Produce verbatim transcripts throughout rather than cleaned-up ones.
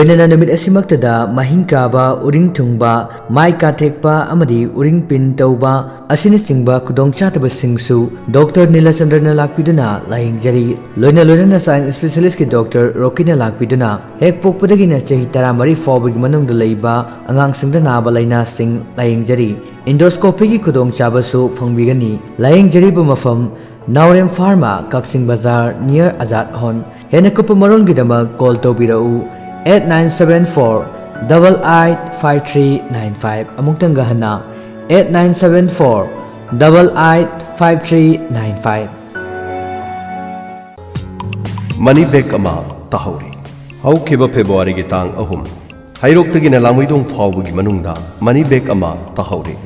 ꯂꯣꯏꯅꯅ ꯅꯨꯃꯤꯠ ꯑꯁꯤꯃꯛꯇꯗ ꯃꯍꯤꯡ ꯀꯥꯕ, ꯎꯔꯤꯡ ꯊꯨꯡꯕ, ꯃꯥꯏ ꯀꯥꯊꯦꯛꯄ ꯑꯃꯗꯤ ꯎꯔꯤꯡ ꯄꯤꯟ ꯇꯧꯕ ꯑꯁꯤꯅꯆꯤꯡꯕ ꯈꯨꯗꯣꯡꯆꯥꯗꯕꯁꯤꯡꯁꯨ ꯗꯣꯛꯇꯔ ꯅꯤꯂꯆꯟꯗ꯭ꯔꯅ ꯂꯥꯛꯄꯤꯗꯨꯅ ꯂꯥꯌꯦꯡꯖꯔꯤ꯫ ꯂꯣꯏꯅ ꯂꯣꯏꯅꯅ ꯆꯥꯏꯜ ꯏꯁꯄꯦꯁꯤꯌꯦꯂꯤꯁ꯭ꯠꯀꯤ ꯗꯣꯛꯇꯔ ꯔꯣꯀꯤꯅ ꯂꯥꯛꯄꯤꯗꯨꯅ ꯍꯦꯛ ꯄꯣꯛꯄꯗꯒꯤꯅ ꯆꯍꯤ ꯇꯔꯥꯃꯔꯤ ꯐꯥꯎꯕꯒꯤ ꯃꯅꯨꯡꯗ ꯂꯩꯕ ꯑꯉꯥꯡꯁꯤꯡꯗ ꯅꯥꯕ ꯂꯥꯏꯅꯥꯁꯤꯡ ꯂꯥꯌꯦꯡꯖꯔꯤ꯫ ꯏꯟꯗꯣꯁꯀꯣꯄꯤꯒꯤ ꯈꯨꯗꯣꯡꯆꯥꯕꯁꯨ ꯐꯪꯕꯤꯒꯅꯤ꯫ ꯂꯥꯌꯦꯡꯖꯔꯤꯕ ꯃꯐꯝ ꯅꯥꯎꯔꯦꯝ ꯐꯥꯔꯃꯥ, ꯀꯛꯆꯤꯡ ꯕꯖꯥꯔ, near ꯑꯖꯥꯗ ꯍꯣꯟ꯫ ꯍꯦꯟꯅ ꯀꯨꯞꯄ ꯃꯔꯣꯜꯒꯤꯗꯃꯛ ꯀꯣꯜ ꯇꯧꯕꯤꯔꯛꯎ, eight nine seven four double eight five three nine five꯫ ꯑꯃꯨꯛꯇꯪꯒ ꯍꯟꯅ, eight nine seven four double eight five three nine five꯫ ꯃꯅꯤ ꯕꯦꯒ ꯑꯃ ꯇꯥꯍꯧꯔꯦ꯫ ꯍꯧꯈꯤꯕ ꯐꯦꯕ꯭ꯔꯨꯋꯥꯔꯤꯒꯤ ꯇꯥꯡ ꯑꯍꯨꯝ, ꯍꯩꯔꯣꯛꯇꯒꯤꯅ ꯂꯥꯡꯃꯩꯗꯣꯡ ꯐꯥꯎꯕꯒꯤ ꯃꯅꯨꯡꯗ ꯃꯅꯤ ꯕꯦꯒ ꯑꯃ ꯇꯥꯍꯧꯔꯦ꯫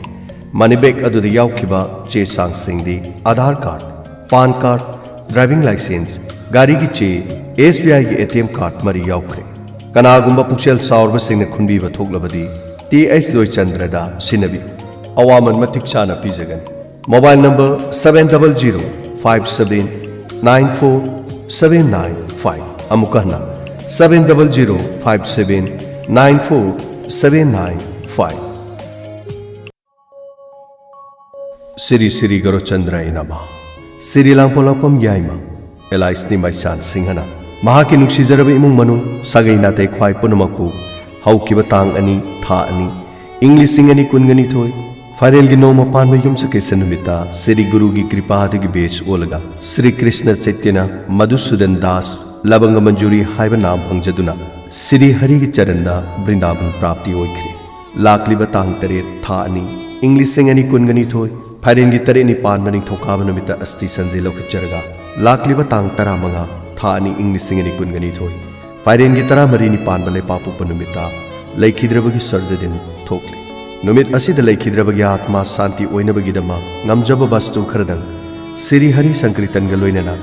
ꯃꯅꯤ ꯕꯦꯒ ꯑꯗꯨꯗ ꯌꯥꯎꯈꯤꯕ ꯆꯦ ꯆꯥꯡꯁꯤꯡꯗꯤ Aadhaar card, PAN card, driving licence, ꯒꯥꯔꯤꯒꯤ ꯆꯦ, ꯑꯦꯁ ꯕꯤ ꯑꯥꯏꯒꯤ ꯑꯦ ꯇꯤ ꯑꯦꯝ ꯀꯥꯔꯗ ꯃꯔꯤ ꯌꯥꯎꯈ꯭ꯔꯦ꯫ ꯀꯅꯥꯒꯨꯝꯕ ꯄꯨꯛꯆꯦꯜ ꯆꯥꯎꯔꯕꯁꯤꯡꯅ ꯈꯨꯟꯕꯤꯕ ꯊꯣꯛꯂꯕꯗꯤ ꯇꯤ ꯑꯩꯆ ꯖꯣꯏꯆꯟꯗ꯭ꯔꯗ ꯁꯤꯟꯅꯕꯤꯌꯨ꯫ ꯑꯋꯥꯃꯟ ꯃꯇꯤꯛ ꯆꯥꯅ ꯄꯤꯖꯒꯅꯤ꯫ Mobile number seven double zero five seven nine four seven nine five꯫ ꯑꯃꯨꯛꯀ ꯍꯟꯅ, seven double zero five seven nine four seven nine five꯫ ꯁꯤꯔꯤ ꯁꯤꯔꯤ ꯒꯧꯔꯆꯟꯗ꯭ꯔ ꯏꯅꯥꯃ, ꯁꯤꯔꯤ ꯂꯥꯡꯄꯣꯛꯂꯥꯛꯄꯝ ꯌꯥꯏꯃ, ꯑꯦꯂꯥꯏꯁ ꯅꯤꯃꯥꯏꯆꯥꯟ ꯁꯤꯡꯍꯅ ꯃꯍꯥꯛꯀꯤ ꯅꯨꯡꯁꯤꯖꯔꯕ ꯏꯃꯨꯡ ꯃꯅꯨꯡ, ꯁꯥꯒꯩ ꯅꯥꯇꯩ ꯈ꯭ꯋꯥꯏ ꯄꯨꯝꯅꯃꯛꯄꯨ ꯍꯧꯈꯤꯕ ꯇꯥꯡ ꯑꯅꯤ, ꯊꯥ ꯑꯅꯤ, ꯏꯪ ꯂꯤꯁꯤꯡ ꯑꯅꯤ ꯀꯨꯟꯒ ꯅꯤꯊꯣꯏ, ꯐꯥꯏꯔꯦꯜꯒꯤ ꯅꯣꯡꯃ ꯄꯥꯟꯕ ꯌꯨꯝꯁꯀꯩꯁ ꯅꯨꯃꯤꯠꯇ ꯁ꯭ꯔꯤ ꯒꯨꯔꯨꯒꯤ ꯀ꯭ꯔꯤꯄꯥꯗꯒꯤ ꯕꯦꯖ ꯑꯣꯜꯂꯒ ꯁ꯭ꯔꯤ ꯀ꯭ꯔꯤꯁꯅ ꯆꯩꯇꯟꯌ ꯃꯙꯨꯁꯨꯗꯟ ꯗꯥꯁ ꯂꯕꯪꯒ ꯃꯟꯖꯨꯔꯤ ꯍꯥꯏꯕ ꯅꯥꯝ ꯐꯪꯖꯗꯨꯅ ꯁ꯭ꯔꯤ ꯍꯔꯤꯒꯤ ꯆꯔꯟꯗ ꯕ꯭ꯔꯤꯟꯗꯥꯕꯟ ꯄ꯭ꯔꯥꯞꯇꯤ ꯑꯣꯏꯈ꯭ꯔꯦ꯫ ꯂꯥꯛꯂꯤꯕ ꯇꯥꯡ ꯇꯔꯦꯠ, ꯊꯥ ꯑꯅꯤ, ꯏꯪ ꯂꯤꯁꯤꯡ ꯑꯅꯤ ꯀꯨꯟꯒ ꯅꯤꯊꯣꯏ, ꯐꯥꯏꯔꯦꯟꯒꯤ ꯇꯔꯦꯠꯅꯤ ꯄꯥꯟꯕ ꯅꯤꯡꯊꯧꯀꯥꯕ ꯅꯨꯃꯤꯠꯇ ꯑꯁꯇꯤ ꯁꯟꯖꯦ ꯂꯧꯈꯠꯆꯔꯒ, ꯂꯥꯛꯂꯤꯕ ꯇꯥꯡ ꯇꯔꯥꯃꯉꯥ, ꯊꯥ ꯑꯅꯤ, ꯏꯪ ꯂꯤꯁꯤꯡ ꯑꯅꯤ ꯀꯨꯟꯒ ꯅꯤꯊꯣꯏ, ꯐꯥꯏꯔꯦꯟꯒꯤ ꯇꯔꯥꯃꯔꯤꯅꯤ ꯄꯥꯟꯕ ꯂꯩꯄꯥꯛꯄꯣꯛꯄ ꯅꯨꯃꯤꯠꯇ ꯂꯩꯈꯤꯗ꯭ꯔꯕꯒꯤ ꯁ꯭ꯔꯗꯥ ꯗꯤꯟ ꯊꯣꯛꯂꯤ꯫ ꯅꯨꯃꯤꯠ ꯑꯁꯤꯗ ꯂꯩꯈꯤꯗ꯭ꯔꯕꯒꯤ ꯑꯥꯠꯃꯥ ꯁꯥꯟꯇꯤ ꯑꯣꯏꯅꯕꯒꯤꯗꯃꯛ ꯉꯝꯖꯕ ꯕꯁꯇꯨ ꯈꯔꯗꯪ ꯁ꯭ꯔꯤ ꯍꯔꯤ ꯁꯪꯀꯤꯔꯇꯟꯒ ꯂꯣꯏꯅꯅ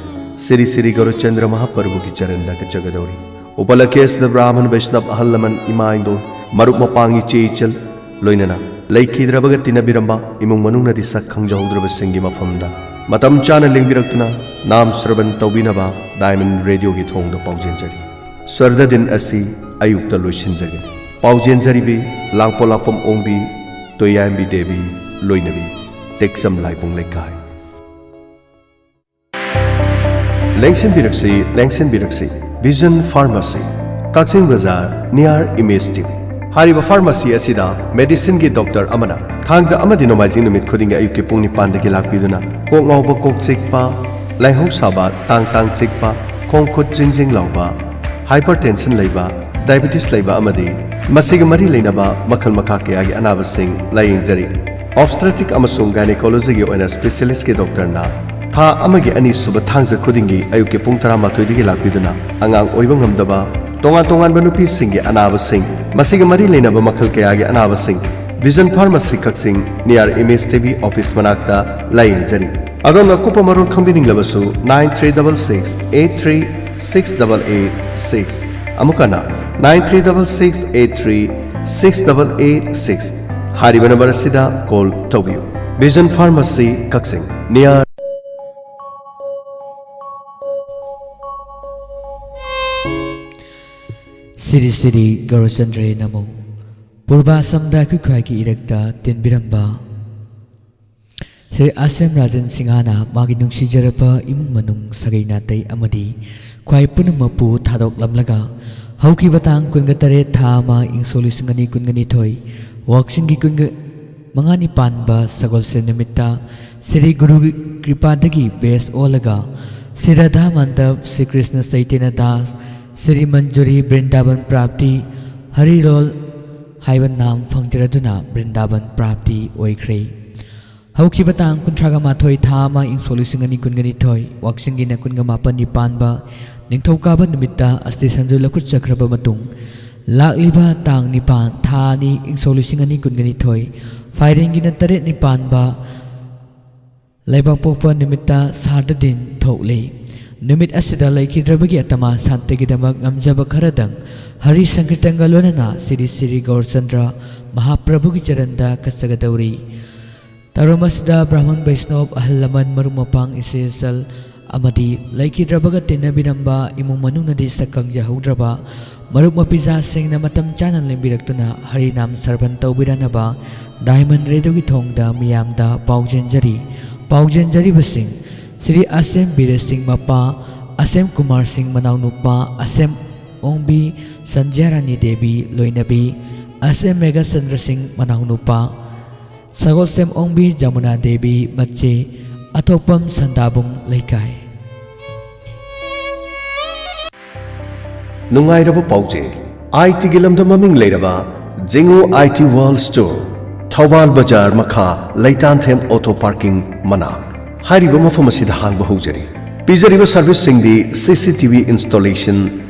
ꯁ꯭ꯔꯤ ꯁ꯭ꯔꯤ ꯒꯧꯔꯆꯟꯗ꯭ꯔ ꯃꯍꯥꯄ꯭ꯔꯚꯨꯒꯤ ꯆꯔꯟꯗ ꯀꯠꯆꯒꯗꯧꯔꯤ꯫ ꯎꯄꯂꯀꯦꯁꯗ ꯕ꯭ꯔꯥꯍꯃꯟ ꯕꯩꯁꯅꯕ ꯑꯍꯜ ꯂꯃꯟ ꯏꯃꯥ ꯏꯟꯗꯣꯜ ꯃꯔꯨꯞ ꯃꯄꯥꯡ ꯏꯆꯦ ꯏꯆꯜ ꯂꯣꯏꯅꯅ ꯂꯩꯈꯤꯗ꯭ꯔꯕꯒ ꯇꯤꯟꯅꯕꯤꯔꯝꯕ ꯏꯃꯨꯡ ꯃꯅꯨꯡꯅꯗꯤ ꯁꯛ ꯈꯪꯖꯍꯧꯗ꯭ꯔꯕꯁꯤꯡꯒꯤ ꯃꯐꯝꯗ ꯃꯇꯝ ꯆꯥꯅ ꯂꯦꯡꯕꯤꯔꯛꯇꯨꯅ ꯅꯥꯝ ꯁ꯭ꯔꯕꯟ ꯇꯧꯕꯤꯅꯕ ꯗꯥꯏꯃꯟ ꯔꯦꯗꯤꯑꯣꯒꯤ ꯊꯣꯡꯗ ꯄꯥꯎꯖꯦꯟꯖꯔꯤ꯫ ꯁ꯭ꯔꯗꯥ ꯗꯤꯟ ꯑꯁꯤ ꯑꯌꯨꯛꯇ ꯂꯣꯏꯁꯤꯟꯖꯒꯅꯤ꯫ ꯄꯥꯎꯖꯦꯟꯖꯔꯤꯕꯤ ꯂꯥꯡꯄꯣꯛꯂꯥꯛꯄꯝ ꯑꯣꯡꯕꯤ, ꯇꯣꯌꯥꯏꯝꯕꯤ ꯗꯦꯕꯤ, ꯂꯣꯏꯅꯕꯤ, ꯇꯦꯛꯆꯝ ꯂꯥꯏꯕꯨꯡ ꯂꯩꯀꯥꯏ꯫ ꯂꯦꯡꯁꯤꯟꯕꯤꯔꯛꯁꯤ, ꯂꯦꯡꯁꯤꯟꯕꯤꯔꯛꯁꯤ꯫ ꯚꯤꯖꯟ ꯐꯥꯔꯃꯥꯁꯤ, ꯀꯛꯆꯤꯡ ꯕꯖꯥꯔ, near Image TV꯫ ꯍꯥꯏꯔꯤꯕ ꯐꯥꯔꯃꯥꯁꯤ ꯑꯁꯤꯗ ꯃꯦꯗꯤꯁꯤꯟꯒꯤ ꯗꯣꯛꯇꯔ ꯑꯃꯅ ꯊꯥꯡꯖ ꯑꯃꯗꯤ ꯅꯣꯡꯃꯥꯏꯖꯤꯡ ꯅꯨꯃꯤꯠ ꯈꯨꯗꯤꯡꯒꯤ ꯑꯌꯨꯛꯀꯤ ꯄꯨꯡ ꯅꯤꯄꯥꯟꯗꯒꯤ ꯂꯥꯛꯄꯤꯗꯨꯅ ꯀꯣꯛ ꯉꯥꯎꯕ, ꯀꯣꯛ ꯆꯤꯛꯄ, ꯂꯥꯏꯍꯧ ꯁꯥꯕ, ꯇꯥꯡ ꯇꯥꯡ ꯆꯤꯛꯄ, ꯈꯣꯡ ꯈꯨꯠ ꯖꯤꯡ ꯖꯤꯡ ꯂꯥꯎꯕ, ꯍꯥꯏꯄꯔ ꯇꯦꯟꯁꯟ ꯂꯩꯕ, ꯗꯥꯏꯕꯦꯇꯤꯁ ꯂꯩꯕ ꯑꯃꯗꯤ ꯃꯁꯤꯒ ꯃꯔꯤ ꯂꯩꯅꯕ ꯃꯈꯜ ꯃꯈꯥ ꯀꯌꯥꯒꯤ ꯑꯅꯥꯕꯁꯤꯡ ꯂꯥꯌꯦꯡꯖꯔꯤ꯫ ꯑꯣꯕꯁꯇ꯭ꯔꯦꯇꯤꯛ ꯑꯃꯁꯨꯡ ꯒꯥꯏꯅꯤꯀꯣꯂꯣꯖꯤꯒꯤ ꯑꯣꯏꯅ ꯁ꯭ꯄꯦꯁꯤꯌꯦꯂꯤꯁꯀꯤ ꯗꯣꯛꯇꯔꯅ ꯊꯥ ꯑꯃꯒꯤ ꯑꯅꯤꯁꯨꯕ ꯊꯥꯡꯖ ꯈꯨꯗꯤꯡꯒꯤ ꯑꯌꯨꯛꯀꯤ ꯄꯨꯡ ꯇꯔꯥꯃꯥꯊꯣꯏꯗꯒꯤ ꯂꯥꯛꯄꯤꯗꯨꯅ ꯑꯉꯥꯡ ꯑꯣꯏꯕ ꯉꯝꯗꯕ, ꯇꯣꯉꯥꯟ ꯇꯣꯉꯥꯟꯕ ꯅꯨꯄꯤꯁꯤꯡꯒꯤ ꯑꯅꯥꯕꯁꯤꯡ, ꯃꯁꯤꯒ ꯃꯔꯤ ꯂꯩꯅꯕ ꯃꯈꯜ ꯀꯌꯥꯒꯤ ꯑꯅꯥꯕꯁꯤꯡ, ꯚꯤꯖꯟ ꯐꯥꯔꯃꯥꯁꯤ ꯀꯛꯆꯤꯡ, near Image TV office ꯃꯅꯥꯛꯇ ꯂꯥꯌꯦꯡꯖꯔꯤ꯫ ꯑꯗꯣꯝꯅ ꯑꯀꯨꯞꯄ ꯃꯔꯣꯜ ꯈꯪꯕꯤꯅꯤꯡꯂꯕꯁꯨ nine three double six eight three six double eight six, ꯑꯃꯨꯛ ꯍꯟꯅ nine three double six eight three six double eight six ꯍꯥꯏꯔꯤꯕ ꯅꯝꯕꯔ ꯑꯁꯤꯗ ꯀꯣꯜ ꯇꯧꯕꯤꯌꯨ꯫ ꯚꯤꯖꯟ ꯐꯥꯔꯃꯥꯁꯤ ꯀꯛꯆꯤꯡ, near ꯁꯤꯔꯤ ꯁꯤꯔꯤ ꯒꯧꯔꯆꯟꯗ꯭ꯔꯦ ꯅꯃꯣ꯫ ꯄꯨꯔꯕꯥꯁꯝꯗ ꯑꯩꯈꯣꯏ ꯈ꯭ꯋꯥꯏꯒꯤ ꯏꯔꯛꯇ ꯇꯤꯟꯕꯤꯔꯝꯕ ꯁ꯭ꯔꯤ ꯑꯁꯦꯝ ꯔꯥꯖꯟ ꯁꯤꯡꯍꯅ ꯃꯥꯒꯤ ꯅꯨꯡꯁꯤꯖꯔꯕ ꯏꯃꯨꯡ ꯃꯅꯨꯡ, ꯁꯥꯒꯩ ꯅꯥꯇꯩ ꯑꯃꯗꯤ ꯈ꯭ꯋꯥꯏ ꯄꯨꯝꯅꯃꯛꯄꯨ ꯊꯥꯗꯣꯛꯂꯝꯂꯒ ꯍꯧꯈꯤꯕ ꯇꯥꯡ ꯀꯨꯟꯒ ꯇꯔꯦꯠ ꯊꯥ ꯑꯃ ꯏꯪ ꯁꯣꯛ ꯂꯤꯁꯤꯡ ꯑꯅꯤ ꯀꯨꯟꯒ ꯅꯤꯊꯣꯏ ꯋꯥꯛꯆꯤꯡꯒꯤ ꯀꯨꯟꯒ ꯃꯉꯥꯅꯤ ꯄꯥꯟꯕ ꯁꯒꯣꯜꯁꯦꯟ ꯅꯨꯃꯤꯠꯇ ꯁ꯭ꯔꯤ ꯒꯨꯔꯨꯒꯤ ꯀ꯭ꯔꯤꯄꯥꯗꯒꯤ ꯕꯦꯁ ꯑꯣꯜꯂꯒ ꯁ꯭ꯔꯤ ꯔꯥꯙꯥ ꯃꯟꯗꯞ, ꯁ꯭ꯔꯤ ꯀ꯭ꯔꯤꯁꯅ ꯆꯩꯇꯟꯌ ꯗꯥꯁ, ꯁ꯭ꯔꯤ ꯃꯟꯖꯨꯔꯤ, ꯕ꯭ꯔꯤꯟꯗꯥꯕꯟ ꯄ꯭ꯔꯥꯞꯇꯤ, ꯍꯔꯤꯔꯣꯜ ꯍꯥꯏꯕ ꯅꯥꯝ ꯐꯪꯖꯔꯗꯨꯅ ꯕ꯭ꯔꯤꯟꯗꯥꯕꯟ ꯄ꯭ꯔꯥꯞꯇꯤ ꯑꯣꯏꯈ꯭ꯔꯦ꯫ ꯍꯧꯈꯤꯕ ꯇꯥꯡ ꯀꯨꯟꯊ꯭ꯔꯥꯒ ꯃꯥꯊꯣꯏ ꯊꯥ ꯑꯃ ꯏꯪ ꯁꯣꯛ ꯂꯤꯁꯤꯡ ꯑꯅꯤ ꯀꯨꯟꯒ ꯅꯤꯊꯣꯏ ꯋꯥꯛꯆꯤꯡꯒꯤꯅ ꯀꯨꯟꯒ ꯃꯥꯄꯟꯅꯤ ꯄꯥꯟꯕ ꯅꯤꯡꯊꯧꯀꯥꯕ ꯅꯨꯃꯤꯠꯇ ꯑꯁꯇꯤ ꯁꯟꯖꯨ ꯂꯧꯈꯠꯆꯈ꯭ꯔꯕ ꯃꯇꯨꯡ ꯂꯥꯛꯂꯤꯕ ꯇꯥꯡ ꯅꯤꯄꯥꯟ ꯊꯥ ꯑꯅꯤ ꯏꯪ ꯁꯣꯛ ꯂꯤꯁꯤꯡ ꯑꯅꯤ ꯀꯨꯟꯒ ꯅꯤꯊꯣꯏ ꯐꯥꯏꯔꯦꯟꯒꯤꯅ ꯇꯔꯦꯠꯅꯤ ꯄꯥꯟꯕ ꯂꯩꯕꯥꯛꯄꯣꯛꯄ ꯅꯨꯃꯤꯠꯇ ꯁꯥꯔꯗ ꯗꯤꯟ ꯊꯣꯛꯂꯤ꯫ ꯅꯨꯃꯤꯠ ꯑꯁꯤꯗ ꯂꯩꯈꯤꯗ꯭ꯔꯕꯒꯤ ꯑꯇꯃꯥ ꯁꯥꯟꯇꯤꯒꯤꯗꯃꯛ ꯉꯝꯖꯕ ꯈꯔꯗꯪ ꯍꯔꯤ ꯁꯪꯀꯤꯔꯇꯟꯒ ꯂꯣꯏꯅꯅ ꯁ꯭ꯔꯤ ꯁ꯭ꯔꯤ ꯒꯧꯔꯆꯟꯗ꯭ꯔ ꯃꯍꯥꯄ꯭ꯔꯚꯨꯒꯤ ꯆꯔꯟꯗ ꯀꯠꯆꯒꯗꯧꯔꯤ꯫ ꯊꯧꯔꯝ ꯑꯁꯤꯗ ꯕ꯭ꯔꯥꯍꯃꯟ ꯕꯩꯁꯅꯣꯕ, ꯑꯍꯜ ꯂꯃꯟ, ꯃꯔꯨꯞ ꯃꯄꯥꯡ, ꯏꯆꯦ ꯏꯆꯜ, ꯑꯃꯗꯤ ꯂꯩꯈꯤꯗ꯭ꯔꯕꯒ ꯇꯤꯟꯅꯕꯤꯔꯝꯕ ꯏꯃꯨꯡ ꯃꯅꯨꯡꯅꯗꯤ ꯁꯛ ꯈꯪꯖꯍꯧꯗ꯭ꯔꯕ ꯃꯔꯨꯞ ꯃꯄꯤꯖꯥꯁꯤꯡꯅ ꯃꯇꯝ ꯆꯥꯅ ꯂꯦꯡꯕꯤꯔꯛꯇꯨꯅ ꯍꯔꯤꯅꯥꯝ ꯁꯔꯕꯟ ꯇꯧꯕꯤꯔꯅꯕ ꯗꯥꯏꯃꯟ ꯔꯦꯗꯤꯑꯣꯒꯤ ꯊꯣꯡꯗ ꯃꯤꯌꯥꯝꯗ ꯄꯥꯎꯖꯦꯟꯖꯔꯤ꯫ ꯄꯥꯎꯖꯦꯟꯖꯔꯤꯕꯁꯤꯡ: ꯁ꯭ꯔꯤ ꯑꯁꯦꯝ ꯕꯤꯔꯦꯁ ꯁꯤꯡ ꯃꯄꯥ, ꯑꯁꯦꯝ ꯀꯨꯃꯥꯔ ꯁꯤꯡ ꯃꯅꯥꯎꯅꯨꯄꯥ, ꯑꯁꯦꯝ ꯑꯣꯡꯕꯤ ꯁꯟꯖ꯭ꯌꯥꯔꯥꯅꯤ ꯗꯦꯕꯤ ꯂꯣꯏꯅꯕꯤ, ꯑꯁꯦꯝ ꯃꯦꯘꯆꯟꯗ꯭ꯔ ꯁꯤꯡ ꯃꯅꯥꯎꯅꯨꯄꯥ, ꯁꯒꯣꯜꯁꯦꯝ ꯑꯣꯡꯕꯤ ꯖꯃꯨꯅꯥ ꯗꯦꯕꯤ ꯃꯆꯦ, ꯑꯊꯣꯛꯄꯝ ꯁꯟꯗꯥꯕꯨꯡ ꯂꯩꯀꯥꯏ꯫ ꯅꯨꯡꯉꯥꯏꯔꯕ ꯄꯥꯎꯖꯦꯜ: ꯑꯥꯏ ꯇꯤꯒꯤ ꯂꯝꯗ ꯃꯃꯤꯡ ꯂꯩꯔꯕ ꯖꯤꯡꯉꯨ ꯑꯥꯏ ꯇꯤ ꯋꯥꯔꯜ ꯁ꯭ꯇꯣꯔ, ꯊꯧꯕꯥꯜ ꯕꯖꯥꯔ ꯃꯈꯥ, ꯂꯩꯇꯥꯟꯊꯦꯝ ꯑꯣꯇꯣ ꯄꯥꯔꯀꯤꯡ ꯃꯅꯥꯛ꯫ ꯍꯥꯏꯔꯤꯕ ꯃꯐꯝ ꯑꯁꯤꯗ ꯍꯥꯡꯕ ꯍꯧꯖꯔꯤ꯫ ꯄꯤꯖꯔꯤꯕ ꯁꯔꯚꯤꯁꯁꯤꯡꯗꯤ ꯁꯤ C T V installation,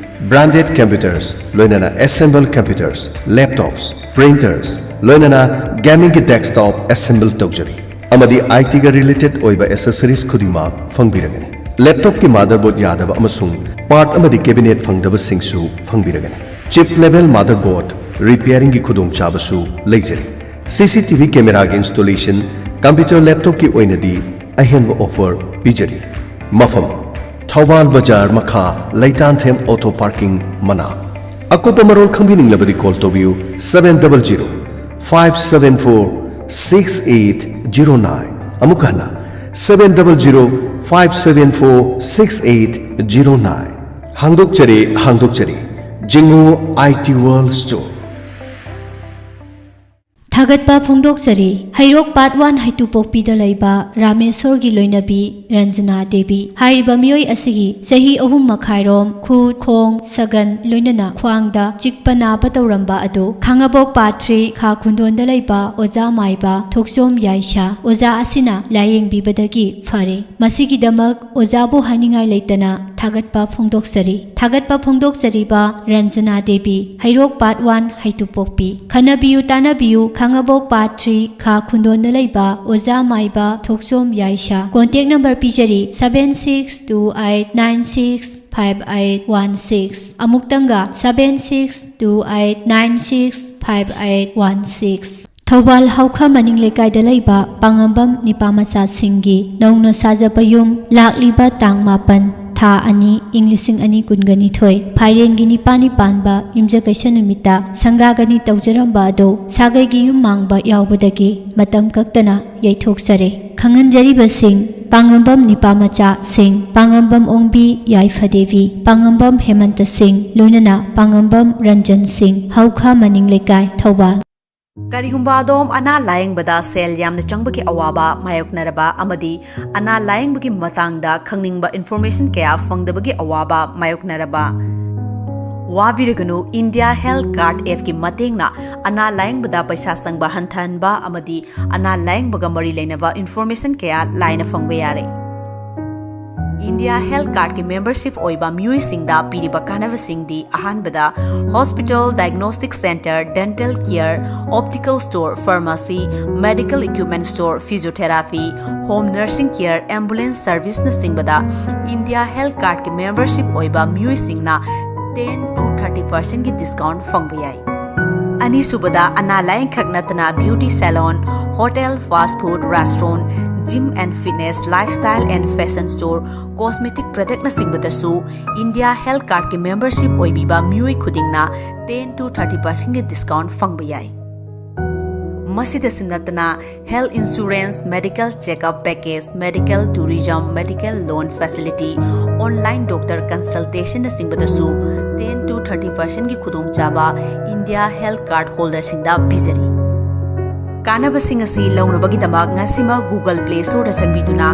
branded computers, ꯂꯣꯏꯅꯅ assemble computers, laptops, printers, ꯂꯣꯏꯅꯅ gamingꯒꯤ desktop assemble ꯇꯧꯖꯔꯤ꯫ ꯑꯃꯗꯤ ꯑꯥꯏ ꯇꯤꯒ related ꯑꯣꯏꯕ accessories ꯈꯨꯗꯤꯡꯃꯛ ꯐꯪꯕꯤꯔꯒꯅꯤ꯫ Laptopꯀꯤ motherboard ꯌꯥꯗꯕ ꯑꯃꯁꯨꯡ part ꯑꯃꯗꯤ cabinet ꯐꯪꯗꯕꯁꯤꯡꯁꯨ ꯐꯪꯕꯤꯔꯒꯅꯤ꯫ Chip level motherboard repairingꯒꯤ ꯈꯨꯗꯣꯡꯆꯥꯕꯁꯨ ꯂꯩꯖꯔꯤ꯫ ꯁꯤ ꯁꯤ ꯇꯤ ꯚꯤ cameraꯒꯤ installation, computer laptopꯀꯤ ꯑꯣꯏꯅꯗꯤ ꯑꯍꯦꯟꯕ offer ꯄꯤꯖꯔꯤ꯫ ꯃꯐꯝ: ꯊꯧꯕꯥꯜ ꯕꯖꯥꯔ ꯃꯈꯥ, ꯂꯩꯇꯥꯟꯊꯦꯝ ꯑꯣꯇꯣ ꯄꯥꯔꯀꯤꯡ ꯃꯅꯥꯛ꯫ ꯑꯀꯨꯞꯄ ꯃꯔꯣꯜ ꯈꯪꯕꯤꯅꯤꯡꯂꯕꯗꯤ call ꯇꯧꯕꯤꯌꯨ seven double zero five seven four six eight zero nine꯫ ꯑꯃꯨꯛ ꯍꯟꯅ, seven double zero five seven four six eight zero nine꯫ ꯍꯥꯡꯗꯣꯛꯆꯔꯤ, ꯍꯥꯡꯗꯣꯛꯆꯔꯤ꯫ ꯖꯤꯡꯉꯨ ꯑꯥꯏ ꯇꯤ ꯋꯥꯔꯜ ꯁ꯭ꯇꯣꯔ꯫ ꯊꯥꯒꯠꯄ ꯐꯣꯡꯗꯣꯛꯆꯔꯤ꯫ ꯍꯩꯔꯣꯛ ꯄꯥꯠ ꯋꯥꯟ ꯍꯩꯇꯨꯄꯣꯛꯄꯤꯗ ꯂꯩꯕ ꯔꯥꯃꯦꯁꯣꯔꯒꯤ ꯂꯣꯏꯅꯕꯤ ꯔꯟꯖꯅꯥ ꯗꯦꯕꯤ ꯍꯥꯏꯔꯤꯕ ꯃꯤꯑꯣꯏ ꯑꯁꯤꯒꯤ ꯆꯍꯤ ꯑꯍꯨꯝ ꯃꯈꯥꯏꯔꯣꯝ ꯈꯨꯠ, ꯈꯣꯡ, ꯁꯒꯟ, ꯂꯣꯏꯅꯅ ꯈ꯭ꯋꯥꯡꯗ ꯆꯤꯛꯄ ꯅꯥꯕ ꯇꯧꯔꯝꯕ ꯑꯗꯨ ꯈꯥꯡꯉꯕꯣꯛ ꯄꯥꯠ ꯊ꯭ꯔꯤ ꯈꯥ ꯈꯨꯟꯗꯣꯟꯗ ꯂꯩꯕ ꯑꯣꯖꯥ ꯃꯥꯏꯕ ꯊꯣꯛꯆꯣꯝ ꯌꯥꯏꯁꯥ ꯑꯣꯖꯥ ꯑꯁꯤꯅ ꯂꯥꯌꯦꯡꯕꯤꯕꯗꯒꯤ ꯐꯔꯦ꯫ ꯃꯁꯤꯒꯤꯗꯃꯛ ꯑꯣꯖꯥꯕꯨ ꯍꯥꯏꯅꯤꯡꯉꯥꯏ ꯂꯩꯇꯅ ꯊꯥꯒꯠꯄ ꯐꯣꯡꯗꯣꯛꯆꯔꯤ꯫ ꯊꯥꯒꯠꯄ ꯐꯣꯡꯗꯣꯛꯆꯔꯤꯕ ꯔꯟꯖꯅꯥ ꯗꯦꯕꯤ, ꯍꯩꯔꯣꯛ ꯄꯥꯠ ꯋꯥꯟ ꯍꯩꯇꯨꯄꯣꯛꯄꯤ꯫ ꯈꯟꯅꯕꯤꯌꯨ ꯇꯥꯅꯕꯤꯌꯨ, ꯈꯥꯡꯉꯕꯣꯛ ꯄꯥꯠ ꯊ꯭ꯔꯤ ꯈꯥ ꯈꯨꯟꯗꯣꯟꯗ ꯂꯩꯕ ꯑꯣꯖꯥ ꯃꯥꯏꯕ ꯊꯣꯛꯆꯣꯝ ꯌꯥꯏꯁꯥ꯫ Contact number ꯄꯤꯖꯔꯤ, seven six two eight nine six five eight one six꯫ ꯑꯃꯨꯛꯇꯪꯒ, seven six two eight nine six five eight one six꯫ Thoubal ꯍꯧꯈꯥ ꯃꯅꯤꯡ ꯂꯩꯀꯥꯏꯗ ꯂꯩꯕ ꯄꯥꯉꯝꯕꯝ ꯅꯤꯄꯥꯃꯆꯥꯁꯤꯡꯒꯤ ꯅꯧꯅ ꯁꯥꯖꯕ ꯌꯨꯝ ꯂꯥꯛꯂꯤꯕ ꯇꯥꯡ ꯃꯥꯄꯟ, ꯊꯥ ꯑꯅꯤ, ꯏꯪ ꯂꯤꯁꯤꯡ ꯑꯅꯤ ꯀꯨꯟꯒ ꯅꯤꯊꯣꯏ, ꯐꯥꯏꯔꯦꯟꯒꯤ ꯅꯤꯄꯥꯜꯅꯤ ꯄꯥꯟꯕ ꯌꯨꯝꯖꯀꯩꯁ ꯅꯨꯃꯤꯠꯇ ꯁꯪꯒꯥꯒꯅꯤ ꯇꯧꯖꯔꯝꯕ ꯑꯗꯨ ꯁꯥꯒꯩꯒꯤ ꯌꯨꯝ ꯃꯥꯡꯕ ꯌꯥꯎꯕꯗꯒꯤ ꯃꯇꯝ ꯀꯛꯇꯅ ꯌꯩꯊꯣꯛꯆꯔꯦ꯫ ꯈꯪꯍꯟꯖꯔꯤꯕꯁꯤꯡ: ꯄꯥꯉꯝꯕꯝ ꯅꯤꯄꯥꯃꯆꯥ ꯁꯤꯡ, ꯄꯥꯉꯝꯕꯝ ꯑꯣꯡꯕꯤ ꯌꯥꯏꯐꯗꯦꯕꯤ, ꯄꯥꯉꯝꯕꯝ ꯍꯦꯃꯟꯇ ꯁꯤꯡ, ꯂꯣꯏꯅꯅ ꯄꯥꯉꯝꯕꯝ ꯔꯟꯖꯟ ꯁꯤꯡ, ꯍꯧꯈꯥ ꯃꯅꯤꯡ ꯂꯩꯀꯥꯏ, ꯊꯧꯕꯥꯜ꯫ ꯀꯔꯤꯒꯨꯝꯕ ꯑꯗꯣꯝ ꯑꯅꯥ ꯂꯥꯌꯦꯡꯕꯗ ꯁꯦꯜ ꯌꯥꯝꯅ ꯆꯪꯕꯒꯤ ꯑꯋꯥꯕ ꯃꯥꯌꯣꯛꯅꯔꯕ ꯑꯃꯗꯤ ꯑꯅꯥ ꯂꯥꯌꯦꯡꯕꯒꯤ ꯃꯇꯥꯡꯗ ꯈꯪꯅꯤꯡꯕ information ꯀꯌꯥ ꯐꯪꯗꯕꯒꯤ ꯑꯋꯥꯕ ꯃꯥꯌꯣꯛꯅꯔꯕ, ꯋꯥꯕꯤꯔꯒꯅꯨ, India Health Card app ꯀꯤ ꯃꯇꯦꯡꯅ ꯑꯅꯥ ꯂꯥꯌꯦꯡꯕꯗ ꯄꯩꯁꯥ ꯆꯪꯕ ꯍꯟꯊꯍꯟꯕ ꯑꯃꯗꯤ ꯑꯅꯥ ꯂꯥꯌꯦꯡꯕꯒ ꯃꯔꯤ ꯂꯩꯅꯕ information ꯀꯌꯥ ꯂꯥꯏꯅ ꯐꯪꯕ ꯌꯥꯔꯦ꯫ India Health Card ꯀꯤ membership ꯑꯣꯏꯕ ꯃꯤꯑꯣꯏꯁꯤꯡꯗ ꯄꯤꯔꯤꯕ ꯀꯥꯟꯅꯕꯁꯤꯡꯗꯤ: ꯑꯍꯥꯟꯕꯗ, hospital, diagnostic center, dental care, optical store, pharmacy, medical equipment store, physiotherapy, home nursing care, ambulance service ꯅꯆꯤꯡꯕꯗ India Health Card ꯀꯤ membership ꯑꯣꯏꯕ ꯃꯤꯑꯣꯏꯁꯤꯡꯅ ten to thirty percent ꯀꯤ discount ꯐꯪꯕ ꯌꯥꯏ꯫ ꯑꯅꯤꯁꯨꯕꯗ, ꯑꯅꯥ ꯂꯥꯌꯦꯡꯈꯛ ꯅꯠꯇꯅ beauty salon, hotel, fast food, restaurant, gym and fitness, lifestyle and fashion store, cosmetic product ꯅꯆꯤꯡꯕꯗꯁꯨ India Health Card ꯀꯤ membership ꯑꯣꯏꯕꯤꯕ ꯃꯤꯑꯣꯏ ꯈꯨꯗꯤꯡꯅ ten to thirty percent ꯀꯤ discount ꯐꯪꯕ ꯌꯥꯏ꯫ ꯃꯁꯤꯗꯁꯨ ꯅꯠꯇꯅ health insurance, medical checkup package, medical tourism, medical loan facility, online doctor consultation ꯅꯆꯤꯡꯕꯗꯁꯨ ten to thirty percent ꯀꯤ ꯈꯨꯗꯣꯡꯆꯥꯕ India Health Card holder ꯁꯤꯡꯗ ꯄꯤꯖꯔꯤ꯫ ꯀꯥꯟꯅꯕꯁꯤꯡ ꯑꯁꯤ ꯂꯧꯅꯕꯒꯤꯗꯃꯛ ꯉꯁꯤꯃꯛ Google Play Store ꯗ ꯆꯪꯕꯤꯗꯨꯅ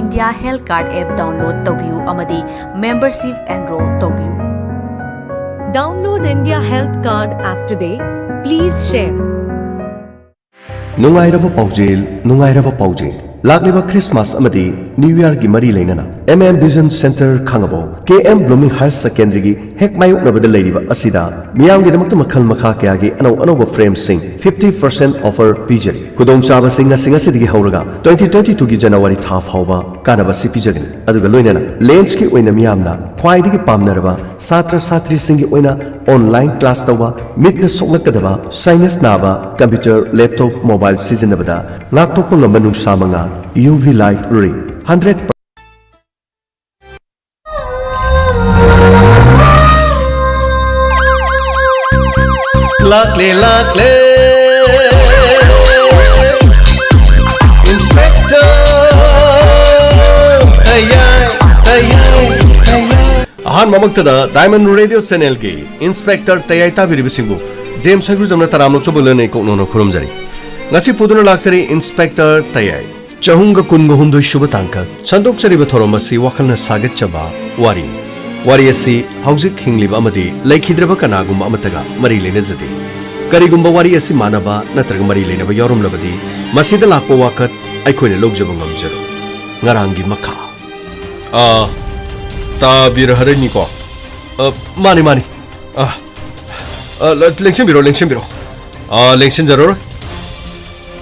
India Health Card app download ꯇꯧꯕꯤꯌꯨ ꯑꯃꯗꯤ membership enroll ꯇꯧꯕꯤꯌꯨ꯫ Download India Health Card app today. Please share. ꯅꯨꯡꯉꯥꯏꯔꯕ ꯄꯥꯎꯖꯦꯜ, ꯅꯨꯡꯉꯥꯏꯔꯕ ꯄꯥꯎꯖꯦꯜ꯫ ꯂꯥꯛꯂꯤꯕ ꯈ꯭ꯔꯤꯁꯃꯥꯁ ꯑꯃꯗꯤ ꯅ꯭ꯌꯨ ꯌꯔꯒꯤ ꯃꯔꯤ ꯂꯩꯅꯅ M M Vision Center ꯈꯥꯡꯉꯕꯣꯛ, K M Blooming Higher Secondary ꯒꯤ ꯍꯦꯛ ꯃꯥꯌꯣꯛꯅꯕꯗ ꯂꯩꯔꯤꯕ ꯑꯁꯤꯗ ꯃꯤꯌꯥꯝꯒꯤꯗꯃꯛꯇ ꯃꯈꯜ ꯃꯈꯥ ꯀꯌꯥꯒꯤ ꯑꯅꯧ ꯑꯅꯧꯕ frame ꯁꯤꯡ fifty percent offer ꯄꯤꯖꯔꯤ꯫ ꯈꯨꯗꯣꯡꯆꯥꯕꯁꯤꯡ ꯑꯁꯤ ꯉꯁꯤꯗꯒꯤ ꯍꯧꯔꯒ twenty twenty-two ꯒꯤ ꯖꯅꯋꯥꯔꯤ ꯊꯥ ꯐꯥꯎꯕ ꯀꯥꯟꯅꯕꯁꯤ ꯄꯤꯖꯒꯅꯤ꯫ ꯑꯗꯨꯒ ꯂꯣꯏꯅꯅ lens ꯀꯤ ꯑꯣꯏꯅ ꯃꯤꯌꯥꯝꯅ ꯈ꯭ꯋꯥꯏꯗꯒꯤ ꯄꯥꯝꯅꯔꯕ ꯁꯥꯇ꯭ꯔ ꯁꯥꯇ꯭ꯔꯤꯁꯤꯡꯒꯤ ꯑꯣꯏꯅ online class ꯇꯧꯕ, ꯃꯤꯠꯅ ꯁꯣꯛꯂꯛꯀꯗꯕ sinus ꯅꯥꯕ, computer, laptop, mobile ꯁꯤꯖꯤꯟꯅꯕꯗ ꯉꯥꯛꯊꯣꯛꯄ ꯉꯝꯕ ꯅꯨꯡꯁꯥ ꯃꯉꯥꯜ, U V light ray, hundred ꯂꯥꯛꯂꯦ, ꯂꯥꯛꯂꯦ, Inspector ꯇꯌꯥꯏ, ꯇꯌꯥꯏ, ꯇꯌꯥꯏ꯫ ꯑꯍꯥꯟꯕꯃꯛꯇꯗ Diamond Radio Channel ꯒꯤ Inspector ꯇꯌꯥꯏ ꯇꯥꯕꯤꯔꯤꯕꯁꯤꯡꯕꯨ ꯖꯦꯝꯁ ꯍꯩꯒ꯭ꯔꯨꯖꯝꯅ ꯇꯔꯥꯝꯅ ꯑꯆꯧꯕ ꯂꯣꯏꯅ ꯏꯀꯣꯛꯅꯧꯅ ꯈꯨꯔꯨꯝꯖꯔꯤ꯫ ꯉꯁꯤ ꯄꯨꯗꯨꯅ ꯂꯥꯛꯆꯔꯤ Inspector ꯇꯌꯥꯏ꯫ ꯆꯍꯨꯝꯒ ꯀꯨꯟꯒ ꯍꯨꯝꯗꯣꯏ ꯁꯨꯕ ꯇꯥꯡꯀꯛ꯫ ꯁꯟꯗꯣꯛꯆꯔꯤꯕ ꯊꯧꯔꯝ ꯑꯁꯤ ꯋꯥꯈꯜꯅ ꯁꯥꯒꯠꯆꯕ ꯋꯥꯔꯤ꯫ ꯋꯥꯔꯤ ꯑꯁꯤ ꯍꯧꯖꯤꯛ ꯍꯤꯡꯂꯤꯕ ꯑꯃꯗꯤ ꯂꯩꯈꯤꯗ꯭ꯔꯕ ꯀꯅꯥꯒꯨꯝꯕ ꯑꯃꯠꯇꯒ ꯃꯔꯤ ꯂꯩꯅꯖꯗꯦ꯫ ꯀꯔꯤꯒꯨꯝꯕ ꯋꯥꯔꯤ ꯑꯁꯤ ꯃꯥꯟꯅꯕ ꯅꯠꯇ꯭ꯔꯒ ꯃꯔꯤ ꯂꯩꯅꯕ ꯌꯥꯎꯔꯝꯂꯕꯗꯤ, ꯃꯁꯤꯗ ꯂꯥꯛꯄ ꯋꯥꯀꯠ ꯑꯩꯈꯣꯏꯅ ꯂꯧꯖꯕ ꯉꯝꯖꯔꯣꯏ꯫ ꯉꯔꯥꯡꯒꯤ ꯃꯈꯥ꯫ ꯑꯥ, ꯇꯥꯕꯤꯔꯍꯔꯅꯤꯀꯣ? ꯑ, ꯃꯥꯅꯤ, ꯃꯥꯅꯤ꯫ ꯑ, ꯑ, ꯂ-, ꯂꯦꯡꯁꯤꯟꯕꯤꯔꯣ, ꯂꯦꯡꯁꯤꯟꯕꯤꯔꯣ꯫ ꯑ, ꯂꯦꯡꯁꯤꯟꯖꯔꯔꯣꯏ꯫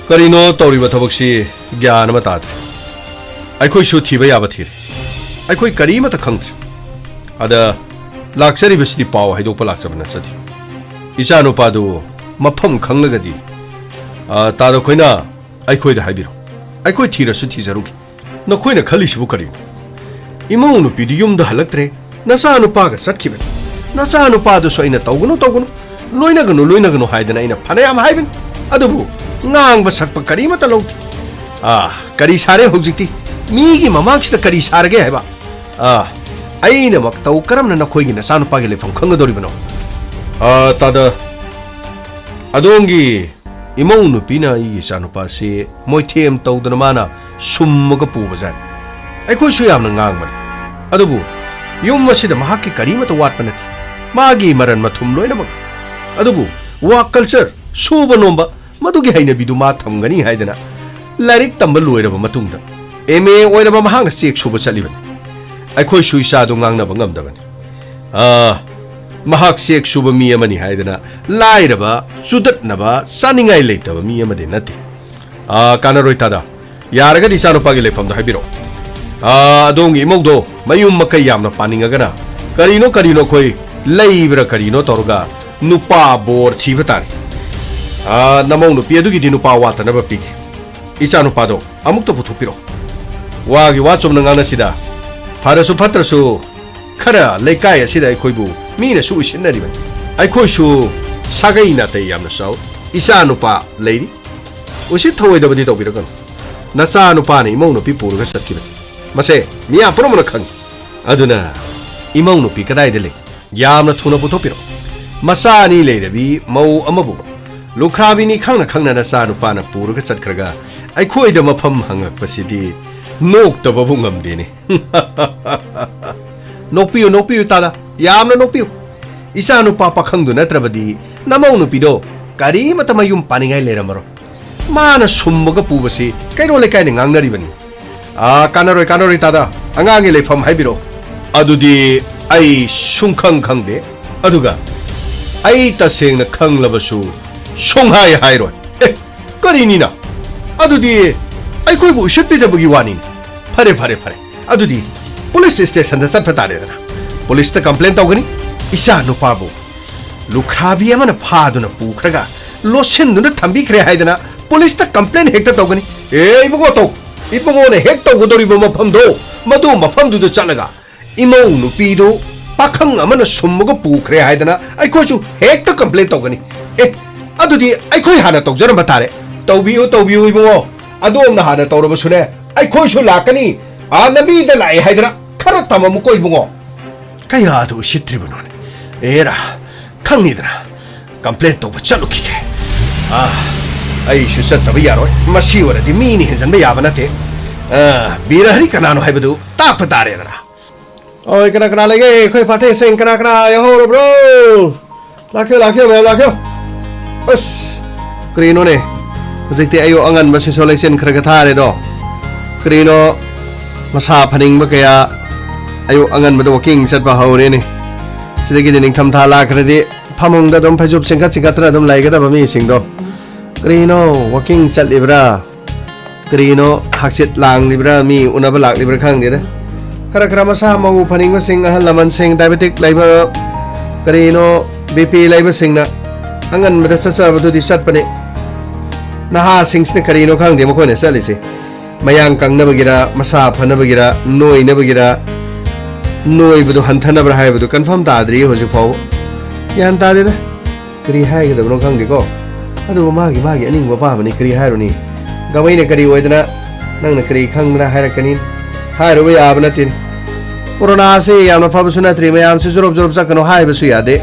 ꯀꯔꯤꯅꯣ ꯇꯧꯔꯤꯕ ꯊꯕꯛꯁꯤ? ꯒ꯭ꯌꯥꯟ ꯑꯃ ꯇꯥꯗ꯭ꯔꯦ꯫ ꯑꯩꯈꯣꯏꯁꯨ ꯊꯤꯕ ꯌꯥꯕ ꯊꯤꯔꯦ꯫ ꯑꯩꯈꯣꯏ ꯀꯔꯤꯃꯠꯇ ꯈꯪꯗ꯭ꯔꯦ꯫ ꯑꯗ ꯂꯥꯛꯆꯔꯤꯕꯁꯤꯗꯤ ꯄꯥꯎ ꯍꯥꯏꯗꯣꯛꯄ ꯂꯥꯛꯆꯕ ꯅꯠꯆꯗꯦ꯫ ꯏꯆꯥꯅꯨꯄꯥꯗꯨ ꯃꯐꯝ ꯈꯪꯂꯒꯗꯤ, ꯑ, ꯇꯥꯗ ꯈꯣꯏꯅ ꯑꯩꯈꯣꯏꯗ ꯍꯥꯏꯕꯤꯔꯣ꯫ ꯑꯩꯈꯣꯏ ꯊꯤꯔꯁꯨ ꯊꯤꯖꯔꯨꯒꯦ꯫ ꯅꯈꯣꯏꯅ ꯈꯜꯂꯤꯁꯤꯕꯨ ꯀꯔꯤꯅꯣ? ꯏꯃꯧ ꯅꯨꯄꯤꯗꯨ ꯌꯨꯝꯗ ꯍꯜꯂꯛꯇ꯭ꯔꯦ, ꯅꯆꯥꯅꯨꯄꯥꯒ ꯆꯠꯈꯤꯕꯅꯤ꯫ ꯅꯆꯥꯅꯨꯄꯥꯗꯨꯁꯨ ꯑꯩꯅ ꯇꯧꯒꯅꯨ, ꯇꯧꯒꯅꯨ, ꯂꯣꯏꯅꯒꯅꯨ, ꯂꯣꯏꯅꯒꯅꯨ ꯍꯥꯏꯗꯅ ꯑꯩꯅ ꯐꯅꯌꯥꯝ ꯍꯥꯏꯕꯅꯤ, ꯑꯗꯨꯕꯨ ꯉꯥꯡꯕ ꯁꯛꯄ ꯀꯔꯤꯃꯠꯇ ꯂꯧꯗꯦ꯫ ꯑꯥ, ꯀꯔꯤ ꯁꯥꯔꯦ ꯍꯧꯖꯤꯛꯇꯤ? ꯃꯤꯒꯤ ꯃꯃꯥꯡꯁꯤꯗ ꯀꯔꯤ ꯁꯥꯔꯒꯦ ꯍꯥꯏꯕ? ꯑꯥ, ꯑꯩꯅ ꯃꯇꯧ ꯀꯔꯝꯅ ꯅꯈꯣꯏꯒꯤ ꯅꯆꯥꯅꯨꯄꯥꯒꯤ ꯂꯩꯐꯝ ꯈꯪꯒꯗꯧꯔꯤꯕꯅꯣ? ꯑꯥ, ꯇꯥꯗ, ꯑꯗꯣꯝꯒꯤ ꯏꯃꯧ ꯅꯨꯄꯤꯅ ꯑꯩꯒꯤ ꯏꯆꯥꯅꯨꯄꯥꯁꯤ ꯃꯣꯏꯊꯦꯝ ꯇꯧꯗꯅ ꯃꯥꯅ ꯁꯨꯝꯃꯒ ꯄꯨꯕꯖꯥꯠꯅꯤ꯫ ꯑꯩꯈꯣꯏꯁꯨ ꯌꯥꯝꯅ ꯉꯥꯡꯕꯅꯤ꯫ ꯑꯗꯨꯕꯨ ꯌꯨꯝ ꯑꯁꯤꯗ ꯃꯍꯥꯛꯀꯤ ꯀꯔꯤꯃꯠꯇ ꯋꯥꯠꯄ ꯅꯠꯇꯦ꯫ ꯃꯥꯒꯤ ꯃꯔꯟ ꯃꯊꯨꯝ ꯂꯣꯏꯅꯃꯛ꯫ ꯑꯗꯨꯕꯨ work culture, ꯁꯨꯕ ꯅꯣꯝꯕ, ꯃꯗꯨꯒꯤ ꯍꯩꯅꯕꯤꯗꯨ ꯃꯥ ꯊꯝꯒꯅꯤ ꯍꯥꯏꯗꯅ ꯂꯥꯏꯔꯤꯛ ꯇꯝꯕ ꯂꯣꯏꯔꯕ ꯃꯇꯨꯡꯗ ꯑꯦꯝ ꯑꯦ ꯑꯣꯏꯔꯕ ꯃꯍꯥꯛꯅ ꯆꯦꯛ ꯁꯨꯕ ꯆꯠꯂꯤꯕꯅꯤ꯫ ꯑꯩꯈꯣꯏꯁꯨ ꯏꯆꯥꯗꯨ ꯉꯥꯡꯅꯕ ꯉꯝꯗꯕꯅꯤ꯫ ꯑꯥ, ꯃꯍꯥꯛ ꯆꯦꯛ ꯁꯨꯕ ꯃꯤ ꯑꯃꯅꯤ ꯍꯥꯏꯗꯅ ꯂꯥꯏꯔꯕ, ꯆꯨꯗꯠꯅꯕ, ꯆꯥꯅꯤꯡꯉꯥꯏ ꯂꯩꯇꯕ ꯃꯤ ꯑꯃꯗꯤ ꯅꯠꯇꯦ꯫ ꯑꯥ, ꯀꯥꯟꯅꯔꯣꯏ ꯇꯥꯗ꯫ ꯌꯥꯔꯒꯗꯤ ꯏꯆꯥꯅꯨꯄꯥꯒꯤ ꯂꯩꯐꯝꯗꯣ ꯍꯥꯏꯕꯤꯔꯛꯑꯣ꯫ ꯑꯥ, ꯑꯗꯣꯝꯒꯤ ꯏꯃꯧꯗꯣ ꯃꯌꯨꯝ ꯃꯀꯩ ꯌꯥꯝꯅ ꯄꯥꯅꯤꯡꯉꯒꯅ ꯀꯔꯤꯅꯣ ꯀꯔꯤꯅꯣ ꯑꯩꯈꯣꯏ ꯂꯩꯕ꯭ꯔꯥ ꯀꯔꯤꯅꯣ ꯇꯧꯔꯒ ꯅꯨꯄꯥ ꯕꯣꯔ ꯊꯤꯕ ꯇꯥꯔꯦ꯫ ꯑꯥ, ꯅꯃꯧ ꯅꯨꯄꯤ ꯑꯗꯨꯒꯤꯗꯤ ꯅꯨꯄꯥ ꯋꯥꯠꯇꯅꯕ ꯄꯤꯒꯦ꯫ ꯏꯆꯥꯅꯨꯄꯥꯗꯣ ꯑꯃꯨꯛꯇ ꯄꯨꯊꯣꯛꯄꯤꯔꯛꯑꯣ꯫ ꯋꯥꯒꯤ ꯋꯥ ꯆꯨꯝꯅ ꯉꯥꯡꯅꯁꯤꯗ꯫ ꯐꯔꯁꯨ ꯐꯠꯇ꯭ꯔꯁꯨ ꯈꯔ ꯂꯩꯀꯥꯏ ꯑꯁꯤꯗ ꯑꯩꯈꯣꯏꯕꯨ ꯃꯤꯅꯁꯨ ꯎꯁꯤꯠꯅꯔꯤꯕꯅꯤ꯫ ꯑꯩꯈꯣꯏꯁꯨ ꯁꯥꯒꯩ ꯅꯥꯇꯩ ꯌꯥꯝꯅ ꯆꯥꯎ꯫ ꯏꯆꯥ ꯅꯨꯄꯥ ꯂꯩꯔꯤ꯫ ꯎꯁꯤꯠ ꯊꯑꯣꯏꯗꯕꯗꯤ ꯇꯧꯕꯤꯔꯛꯀꯅꯨ꯫ ꯅꯆꯥ ꯅꯨꯄꯥꯅ ꯏꯃꯧ ꯅꯨꯄꯤ ꯄꯨꯔꯒ ꯆꯠꯈꯤꯕꯅꯤ꯫ ꯃꯁꯦ ꯃꯤꯌꯥꯝ ꯄꯨꯝꯅꯃꯛꯅ ꯈꯪꯏ꯫ ꯑꯗꯨꯅ ꯏꯃꯧ ꯅꯨꯄꯤ ꯀꯗꯥꯏꯗ ꯂꯩ? ꯌꯥꯝꯅ ꯊꯨꯅ ꯄꯨꯊꯣꯛꯄꯤꯔꯛꯎ꯫ ꯃꯆꯥ ꯑꯅꯤ ꯂꯩꯔꯕꯤ ꯃꯧ ꯑꯃꯕꯨ ꯂꯨꯈ꯭ꯔꯥꯕꯤꯅꯤ ꯈꯪꯅ ꯈꯪꯅ ꯅꯆꯥ ꯅꯨꯄꯥꯅ ꯄꯨꯔꯒ ꯆꯠꯈ꯭ꯔꯒ ꯑꯩꯈꯣꯏꯗ ꯃꯐꯝ ꯍꯪꯉꯛꯄꯁꯤꯗꯤ ꯅꯣꯛꯇꯕꯕꯨ ꯉꯝꯗꯦꯅꯦ꯫ ꯅꯣꯛꯄꯤꯌꯨ, ꯅꯣꯛꯄꯤꯌꯨ ꯇꯥꯗ, ꯌꯥꯝꯅ ꯅꯣꯛꯄꯤꯌꯨ꯫ ꯏꯆꯥ ꯅꯨꯄꯥ ꯄꯥꯈꯪꯗꯨ ꯅꯠꯇ꯭ꯔꯕꯗꯤ ꯅꯃꯧ ꯅꯨꯄꯤꯗꯣ ꯀꯔꯤꯃꯠꯇ ꯃꯌꯨꯝ ꯄꯥꯅꯤꯡꯉꯥꯏ ꯂꯩꯔꯝꯃꯔꯣꯏ꯫ ꯃꯥꯅ ꯁꯨꯝꯕꯒ ꯄꯨꯕꯁꯤ ꯀꯩꯔꯣꯜ ꯂꯩꯀꯥꯏꯅ ꯉꯥꯡꯅꯔꯤꯕꯅꯤ꯫ ꯑꯥ, ꯀꯥꯟꯅꯔꯣꯏ, ꯀꯥꯟꯅꯔꯣꯏ ꯇꯥꯗ, ꯑꯉꯥꯡꯒꯤ ꯂꯩꯐꯝ ꯍꯥꯏꯕꯤꯔꯛꯑꯣ꯫ ꯑꯗꯨꯗꯤ ꯑꯩ ꯁꯨꯡꯈꯪ ꯈꯪꯗꯦ꯫ ꯑꯗꯨꯒ ꯑꯩ ꯇꯁꯦꯡꯅ ꯈꯪꯂꯕꯁꯨ ꯁꯨꯡꯍꯥꯏ ꯍꯥꯏꯔꯣꯏ꯫ ꯑꯦ, ꯀꯔꯤꯅꯤꯅ? ꯑꯗꯨꯗꯤ ꯑꯩꯈꯣꯏꯕꯨ ꯎꯁꯤꯠꯄꯤꯗꯕꯒꯤ ꯋꯥꯅꯤꯅꯦ꯫ ꯐꯔꯦ, ꯐꯔꯦ, ꯐꯔꯦ꯫ ꯑꯗꯨꯗꯤ ꯄꯨꯂꯤꯁ ꯁ꯭ꯇꯦꯁꯟꯗ ꯆꯠꯄ ꯇꯥꯔꯦꯗꯅ꯫ ꯄꯨꯂꯤꯁꯇ ꯀꯝꯄ꯭ꯂꯦꯟ ꯇꯧꯒꯅꯤ꯫ ꯏꯆꯥ ꯅꯨꯄꯥꯕꯨ ꯂꯨꯈ꯭ꯔꯥꯕꯤ ꯑꯃꯅ ꯐꯥꯗꯨꯅ ꯄꯨꯈ꯭ꯔꯒ ꯂꯣꯠꯁꯤꯟꯗꯨꯅ ꯊꯝꯕꯤꯈ꯭ꯔꯦ ꯍꯥꯏꯗꯅ ꯄꯨꯂꯤꯁꯇ ꯀꯝꯄ꯭ꯂꯦꯟ ꯍꯦꯛꯇ ꯇꯧꯒꯅꯤ꯫ ꯑꯦ, ꯏꯕꯨꯡꯉꯣ, ꯇꯧ꯫ ꯏꯕꯨꯡꯉꯣꯅ ꯍꯦꯛ ꯇꯧꯒꯗꯧꯔꯤꯕ ꯃꯐꯝꯗꯣ, ꯃꯗꯨ ꯃꯐꯝꯗꯨꯗ ꯆꯠꯂꯒ ꯏꯃꯧ ꯅꯨꯄꯤꯗꯨ ꯄꯥꯈꯪ ꯑꯃꯅ ꯁꯨꯝꯃꯒ ꯄꯨꯈ꯭ꯔꯦ ꯍꯥꯏꯗꯅ ꯑꯩꯈꯣꯏꯁꯨ ꯍꯦꯛꯇ ꯀꯝꯄ꯭ꯂꯦꯟ ꯇꯧꯒꯅꯤ꯫ ꯑꯦ, ꯑꯗꯨꯗꯤ ꯑꯩꯈꯣꯏ ꯍꯥꯟꯅ ꯇꯧꯖꯔꯝꯕ ꯇꯥꯔꯦ꯫ ꯇꯧꯕꯤꯌꯨ, ꯇꯧꯕꯤꯌꯨ ꯏꯕꯨꯡꯉꯣ꯫ ꯑꯗꯣꯝꯅ ꯍꯥꯟꯅ ꯇꯧꯔꯕꯁꯨꯅꯦ, ꯑꯩꯈꯣꯏꯁꯨ ꯂꯥꯛꯀꯅꯤ꯫ ꯑꯥ, ꯂꯝꯕꯤꯗ ꯂꯥꯛꯑꯦ ꯍꯥꯏꯗꯅ ꯈꯔ ꯇꯝꯃꯝꯃꯨꯀꯣ ꯏꯕꯨꯡꯉꯣ꯫ ꯀꯌꯥꯗ ꯎꯁꯤꯠꯇ꯭ꯔꯤꯕꯅꯣꯅꯦ꯫ ꯑꯦꯔꯥ, ꯈꯪꯉꯤꯗꯅ, ꯀꯝꯄ꯭ꯂꯦꯟ ꯇꯧꯕ ꯆꯠꯂꯨꯈꯤꯒꯦ꯫ ꯑꯥ, ꯑꯩꯁꯨ ꯆꯠꯇꯕ ꯌꯥꯔꯣꯏ꯫ ꯃꯁꯤ ꯑꯣꯏꯔꯗꯤ ꯃꯤꯅ ꯍꯦꯟꯖꯟꯕ ꯌꯥꯕ ꯅꯠꯇꯦ꯫ ꯑꯥ, ꯕꯤꯔꯍꯔꯤ ꯀꯅꯥꯅꯣ ꯍꯥꯏꯕꯗꯨ ꯇꯥꯛꯄ ꯇꯥꯔꯦꯗꯅ꯫ ꯑꯣꯏ, ꯀꯅꯥ ꯀꯅꯥ ꯂꯩꯒꯦ? ꯑꯩꯈꯣꯏ ꯐꯥꯊꯦꯁꯤꯡ ꯀꯅꯥ ꯀꯅꯥ ꯌꯥꯎꯍꯧꯔꯕ꯭ꯔꯣ? ꯂꯥꯛꯈꯤꯌꯣ, ꯂꯥꯛꯈꯤꯌꯣ, ꯃꯌꯥꯝ ꯂꯥꯛꯈꯤꯌꯣ꯫ ꯑꯁ, ꯀꯔꯤꯅꯣꯅꯦ? ꯍꯧꯖꯤꯛꯇꯤ ꯑꯌꯨꯛ ꯑꯉꯟꯕꯁꯤꯁꯨ ꯂꯩꯆꯤꯟ ꯈꯔ ꯈꯔ ꯊꯥꯔꯦꯗꯣ꯫ ꯀꯔꯤꯅꯣ, ꯃꯁꯥ ꯐꯅꯤꯡꯕ ꯀꯌꯥ ꯑꯌꯨꯛ ꯑꯉꯟꯕꯗ ꯋꯥꯀꯤꯡ ꯆꯠꯄ ꯍꯧꯔꯦꯅꯦ꯫ ꯁꯤꯗꯒꯤꯗꯤ ꯅꯤꯡꯊꯝꯊꯥ ꯂꯥꯛꯈ꯭ꯔꯗꯤ ꯐꯃꯨꯡꯗ ꯑꯗꯨꯝ ꯐꯩꯖꯨꯞ ꯆꯤꯡꯈꯠ ꯆꯤꯡꯈꯠꯇꯅ ꯑꯗꯨꯝ ꯂꯩꯒꯗꯕ ꯃꯤꯁꯤꯡꯗꯣ꯫ ꯀꯔꯤꯅꯣ, ꯋꯥꯀꯤꯡ ꯆꯠꯂꯤꯕ꯭ꯔꯥ? ꯀꯔꯤꯅꯣ, ꯍꯛꯆꯤꯠ ꯂꯥꯡꯂꯤꯕ꯭ꯔꯥ, ꯃꯤ ꯎꯅꯕ ꯂꯥꯛꯂꯤꯕ꯭ꯔꯥ ꯈꯪꯗꯦꯗ꯫ ꯈꯔ ꯈꯔ ꯃꯁꯥ ꯃꯎ ꯐꯅꯤꯡꯕꯁꯤꯡ, ꯑꯍꯜ ꯂꯃꯟꯁꯤꯡ, ꯗꯥꯏꯕꯦꯇꯤꯛ ꯂꯩꯕ, ꯀꯔꯤꯅꯣ, ꯕꯤ ꯄꯤ ꯂꯩꯕꯁꯤꯡꯅ ꯑꯉꯟꯕꯗ ꯆꯠꯆꯕꯗꯨꯗꯤ ꯆꯠꯄꯅꯤ꯫ ꯅꯍꯥꯁꯤꯡꯁꯤꯅ ꯀꯔꯤꯅꯣ ꯈꯪꯗꯦ ꯃꯈꯣꯏꯅ ꯆꯠꯂꯤꯁꯦ꯫ ꯃꯌꯥꯡ ꯀꯪꯅꯕꯒꯤꯔ, ꯃꯁꯥ ꯐꯅꯕꯒꯤꯔ, ꯅꯣꯏꯅꯕꯒꯤꯔ, ꯅꯣꯏꯕꯗꯨ ꯍꯟꯊꯅꯕ꯭ꯔꯥ ꯍꯥꯏꯕꯗꯨ ꯀꯟꯐꯥꯔꯝ ꯇꯥꯗ꯭ꯔꯤ ꯍꯧꯖꯤꯛ ꯐꯥꯎꯕ꯫ ꯒ꯭ꯌꯥꯟ ꯇꯥꯗꯦꯗ꯫ ꯀꯔꯤ ꯍꯥꯏꯒꯗꯕꯅꯣ ꯈꯪꯗꯦꯀꯣ꯫ ꯑꯗꯨꯕꯨ ꯃꯥꯒꯤ, ꯃꯥꯒꯤ ꯑꯅꯤꯡꯕ ꯑꯄꯥꯝꯕꯅꯤ, ꯀꯔꯤ ꯍꯥꯏꯔꯨꯅꯤ? ꯒꯃꯩꯅ ꯀꯔꯤ ꯑꯣꯏꯗꯅ ꯅꯪꯅ ꯀꯔꯤ ꯈꯪꯗꯅ ꯍꯥꯏꯔꯛꯀꯅꯤ? ꯍꯥꯏꯔꯨꯕ ꯌꯥꯕ ꯅꯠꯇꯦ꯫ ꯀꯣꯔꯣꯅꯥꯁꯤ ꯌꯥꯝꯅ ꯐꯕꯁꯨ ꯅꯠꯇ꯭ꯔꯤ, ꯃꯌꯥꯝꯁꯤ ꯖꯣꯔꯣꯞ ꯖꯣꯔꯣꯞ ꯆꯠꯀꯅꯨ ꯍꯥꯏꯕꯁꯨ ꯌꯥꯗꯦ꯫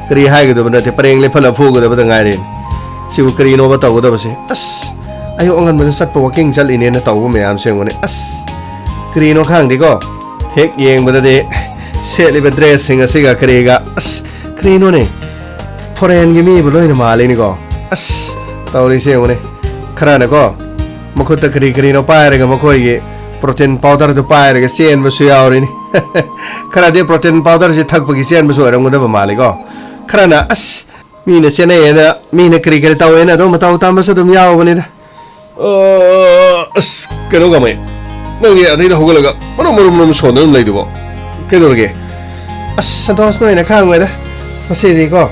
ꯀꯔꯤ ꯍꯥꯏꯒꯗꯕ ꯅꯠꯇꯦ, ꯄꯔꯦꯡ ꯂꯦꯞꯍꯜꯂ ꯐꯨꯒꯗꯕꯗ ꯉꯥꯏꯔꯦ꯫ ꯁꯤꯕꯨ ꯀꯔꯤꯅꯣꯕ ꯇꯧꯒꯗꯕꯁꯦ? ꯑꯁ, ꯑꯌꯨꯛ ꯑꯉꯟꯕꯗ ꯆꯠꯄ, ꯋꯥꯀꯤꯡ ꯆꯠꯂꯤꯅꯦꯅ ꯇꯧꯕ ꯃꯌꯥꯝꯁꯦ ꯌꯦꯡꯉꯨꯅꯦ꯫ ꯑꯁ, ꯀꯔꯤꯅꯣ ꯈꯪꯗꯦꯀꯣ꯫ ꯍꯦꯛ ꯌꯦꯡꯕꯗꯗꯤ ꯁꯦꯠꯂꯤꯕ ꯗ꯭ꯔꯦꯁꯁꯤꯡ ꯑꯁꯤꯒ ꯀꯔꯤꯒ, ꯑꯁ, ꯀꯔꯤꯅꯣꯅꯦ? ꯐꯣꯔꯦꯟꯒꯤ ꯃꯤꯕꯨ ꯂꯣꯏꯅ ꯃꯥꯜꯂꯤꯅꯤꯀꯣ꯫ ꯑꯁ, ꯇꯧꯔꯤꯁꯦ ꯌꯦꯡꯉꯨꯅꯦ꯫ ꯈꯔꯅꯀꯣ, ꯃꯈꯨꯠꯇ ꯀꯔꯤ ꯀꯔꯤꯅꯣ ꯄꯥꯏꯔꯒ ꯃꯈꯣꯏꯒꯤ ꯄ꯭ꯔꯣꯇꯤꯟ ꯄꯥꯎꯗꯔꯗꯨ ꯄꯥꯏꯔꯒ ꯆꯦꯟꯕꯁꯨ ꯌꯥꯎꯔꯤꯅꯤ꯫ ꯈꯔꯗꯤ ꯄ꯭ꯔꯣꯇꯤꯟ ꯄꯥꯎꯗꯔꯁꯤ ꯊꯛꯄꯒꯤ ꯆꯦꯟꯕꯁꯨ ꯑꯣꯏꯔꯝꯒꯗꯕ ꯃꯥꯜꯂꯤꯀꯣ꯫ ꯈꯔꯅ, ꯑꯁ, ꯃꯤꯅ ꯆꯦꯟꯅꯩꯌꯦꯅ, ꯃꯤꯅ ꯀꯔꯤ ꯀꯔꯤ ꯇꯧꯋꯦꯅ ꯑꯗꯨꯝ ꯃꯇꯧ ꯇꯝꯕꯁꯨ ꯑꯗꯨꯝ ꯌꯥꯎꯕꯅꯤꯗ꯫ ꯑ, ꯑꯁ, ꯀꯩꯅꯣ ꯒꯃꯩ, ꯅꯪꯗꯤ ꯑꯗꯩꯗ ꯍꯧꯒꯠꯂꯒ ꯃꯔꯨꯝ ꯃꯔꯨꯝ ꯃꯔꯨꯝ ꯁꯣꯟꯗꯅ ꯑꯗꯨꯝ ꯂꯩꯗꯨꯕꯣ? ꯀꯩꯗꯧꯔꯒꯦ? ꯑꯁ, ꯁꯟꯇꯣꯁ, ꯅꯣꯏꯅ ꯈꯪꯉꯣꯏꯗ꯫ ꯉꯁꯤꯗꯤꯀꯣ,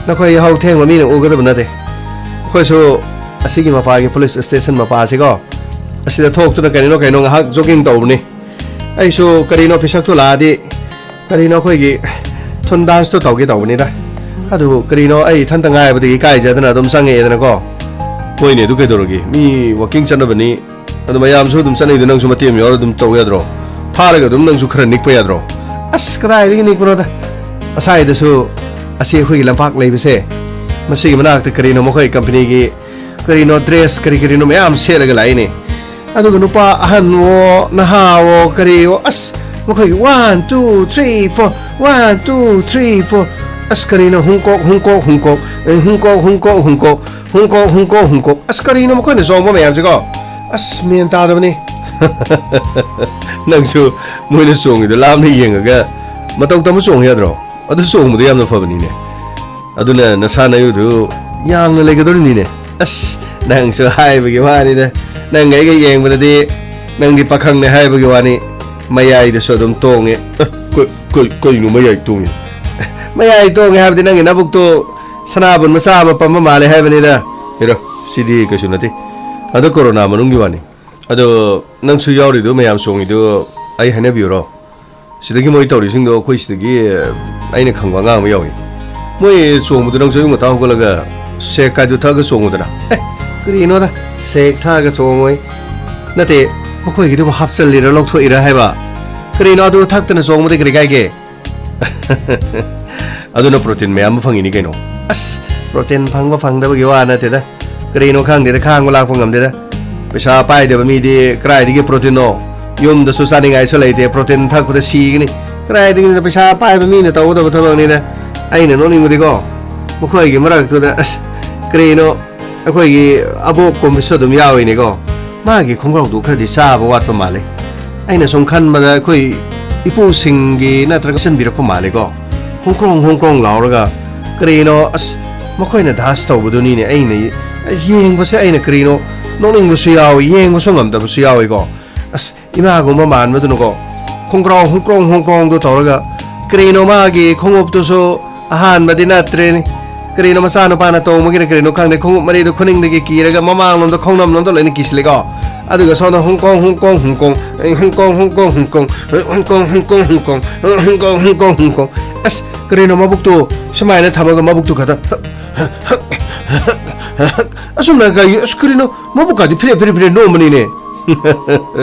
ꯅꯈꯣꯏ ꯌꯥꯍꯧ ꯊꯦꯡꯕ ꯃꯤꯅ ꯎꯒꯗꯕ ꯅꯠꯇꯦ꯫ ꯑꯩꯈꯣꯏꯁꯨ ꯑꯁꯤꯒꯤ ꯃꯄꯥꯒꯤ ꯄꯨꯂꯤꯁ ꯁ꯭ꯇꯦꯁꯟ ꯃꯄꯥꯁꯤꯀꯣ, ꯑꯁꯤꯗ ꯊꯣꯛꯇꯨꯅ ꯀꯔꯤꯅꯣ ꯀꯩꯅꯣ ꯉꯥꯏꯍꯥꯛ ꯖꯣꯒꯤꯡ ꯇꯧꯕꯅꯤ꯫ ꯑꯩꯁꯨ ꯀꯔꯤꯅꯣ ꯄꯤꯁꯛꯇꯨ ꯂꯥꯛꯑꯗꯤ ꯀꯔꯤꯅꯣ ꯑꯩꯈꯣꯏꯒꯤ ꯊꯨꯟ ꯗꯥꯟꯁꯇꯣ ꯇꯧꯒꯦ ꯇꯧꯕꯅꯤꯗ꯫ ꯑꯗꯨꯕꯨ ꯀꯔꯤꯅꯣ ꯑꯩ ꯏꯊꯟꯇ ꯉꯥꯏꯕꯗꯒꯤ ꯏꯀꯥꯏꯖꯗꯅ ꯑꯗꯨꯝ ꯆꯪꯉꯛꯑꯦꯗꯅꯀꯣ꯫ ꯍꯣꯏꯅꯦ, ꯑꯗꯨ ꯀꯩꯗꯧꯔꯒꯦ? ꯃꯤ ꯋꯥꯀꯤꯡ ꯆꯠꯅꯕꯅꯤ꯫ ꯑꯗꯨ ꯃꯌꯥꯝꯁꯨ ꯑꯗꯨꯝ ꯆꯠꯅꯩꯗꯣ, ꯅꯪꯁꯨ ꯃꯇꯦꯛ ꯑꯃ ꯌꯥꯎꯔ ꯑꯗꯨꯝ ꯇꯧ ꯌꯥꯗ꯭ꯔꯣ? ꯐꯥꯔꯒ ꯑꯗꯨꯝ ꯅꯪꯁꯨ ꯈꯔ ꯅꯤꯛꯄ ꯌꯥꯗ꯭ꯔꯣ? ꯑꯁ, ꯀꯗꯥꯏꯗꯒꯤ ꯅꯤꯛꯄꯅꯣꯗ? ꯉꯁꯥꯏꯗꯁꯨ ꯑꯁꯤ ꯑꯩꯈꯣꯏꯒꯤ ꯂꯝꯄꯥꯛ ꯂꯩꯕꯁꯦ, ꯃꯁꯤꯒꯤ ꯃꯅꯥꯛꯇ ꯀꯔꯤꯅꯣ ꯃꯈꯣꯏ ꯀꯝꯄꯅꯤꯒꯤ ꯀꯔꯤꯅꯣ ꯗ꯭ꯔꯦꯁ ꯀꯔꯤ ꯀꯔꯤꯅꯣ ꯃꯌꯥꯝ ꯁꯦꯠꯂꯒ ꯂꯥꯛꯏꯅꯦ꯫ ꯑꯗꯨꯒ ꯅꯨꯄꯥ ꯑꯍꯟꯋꯣ ꯅꯍꯥꯋꯣ ꯀꯔꯤꯋꯣ, ꯑꯁ, ꯃꯈꯣꯏꯒꯤ one, two, three, four, one, two, three, four, ꯑꯁ, ꯀꯔꯤꯅꯣ? ꯍꯨꯡꯀꯣꯛ, ꯍꯨꯡꯀꯣꯛ, ꯍꯨꯡꯀꯣꯛ, ꯑꯦ, ꯍꯨꯡꯀꯣꯛ, ꯍꯨꯡꯀꯣꯛ, ꯍꯨꯡꯀꯣꯛ, ꯍꯨꯡꯀꯣꯛ, ꯍꯨꯡꯀꯣꯛ, ꯍꯨꯡꯀꯣꯛ꯫ ꯑꯁ, ꯀꯔꯤꯅꯣ ꯃꯈꯣꯏꯅ ꯆꯣꯡꯕ ꯃꯌꯥꯝꯁꯤꯀꯣ? ꯑꯁ, ꯃꯦꯟ ꯇꯥꯗꯕꯅꯤ꯫ ꯅꯪꯁꯨ ꯃꯣꯏꯅ ꯆꯣꯡꯉꯤꯗꯣ ꯂꯥꯞꯅ ꯌꯦꯡꯉꯒ ꯃꯇꯧ ꯇꯝꯕ ꯆꯣꯡꯉꯨ ꯌꯥꯗ꯭ꯔꯣ? ꯑꯗꯨ ꯆꯣꯡꯕꯗꯣ ꯌꯥꯝꯅ ꯐꯕꯅꯤꯅꯦ꯫ ꯑꯗꯨꯅ ꯅꯁꯥ ꯅꯌꯨꯗꯨ ꯌꯥꯡꯅ ꯂꯩꯒꯗꯧꯔꯤꯕꯅꯤꯅꯦ꯫ ꯑꯁ, ꯅꯪꯁꯨ ꯍꯥꯏꯕꯒꯤ ꯋꯥꯅꯤꯗ꯫ ꯅꯪ ꯑꯩꯒ ꯌꯦꯡꯕꯗꯗꯤ ꯅꯪꯗꯤ ꯄꯥꯈꯪꯅꯦ ꯍꯥꯏꯕꯒꯤ ꯋꯥꯅꯤ꯫ ꯃꯌꯥꯏꯗꯁꯨ ꯑꯗꯨꯝ ꯇꯣꯡꯉꯦ꯫ ꯑꯦ, ꯀꯩ-, ꯀꯩ-, ꯀꯩꯅꯣ ꯃꯌꯥꯏ ꯇꯣꯡꯉꯤ? ꯃꯌꯥꯏ ꯇꯣꯡꯉꯦ ꯍꯥꯏꯕꯗꯤ ꯅꯪꯒꯤ ꯅꯕꯨꯛꯇꯣ ꯁꯅꯥꯕꯨꯟ ꯃꯆꯥ ꯑꯃ ꯄꯝꯕ ꯃꯥꯜꯂꯦ ꯍꯥꯏꯕꯅꯤꯗ꯫ ꯍꯦꯔꯣ, ꯁꯤꯗꯤ ꯀꯩꯁꯨ ꯅꯠꯇꯦ꯫ ꯑꯗꯣ ꯀꯣꯔꯣꯅꯥ ꯃꯅꯨꯡꯒꯤ ꯋꯥꯅꯤ꯫ ꯑꯗꯣ ꯅꯪꯁꯨ ꯌꯥꯎꯔꯤꯗꯨ ꯃꯌꯥꯝ ꯆꯣꯡꯉꯤꯗꯨ ꯑꯩ ꯍꯥꯏꯅꯕꯤꯌꯨꯔꯣ? ꯁꯤꯗꯒꯤ ꯃꯣꯏ ꯇꯧꯔꯤꯁꯤꯡꯗꯣ ꯑꯩꯈꯣꯏ ꯁꯤꯗꯒꯤ ꯑꯩꯅ ꯈꯪꯕ ꯑꯉꯥꯡ ꯑꯃ ꯌꯥꯎꯏ꯫ ꯃꯣꯏ ꯆꯣꯡꯕꯗꯨ ꯅꯪꯁꯨ ꯑꯌꯨꯛ ꯉꯟꯇꯥ ꯍꯧꯒꯠꯂꯒ ꯁꯦꯛ ꯀꯥꯏꯗꯨ ꯊꯛꯑꯒ ꯆꯣꯡꯉꯨꯗꯅ꯫ ꯑꯦ, ꯀꯔꯤꯅꯣꯗ, ꯁꯦꯛ ꯊꯛꯑꯒ ꯆꯣꯡꯉꯣꯏ꯫ ꯅꯠꯇꯦ, ꯃꯈꯣꯏꯒꯤꯗꯨꯕꯨ ꯍꯥꯞꯆꯜꯂꯤꯔ ꯂꯧꯊꯣꯛꯏꯔ ꯍꯥꯏꯕ? ꯀꯔꯤꯅꯣ, ꯑꯗꯨ ꯊꯛꯇꯅ ꯆꯣꯡꯕꯗꯤ ꯀꯔꯤ ꯀꯥꯏꯒꯦ? ꯑꯗꯨꯅ ꯄ꯭ꯔꯣꯇꯤꯟ ꯃꯌꯥꯝ ꯑꯃ ꯐꯪꯉꯤꯅꯤ ꯀꯩꯅꯣ꯫ ꯑꯁ, ꯄ꯭ꯔꯣꯇꯤꯟ ꯐꯪꯕ ꯐꯪꯗꯕꯒꯤ ꯋꯥ ꯅꯠꯇꯦꯗ꯫ ꯀꯔꯤꯅꯣ ꯈꯪꯗꯦꯗ, ꯈꯥꯡꯕ ꯂꯥꯛꯄ ꯉꯝꯗꯦꯗ꯫ ꯄꯩꯁꯥ ꯄꯥꯏꯗꯕ ꯃꯤꯗꯤ ꯀꯗꯥꯏꯗꯒꯤ ꯄ꯭ꯔꯣꯇꯤꯟꯅꯣ? ꯌꯨꯝꯗꯁꯨ ꯆꯥꯅꯤꯡꯉꯥꯏꯁꯨ ꯂꯩꯇꯦ, ꯄ꯭ꯔꯣꯇꯤꯟ ꯊꯛꯄꯗ ꯁꯤꯒꯅꯤ꯫ ꯀꯗꯥꯏꯗꯒꯤꯅꯣꯗ, ꯄꯩꯁꯥ ꯄꯥꯏꯕ ꯃꯤꯅ ꯇꯧꯒꯗꯕ ꯊꯕꯛꯅꯤꯗ꯫ ꯑꯩꯅ ꯅꯣꯛꯅꯤꯡꯕꯗꯤꯀꯣ, ꯃꯈꯣꯏꯒꯤ ꯃꯔꯛꯇꯨꯗ, ꯑꯁ, ꯀꯔꯤꯅꯣ, ꯑꯩꯈꯣꯏꯒꯤ ꯑꯕꯣꯛꯀꯨꯝꯕꯁꯨ ꯑꯗꯨꯝ ꯌꯥꯎꯏꯅꯦꯀꯣ꯫ ꯃꯥꯒꯤ ꯈꯣꯡꯒ꯭ꯔꯥꯎꯗꯨ ꯈꯔꯗꯤ ꯆꯥꯕ ꯋꯥꯠꯄ ꯃꯥꯜꯂꯦ꯫ ꯑꯩꯅ ꯁꯨꯝ ꯈꯟꯕꯗ ꯑꯩꯈꯣꯏ ꯏꯄꯨꯁꯤꯡꯒꯤ ꯅꯠꯇ꯭ꯔꯒ ꯆꯟꯕꯤꯔꯛꯄ ꯃꯥꯜꯂꯦꯀꯣ꯫ ꯍꯣꯡꯀ꯭ꯔꯣꯡ ꯍꯣꯡꯀ꯭ꯔꯣꯡ ꯂꯥꯎꯔꯒ, ꯀꯔꯤꯅꯣ, ꯑꯁ, ꯃꯈꯣꯏꯅ ꯗꯥꯟꯁ ꯇꯧꯕꯗꯨꯅꯤꯅꯦ ꯑꯩꯅ ꯌꯦꯡꯕꯁꯦ꯫ ꯑꯩꯅ ꯀꯔꯤꯅꯣ, ꯅꯣꯛꯅꯤꯡꯕꯁꯨ ꯌꯥꯎꯏ, ꯌꯦꯡꯕꯁꯨ ꯉꯝꯗꯕꯁꯨ ꯌꯥꯎꯏꯀꯣ꯫ ꯑꯁ, ꯏꯃꯥꯒꯨꯝꯕ ꯃꯥꯟꯕꯗꯨꯅꯀꯣ, ꯈꯣꯡꯒ꯭ꯔꯥꯎ ꯍꯣꯡꯀ꯭ꯔꯣꯡ ꯍꯣꯡꯀ꯭ꯔꯣꯡꯗꯣ ꯇꯧꯔꯒ, ꯀꯔꯤꯅꯣ, ꯃꯥꯒꯤ ꯈꯣꯡꯎꯞꯇꯨꯁꯨ ꯑꯍꯥꯟꯕꯗꯤ ꯅꯠꯇ꯭ꯔꯦꯅꯦ꯫ ꯀꯔꯤꯅꯣ, ꯃꯆꯥꯅꯨꯄꯥꯅ ꯇꯣꯡꯕꯒꯤꯔ ꯀꯔꯤꯅꯣ ꯈꯪꯗꯦ, ꯈꯣꯡꯎꯞ ꯃꯔꯤꯗꯨ ꯈꯨꯅꯤꯡꯗꯒꯤ ꯀꯤꯔꯒ ꯃꯃꯥꯡꯂꯣꯝꯗ, ꯈꯣꯡꯅꯝꯂꯣꯝꯗ ꯂꯣꯏꯅ ꯀꯤꯁꯤꯜꯂꯦꯀꯣ꯫ ꯑꯗꯨꯒ ꯁꯣꯝꯗ ꯍꯣꯡꯀꯣꯡ ꯍꯣꯡꯀꯣꯡ ꯍꯣꯡꯀꯣꯡ, ꯑꯩ ꯍꯣꯡꯀꯣꯡ ꯍꯣꯡꯀꯣꯡ ꯍꯣꯡꯀꯣꯡ, ꯑꯩ ꯍꯣꯡꯀꯣꯡ ꯍꯣꯡꯀꯣꯡ ꯍꯣꯡꯀꯣꯡ, ꯑꯩ ꯍꯣꯡꯀꯣꯡ ꯍꯣꯡꯀꯣꯡ ꯍꯣꯡꯀꯣꯡ꯫ ꯑꯁ, ꯀꯔꯤꯅꯣ, ꯃꯕꯨꯛꯇꯨ ꯁꯨꯃꯥꯏꯅ ꯊꯝꯃꯒ ꯃꯕꯨꯛꯇꯨ ꯈꯛꯇ ꯑꯁꯨꯝꯅ ꯀꯩ-, ꯑꯁ, ꯀꯔꯤꯅꯣ, ꯃꯕꯨꯛꯀꯥꯗꯤ ꯐꯤꯔꯦ ꯐꯤꯔꯦ ꯐꯤꯔꯦ ꯅꯣꯝꯕꯅꯤꯅꯦ꯫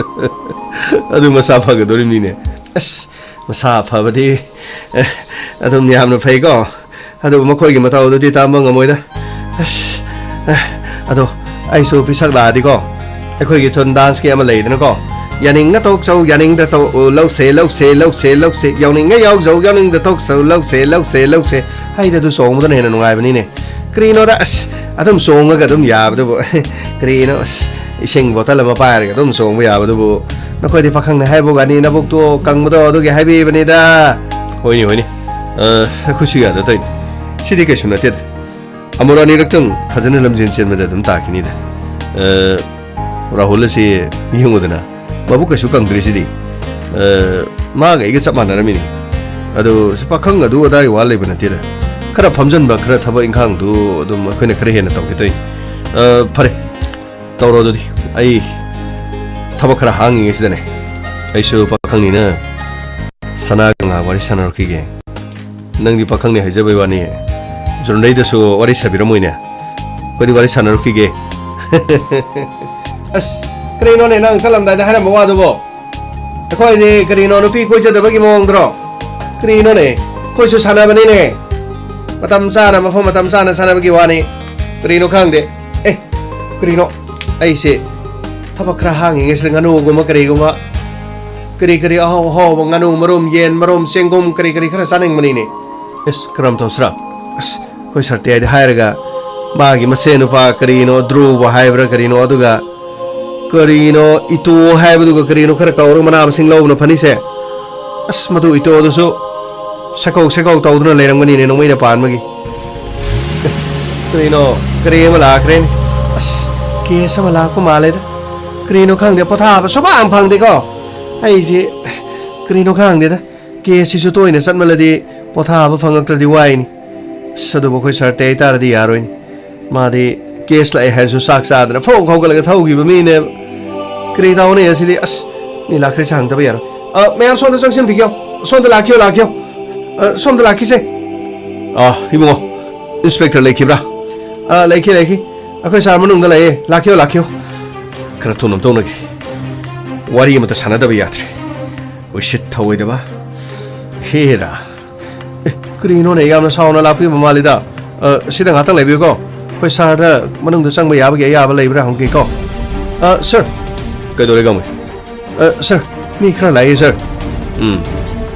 ꯑꯗꯨ ꯃꯁꯥ ꯐꯒꯗꯧꯔꯤꯕꯅꯤꯅꯦ꯫ ꯑꯁ, ꯃꯁꯥ ꯐꯕꯗꯤ, ꯑꯦ, ꯑꯗꯨꯝ ꯌꯥꯝꯅ ꯐꯩꯀꯣ꯫ ꯑꯗꯨꯕꯨ ꯃꯈꯣꯏꯒꯤ ꯃꯇꯧ ꯑꯗꯨꯗꯤ ꯇꯝꯕ ꯉꯝꯃꯣꯏꯗ꯫ ꯑꯁ, ꯑꯦ, ꯑꯗꯣ ꯑꯩꯁꯨ ꯄꯤꯁꯛ ꯂꯥꯛꯑꯗꯤꯀꯣ, ꯑꯩꯈꯣꯏꯒꯤ ꯊꯨꯟ ꯗꯥꯟꯁꯀꯤ ꯑꯃ ꯂꯩꯗꯅꯀꯣ, ꯌꯥꯅꯤꯡꯉ ꯇꯣꯛꯆꯧ, ꯌꯥꯅꯤꯡꯗ ꯇꯣꯛꯎ, ꯂꯧꯁꯦ, ꯂꯧꯁꯦ, ꯂꯧꯁꯦ, ꯂꯧꯁꯦ, ꯌꯥꯎꯅꯤꯡꯉ ꯌꯥꯎꯖꯧ, ꯌꯥꯎꯅꯤꯡꯗ ꯇꯣꯛꯆꯧ, ꯂꯧꯁꯦ, ꯂꯧꯁꯦ, ꯂꯧꯁꯦ꯫ ꯍꯩꯗ ꯑꯗꯨ ꯆꯣꯡꯕꯗꯨꯅ ꯍꯦꯟꯅ ꯅꯨꯡꯉꯥꯏꯕꯅꯤꯅꯦ꯫ ꯀꯔꯤꯅꯣꯗ, ꯑꯁ, ꯑꯗꯨꯝ ꯆꯣꯡꯉꯒ ꯑꯗꯨꯝ ꯌꯥꯕꯗꯨꯕꯨ꯫ ꯀꯔꯤꯅꯣ, ꯑꯁ, ꯏꯁꯤꯡ ꯕꯣꯇꯜ ꯑꯃ ꯄꯥꯏꯔꯒ ꯑꯗꯨꯝ ꯆꯣꯡꯕ ꯌꯥꯕꯗꯨꯕꯨ꯫ ꯅꯈꯣꯏꯗꯤ ꯄꯥꯈꯪꯅꯦ ꯍꯥꯏꯕ ꯋꯥꯅꯤ, ꯅꯕꯨꯛꯇꯣ ꯀꯪꯕꯗꯣ ꯑꯗꯨꯒꯤ ꯍꯥꯏꯕꯤꯕꯅꯤꯗ꯫ ꯍꯣꯏꯅꯦ, ꯍꯣꯏꯅꯦ꯫ ꯑ, ꯑꯩꯈꯣꯏꯁꯨ ꯌꯥꯗ ꯇꯧꯔꯤꯅꯤ꯫ ꯁꯤꯗꯤ ꯀꯩꯁꯨ ꯅꯠꯇꯦꯗ꯫ ꯑꯃꯨꯔꯛ ꯑꯅꯤꯔꯛꯇꯪ ꯐꯖꯅ ꯂꯝꯖꯦꯟ ꯆꯦꯟꯕꯗ ꯑꯗꯨꯝ ꯇꯥꯈꯤꯅꯤꯗ꯫ ꯑ, ꯔꯥꯍꯨꯜ ꯑꯁꯤ ꯌꯦꯡꯉꯨꯗꯅ, ꯃꯕꯨꯛ ꯀꯩꯁꯨ ꯀꯪꯗ꯭ꯔꯤꯁꯤꯗꯤ꯫ ꯑ, ꯃꯥꯒ ꯑꯩꯒ ꯆꯞ ꯃꯥꯟꯅꯔꯝꯃꯤꯅꯤ꯫ ꯑꯗꯣ ꯁꯤ ꯄꯥꯈꯪ ꯑꯗꯨ ꯑꯗꯥꯒꯤ ꯋꯥ ꯂꯩꯕ ꯅꯠꯇꯦꯗ꯫ ꯈꯔ ꯐꯝꯖꯟꯕ, ꯈꯔ ꯊꯕꯛ ꯏꯪꯈꯥꯡꯗꯨ ꯑꯗꯨꯝ ꯑꯩꯈꯣꯏꯅ ꯈꯔ ꯍꯦꯟꯅ ꯇꯧꯒꯦ ꯇꯧꯔꯤꯅꯤ꯫ ꯑ, ꯐꯔꯦ, ꯇꯧꯔꯣ ꯑꯗꯨꯗꯤ꯫ ꯑꯩ ꯊꯕꯛ ꯈꯔ ꯍꯥꯡꯉꯤꯉꯩꯁꯤꯗꯅꯦ, ꯑꯩꯁꯨ ꯄꯥꯈꯪꯅꯤꯅ ꯁꯅꯥꯒ ꯉꯥꯏꯍꯥꯛ ꯋꯥꯔꯤ ꯁꯥꯟꯅꯔꯛꯈꯤꯒꯦ꯫ ꯅꯪꯗꯤ ꯄꯥꯈꯪꯅꯤ ꯍꯥꯏꯖꯕꯩ ꯋꯥꯅꯤ, ꯖꯨꯔꯟꯗꯩꯗꯁꯨ ꯋꯥꯔꯤ ꯁꯥꯕꯤꯔꯝꯃꯣꯏꯅꯦ꯫ ꯑꯩꯈꯣꯏꯗꯤ ꯋꯥꯔꯤ ꯁꯥꯟꯅꯔꯛꯈꯤꯒꯦ꯫ ꯑꯁ, ꯀꯔꯤꯅꯣꯅꯦ ꯅꯪ ꯆꯠꯂꯝꯗꯥꯏꯗ ꯍꯥꯏꯔꯝꯕ ꯋꯥꯗꯨꯕꯣ? ꯑꯩꯈꯣꯏꯗꯤ ꯀꯔꯤꯅꯣ, ꯅꯨꯄꯤ ꯀꯣꯏꯖꯗꯕꯒꯤ ꯃꯑꯣꯡꯗ꯭ꯔꯣ? ꯀꯔꯤꯅꯣꯅꯦ? ꯑꯩꯈꯣꯏꯁꯨ ꯁꯥꯟꯅꯕꯅꯤꯅꯦ꯫ ꯃꯇꯝ ꯆꯥꯅ, ꯃꯐꯝ ꯃꯇꯝ ꯆꯥꯅ ꯁꯥꯟꯅꯕꯒꯤ ꯋꯥꯅꯤ꯫ ꯀꯔꯤꯅꯣ ꯈꯪꯗꯦ꯫ ꯑꯦ, ꯀꯔꯤꯅꯣ? ꯑꯩꯁꯦ ꯊꯕꯛ ꯈꯔ ꯍꯥꯡꯉꯤꯉꯩꯁꯤꯗ ꯉꯥꯅꯨꯒꯨꯝꯕ ꯀꯔꯤꯒꯨꯝꯕ, ꯀꯔꯤ ꯀꯔꯤ ꯑꯍꯥꯎ ꯑꯍꯥꯎꯕ, ꯉꯥꯅꯨ ꯃꯔꯨꯝ, ꯌꯦꯟ ꯃꯔꯨꯝ, ꯆꯦꯡꯒꯨꯝ, ꯀꯔꯤ ꯀꯔꯤ ꯈꯔ ꯆꯥꯅꯤꯡꯕꯅꯤꯅꯦ꯫ ꯑꯁ, ꯀꯔꯝ ꯇꯧꯁꯤꯔꯥ? ꯑꯁ, ꯑꯩꯈꯣꯏ ꯁꯥꯔꯇꯦ ꯍꯥꯏꯗꯤ ꯍꯥꯏꯔꯒ, ꯃꯥꯒꯤ ꯃꯁꯦꯟ ꯅꯨꯄꯥ ꯀꯔꯤꯅꯣ, ꯗ꯭ꯔꯨꯕ ꯍꯥꯏꯕ꯭ꯔꯥ ꯀꯔꯤꯅꯣ, ꯑꯗꯨꯒ ꯀꯔꯤꯅꯣ, ꯏꯇꯣ ꯍꯥꯏꯕꯗꯨꯒ ꯀꯔꯤꯅꯣ ꯈꯔ ꯀꯧꯔꯒ ꯃꯅꯥ ꯃꯁꯤꯡ ꯂꯧꯕꯅ ꯐꯅꯤꯁꯦ꯫ ꯑꯁ, ꯃꯗꯨ ꯏꯇꯣꯗꯨꯁꯨ ꯁꯦꯀꯧ ꯁꯦꯀꯧ ꯇꯧꯗꯨꯅ ꯂꯩꯔꯝꯒꯅꯤꯅꯦ, ꯅꯣꯡꯃꯩꯅ ꯄꯥꯟꯕꯒꯤ꯫ ꯀꯔꯤꯅꯣ, ꯀꯔꯤ ꯑꯃ ꯂꯥꯛꯈ꯭ꯔꯦꯅꯦ꯫ ꯑꯁ, ꯀꯦꯁ ꯑꯃ ꯂꯥꯛꯄ ꯃꯥꯜꯂꯦꯗ꯫ ꯀꯔꯤꯅꯣ ꯈꯪꯗꯦ, ꯄꯣꯊꯥꯕ ꯁꯨꯃꯥꯡ ꯐꯪꯗꯦꯀꯣ꯫ ꯑꯩꯁꯦ ꯀꯔꯤꯅꯣ ꯈꯪꯗꯦꯗ꯫ ꯀꯦꯁꯁꯤꯁꯨ ꯇꯣꯏꯅ ꯆꯠꯃꯜꯂꯗꯤ ꯄꯣꯊꯥꯕ ꯐꯪꯉꯛꯇ꯭ꯔꯗꯤ ꯋꯥꯏꯅꯤ꯫ ꯑꯁ, ꯑꯗꯨꯕꯨ ꯑꯩꯈꯣꯏ ꯁꯥꯔ ꯇꯦ ꯍꯥꯏꯇꯥꯔꯗꯤ ꯌꯥꯔꯣꯏꯅꯤ꯫ ꯃꯥꯗꯤ ꯀꯦꯁ ꯂꯥꯛꯑꯦ ꯍꯥꯏꯔꯁꯨ ꯆꯥꯛ ꯆꯥꯗꯅ ꯐꯣꯡ ꯍꯧꯒꯠꯂꯒ ꯊꯧꯈꯤꯕ ꯃꯤꯅꯦꯕ꯫ ꯀꯔꯤ ꯇꯧꯅꯤ ꯑꯁꯤꯗꯤ? ꯑꯁ, ꯃꯤ ꯂꯥꯛꯈ꯭ꯔꯦ, ꯍꯪꯗꯕ ꯌꯥꯔꯣꯏ꯫ ꯑ, ꯃꯌꯥꯝ ꯁꯣꯝꯗ ꯆꯪꯁꯤꯟꯕꯤꯈꯤꯌꯣ꯫ ꯁꯣꯝꯗ ꯂꯥꯛꯈꯤꯌꯣ, ꯂꯥꯛꯈꯤꯌꯣ꯫ ꯑ, ꯁꯣꯝꯗ ꯂꯥꯛꯈꯤꯁꯦ꯫ ꯑ, ꯏꯕꯨꯡꯉꯣ, ꯏꯟꯁꯄꯦꯛꯇꯔ ꯂꯩꯈꯤꯕ꯭ꯔꯥ? ꯑ, ꯂꯩꯈꯤ, ꯂꯩꯈꯤ꯫ ꯑꯩꯈꯣꯏ ꯁꯥꯔ ꯃꯅꯨꯡꯗ ꯂꯩꯌꯦ꯫ ꯂꯥꯛꯈꯤꯌꯣ, ꯂꯥꯛꯈꯤꯌꯣ꯫ ꯈꯔ ꯊꯨꯅ ꯑꯝꯇ ꯎꯅꯒꯦ꯫ ꯋꯥꯔꯤ ꯑꯃꯇ ꯁꯥꯟꯅꯗꯕ ꯌꯥꯗ꯭ꯔꯦ꯫ ꯎꯁꯤꯠ ꯊꯧꯑꯣꯏꯗꯕ꯫ ꯍꯦꯔꯥ꯫ ꯑꯦ, ꯀꯔꯤꯅꯣꯅꯦ? ꯌꯥꯝꯅ ꯁꯥꯎꯅ ꯂꯥꯛꯄꯤꯕ ꯃꯥꯜꯂꯤꯗ꯫ ꯑ, ꯁꯤꯗ ꯉꯥꯛꯇꯪ ꯂꯩꯕꯤꯌꯨꯀꯣ꯫ ꯑꯩꯈꯣꯏ ꯁꯥꯔꯗ ꯃꯅꯨꯡꯗ ꯆꯪꯕ ꯌꯥꯕꯒꯤ ꯑꯌꯥꯕ ꯂꯩꯕ꯭ꯔꯥ ꯍꯪꯒꯦꯀꯣ꯫ ꯑ, ꯁꯥꯔ꯫ ꯀꯩꯗꯧꯔꯦ, ꯒꯥꯡꯃꯩ? ꯑ, ꯁꯥꯔ, ꯃꯤ ꯈꯔ ꯂꯥꯛꯑꯦ, ꯁꯥꯔ꯫ ꯎꯝ,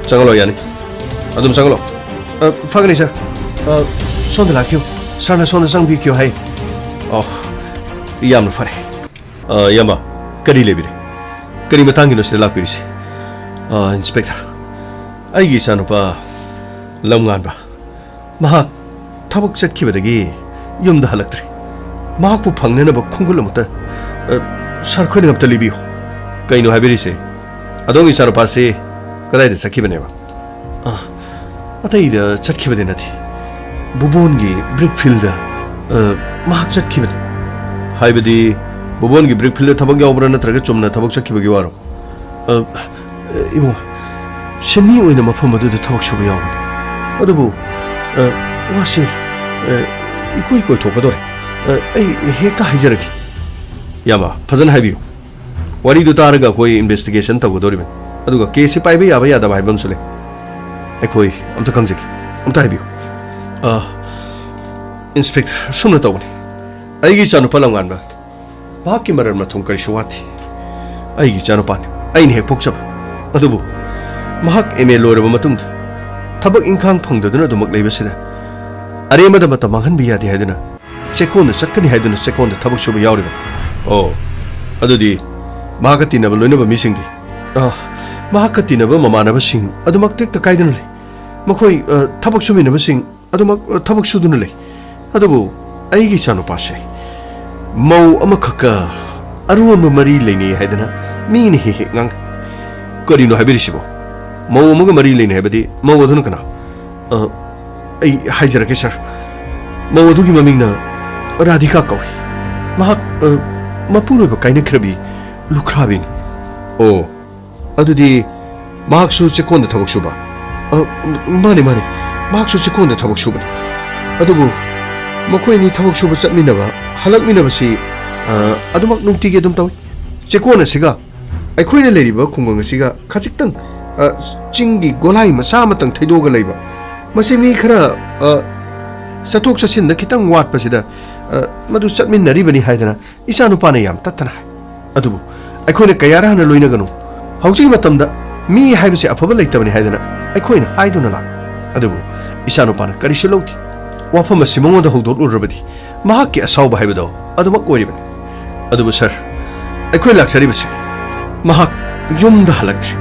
ꯆꯪꯍꯜꯂꯣ, ꯌꯥꯅꯤ꯫ ꯑꯗꯨꯝ ꯆꯪꯍꯜꯂꯣ꯫ ꯑ, ꯐꯒꯅꯤ, ꯁꯥꯔ꯫ ꯑ, ꯁꯣꯝꯗ ꯂꯥꯛꯄꯤꯌꯨ꯫ ꯁꯥꯔꯅ ꯁꯣꯝꯗ ꯆꯪꯕꯤꯈꯤꯌꯨ ꯍꯥꯏ꯫ ꯑꯣ, ꯌꯥꯝꯅ ꯐꯔꯦ꯫ ꯑ, ꯏꯌꯥꯝꯕ, ꯀꯔꯤ ꯂꯩꯕꯤꯔꯦ? ꯀꯔꯤ ꯃꯇꯥꯡꯒꯤꯅꯣ ꯁꯤꯗ ꯂꯥꯛꯄꯤꯔꯤꯁꯦ? ꯑ, ꯏꯟꯁꯄꯦꯛꯇꯔ, ꯑꯩꯒꯤ ꯏꯆꯥꯅꯨꯄꯥ ꯂꯝꯉꯥꯟꯕ, ꯃꯍꯥꯛ ꯊꯕꯛ ꯆꯠꯈꯤꯕꯗꯒꯤ ꯌꯨꯝꯗ ꯍꯜꯂꯛꯇ꯭ꯔꯤ꯫ ꯃꯍꯥꯛꯄꯨ ꯐꯪꯅꯅꯕ ꯈꯣꯡꯒꯨꯜ ꯑꯃꯨꯛꯇ, ꯑ, ꯁꯥꯔ ꯈꯣꯏꯅ ꯑꯝꯇ ꯂꯩꯕꯤꯌꯨ꯫ ꯀꯩꯅꯣ ꯍꯥꯏꯕꯤꯔꯤꯁꯦ? ꯑꯗꯣꯝꯒꯤ ꯏꯆꯥꯅꯨꯄꯥꯁꯤ ꯀꯗꯥꯏꯗ ꯆꯠꯈꯤꯕꯅꯦꯕ? ꯑ, ꯑꯇꯩꯗ ꯆꯠꯈꯤꯕꯗꯤ ꯅꯠꯇꯦ꯫ ꯕꯨꯕꯣꯟꯒꯤ ꯕ꯭ꯔꯤꯛ ꯐꯤꯜꯗ, ꯑ, ꯃꯍꯥꯛ ꯆꯠꯈꯤꯕꯅꯤ꯫ ꯍꯥꯏꯕꯗꯤ, ꯕꯨꯕꯣꯟꯒꯤ ꯕ꯭ꯔꯤꯛ ꯐꯤꯜꯗ ꯊꯕꯛ ꯌꯥꯎꯕ꯭ꯔꯥ, ꯅꯠꯇ꯭ꯔꯒ ꯆꯨꯝꯅ ꯊꯕꯛ ꯆꯠꯈꯤꯕꯒꯤ ꯋꯥꯔꯣ? ꯑ, ꯏꯕꯨꯡꯉꯣ, ꯁꯤꯟꯃꯤ ꯑꯣꯏꯅ ꯃꯐꯝ ꯑꯗꯨꯗ ꯊꯕꯛ ꯁꯨꯕ ꯌꯥꯎꯕꯅꯤ꯫ ꯑꯗꯨꯕꯨ, ꯑ, ꯋꯥꯁꯤ, ꯑ, ꯏꯀꯣꯏ ꯀꯣꯏꯊꯣꯛꯀꯗꯧꯔꯦ꯫ ꯑ, ꯑꯩ ꯍꯦꯛꯇ ꯍꯥꯏꯖꯔꯒꯦ꯫ ꯏꯌꯥꯝꯕ, ꯐꯖꯅ ꯍꯥꯏꯕꯤꯌꯨ꯫ ꯋꯥꯔꯤꯗꯨ ꯇꯥꯔꯒ ꯑꯩꯈꯣꯏ ꯏꯟꯚꯦꯁꯇꯤꯒꯦꯁꯟ ꯇꯧꯒꯗꯧꯔꯤꯕꯅꯤ꯫ ꯑꯗꯨꯒ ꯀꯦꯁꯁꯤ ꯄꯥꯏꯕ ꯌꯥꯕ ꯌꯥꯗꯕ ꯍꯥꯏꯕ ꯑꯃꯁꯨ ꯂꯩ꯫ ꯑꯩꯈꯣꯏ ꯑꯝꯇ ꯈꯪꯖꯒꯦ꯫ ꯑꯝꯇ ꯍꯥꯏꯕꯤꯌꯨ꯫ ꯑ, ꯏꯟꯁꯄꯦꯛꯇꯔ, ꯑꯁꯨꯝꯅ ꯇꯧꯕꯅꯤ꯫ ꯑꯩꯒꯤ ꯏꯆꯥꯅꯨꯄꯥ ꯂꯝꯉꯥꯟꯕ, ꯃꯍꯥꯛꯀꯤ ꯃꯔꯜ ꯃꯊꯨꯝ ꯀꯔꯤꯁꯨ ꯋꯥꯠꯇꯦ꯫ ꯑꯩꯒꯤ ꯏꯆꯥꯅꯨꯄꯥꯅꯤ, ꯑꯩꯅ ꯍꯦꯛ ꯄꯣꯛꯆꯕ꯫ ꯑꯗꯨꯕꯨ ꯃꯍꯥꯛ ꯑꯦꯝ ꯑꯦ ꯂꯣꯏꯔꯕ ꯃꯇꯨꯡꯗ ꯊꯕꯛ ꯏꯪꯈꯥꯡ ꯐꯪꯗꯗꯨꯅ ꯑꯗꯨꯃꯛ ꯂꯩꯕꯁꯤꯗ, ꯑꯔꯦꯝꯕꯗ ꯃꯇꯝ ꯃꯥꯡꯍꯟꯕ ꯌꯥꯗꯦ ꯍꯥꯏꯗꯨꯅ ꯆꯦꯛꯀꯣꯟꯗ ꯆꯠꯀꯅꯤ ꯍꯥꯏꯗꯨꯅ ꯆꯦꯛꯀꯣꯟꯗ ꯊꯕꯛ ꯁꯨꯕ ꯌꯥꯎꯔꯤꯕ꯫ ꯑꯣ, ꯑꯗꯨꯗꯤ ꯃꯍꯥꯛꯀ ꯇꯤꯟꯅꯕ ꯂꯣꯏꯅꯕ ꯃꯤꯁꯤꯡꯗꯤ? ꯑ, ꯃꯍꯥꯛꯀ ꯇꯤꯟꯅꯕ ꯃꯃꯥꯟꯅꯕꯁꯤꯡ ꯑꯗꯨꯃꯛ ꯇꯦꯛꯇ ꯀꯥꯏꯗꯅ ꯂꯩ꯫ ꯃꯈꯣꯏ, ꯑ, ꯊꯕꯛ ꯁꯨꯃꯤꯟꯅꯕꯁꯤꯡ ꯑꯗꯨꯃꯛ, ꯑ, ꯊꯕꯛ ꯁꯨꯗꯨꯅ ꯂꯩ꯫ ꯑꯗꯨꯕꯨ ꯑꯩꯒꯤ ꯏꯆꯥꯅꯨꯄꯥꯁꯦ ꯃꯧ ꯑꯃꯈꯛꯀ ꯑꯔꯣꯟꯕ ꯃꯔꯤ ꯂꯩꯅꯩ ꯍꯥꯏꯗꯅ ꯃꯤꯅ ꯍꯦꯛ ꯍꯦꯛ ꯉꯥꯡꯅꯩ꯫ ꯀꯔꯤꯅꯣ ꯍꯥꯏꯕꯤꯔꯤꯁꯤꯕꯣ? ꯃꯧ ꯑꯃꯒ ꯃꯔꯤ ꯂꯩꯅꯩ ꯍꯥꯏꯕꯗꯤ ꯃꯧ ꯑꯗꯨꯅ ꯀꯅꯥ? ꯑ, ꯑꯩ ꯍꯥꯏꯖꯔꯛꯀꯦ, ꯁꯥꯔ꯫ ꯃꯧ ꯑꯗꯨꯒꯤ ꯃꯃꯤꯡꯅ ꯔꯥꯙꯤꯀꯥ ꯀꯧꯏ꯫ ꯃꯍꯥꯛ, ꯑ, ꯃꯄꯨꯔꯣꯏꯕ ꯀꯥꯏꯅꯈ꯭ꯔꯕꯤ ꯂꯨꯈ꯭ꯔꯥꯕꯤꯅꯤ꯫ ꯑꯣ, ꯑꯗꯨꯗꯤ ꯃꯍꯥꯛꯁꯨ ꯆꯦꯛꯀꯣꯟꯗ ꯊꯕꯛ ꯁꯨꯕ? ꯑ, ꯃꯥꯅꯦ, ꯃꯥꯅꯦ, ꯃꯍꯥꯛꯁꯨ ꯆꯦꯛꯀꯣꯟꯗ ꯊꯕꯛ ꯁꯨꯕꯅꯤ꯫ ꯑꯗꯨꯕꯨ ꯃꯈꯣꯏ ꯑꯅꯤ ꯊꯕꯛ ꯁꯨꯕ ꯆꯠꯃꯤꯟꯅꯕ, ꯍꯜꯂꯛꯃꯤꯟꯅꯕꯁꯤ, ꯑ, ꯑꯗꯨꯃꯛ ꯅꯨꯡꯇꯤꯒꯤ ꯑꯗꯨꯝ ꯇꯧꯏ꯫ ꯆꯦꯛꯀꯣꯟ ꯑꯁꯤꯒ ꯑꯩꯈꯣꯏꯅ ꯂꯩꯔꯤꯕ ꯈꯨꯡꯒꯪ ꯑꯁꯤꯒ ꯈꯖꯤꯛꯇꯪ, ꯑ, ꯆꯤꯡꯒꯤ ꯒꯣꯂꯥꯏ ꯃꯆꯥ ꯑꯃꯇꯪ ꯊꯩꯗꯣꯛꯑꯒ ꯂꯩꯕ꯫ ꯃꯁꯤ ꯃꯤ ꯈꯔ, ꯑ, ꯆꯠꯊꯣꯛ ꯆꯠꯁꯤꯟꯗ ꯈꯤꯇꯪ ꯋꯥꯠꯄꯁꯤꯗ, ꯑ, ꯃꯗꯨ ꯆꯠꯃꯤꯟꯅꯔꯤꯕꯅꯤ ꯍꯥꯏꯗꯅ ꯏꯆꯥꯅꯨꯄꯥꯅ ꯌꯥꯝ ꯇꯠꯇꯅ ꯍꯥꯏ꯫ ꯑꯗꯨꯕꯨ ꯑꯩꯈꯣꯏꯅ ꯀꯌꯥꯔ ꯍꯥꯟꯅ ꯂꯣꯏꯅꯒꯅꯨ꯫ ꯍꯧꯖꯤꯛꯀꯤ ꯃꯇꯝꯗ ꯃꯤ ꯍꯥꯏꯕꯁꯤ ꯑꯐꯕ ꯂꯩꯇꯕꯅꯤ ꯍꯥꯏꯗꯅ ꯑꯩꯈꯣꯏꯅ ꯍꯥꯏꯗꯨꯅ ꯂꯥꯛ꯫ ꯑꯗꯨꯕꯨ ꯏꯆꯥꯅꯨꯄꯥꯅ ꯀꯔꯤꯁꯨ ꯂꯧꯗꯦ꯫ ꯋꯥꯐꯝ ꯑꯁꯤ ꯃꯉꯣꯟꯗ ꯍꯧꯗꯣꯛꯂꯨꯔꯕꯗꯤ ꯃꯍꯥꯛꯀꯤ ꯑꯁꯥꯎꯕ ꯍꯥꯏꯕꯗꯣ ꯑꯗꯨꯃꯛ ꯑꯣꯏꯔꯤꯕꯅꯤ꯫ ꯑꯗꯨꯕꯨ ꯁꯥꯔ, ꯑꯩꯈꯣꯏ ꯂꯥꯛꯆꯔꯤꯕꯁꯤ ꯃꯍꯥꯛ ꯌꯨꯝꯗ ꯍꯜꯂꯛꯇ꯭ꯔꯤ꯫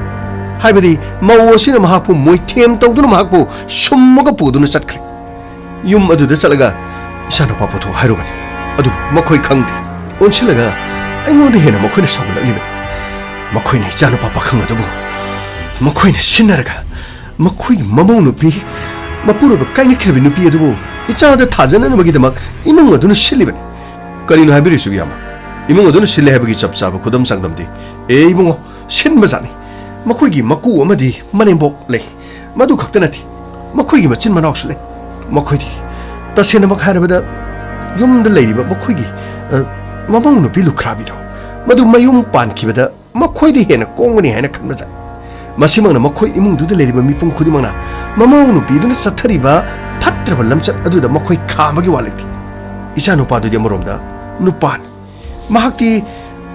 ꯍꯥꯏꯕꯗꯤ ꯃꯧ ꯑꯁꯤꯅ ꯃꯍꯥꯛꯄꯨ ꯃꯣꯏꯊꯦꯝ ꯇꯧꯗꯨꯅ ꯃꯍꯥꯛꯄꯨ ꯁꯨꯝꯃꯒ ꯄꯨꯗꯨꯅ ꯆꯠꯈ꯭ꯔꯦ꯫ ꯌꯨꯝ ꯑꯗꯨꯗ ꯆꯠꯂꯒ ꯏꯆꯥꯅꯨꯄꯥ ꯄꯨꯊꯣꯛ ꯍꯥꯏꯔꯨꯕꯅꯤ꯫ ꯑꯗꯨꯕꯨ ꯃꯈꯣꯏ ꯈꯪꯗꯦ꯫ ꯑꯣꯟꯁꯤꯜꯂꯒ ꯑꯩꯉꯣꯟꯗ ꯍꯦꯟꯅ ꯃꯈꯣꯏꯅ ꯁꯥꯎꯒꯠꯂꯛꯂꯤꯕꯅꯤ꯫ ꯃꯈꯣꯏꯅ ꯏꯆꯥꯅꯨꯄꯥ ꯄꯥꯈꯪ ꯑꯗꯨꯕꯨ ꯃꯈꯣꯏꯅ ꯁꯤꯟꯅꯔꯒ ꯃꯈꯣꯏꯒꯤ ꯃꯃꯧ ꯅꯨꯄꯤ, ꯃꯄꯨꯔꯣꯏꯕ ꯀꯥꯏꯅꯈꯤꯕ ꯅꯨꯄꯤ ꯑꯗꯨꯕꯨ ꯏꯆꯥꯗ ꯊꯥꯖꯅꯅꯕꯒꯤꯗꯃꯛ ꯏꯃꯨꯡ ꯑꯗꯨꯅ ꯁꯤꯜꯂꯤꯕꯅꯤ꯫ ꯀꯔꯤꯅꯣ ꯍꯥꯏꯕꯤꯔꯤꯁꯤꯕꯨ, ꯏꯌꯥꯝꯕ? ꯏꯃꯨꯡ ꯑꯗꯨꯅ ꯁꯤꯜꯂꯦ ꯍꯥꯏꯕꯒꯤ ꯆꯞ ꯆꯥꯕ ꯈꯨꯗꯝ ꯆꯥꯡꯗꯝꯗꯤ? ꯑꯦ ꯏꯕꯨꯡꯉꯣ, ꯁꯤꯟꯕꯖꯥꯠꯅꯤ꯫ ꯃꯈꯣꯏꯒꯤ ꯃꯀꯨ ꯑꯃꯗꯤ ꯃꯅꯦꯝꯕꯣꯛ ꯂꯩ꯫ ꯃꯗꯨ ꯈꯛꯇ ꯅꯠꯇꯦ, ꯃꯈꯣꯏꯒꯤ ꯃꯆꯤꯟ ꯃꯅꯥꯎꯁꯨ ꯂꯩ꯫ ꯃꯈꯣꯏꯗꯤ, ꯇꯁꯦꯡꯅꯃꯛ ꯍꯥꯏꯔꯕꯗ, ꯌꯨꯝꯗ ꯂꯩꯔꯤꯕ ꯃꯈꯣꯏꯒꯤ, ꯑ, ꯃꯃꯧ ꯅꯨꯄꯤ ꯂꯨꯈ꯭ꯔꯥꯕꯤꯗꯣ, ꯃꯗꯨ ꯃꯌꯨꯝ ꯄꯥꯟꯈꯤꯕꯗ ꯃꯈꯣꯏꯗ ꯍꯦꯟꯅ ꯀꯣꯡꯒꯅꯤ ꯍꯥꯏꯅ ꯈꯟꯕꯖꯥꯠꯅꯤ꯫ ꯃꯁꯤꯃꯛꯅ ꯃꯈꯣꯏ ꯏꯃꯨꯡꯗꯨꯗ ꯂꯩꯔꯤꯕ ꯃꯤꯄꯨꯝ ꯈꯨꯗꯤꯡꯃꯛꯅ ꯃꯃꯧ ꯅꯨꯄꯤꯗꯨꯅ ꯆꯠꯊꯔꯤꯕ ꯐꯠꯇ꯭ꯔꯕ ꯂꯝꯆꯠ ꯑꯗꯨꯗ ꯃꯈꯣꯏ ꯈꯥꯝꯕꯒꯤ ꯋꯥ ꯂꯩꯇꯦ꯫ ꯏꯆꯥ ꯅꯨꯄꯥꯗꯨꯗꯤ ꯑꯃꯔꯣꯝꯗ ꯅꯨꯄꯥꯅꯤ꯫ ꯃꯍꯥꯛꯇꯤ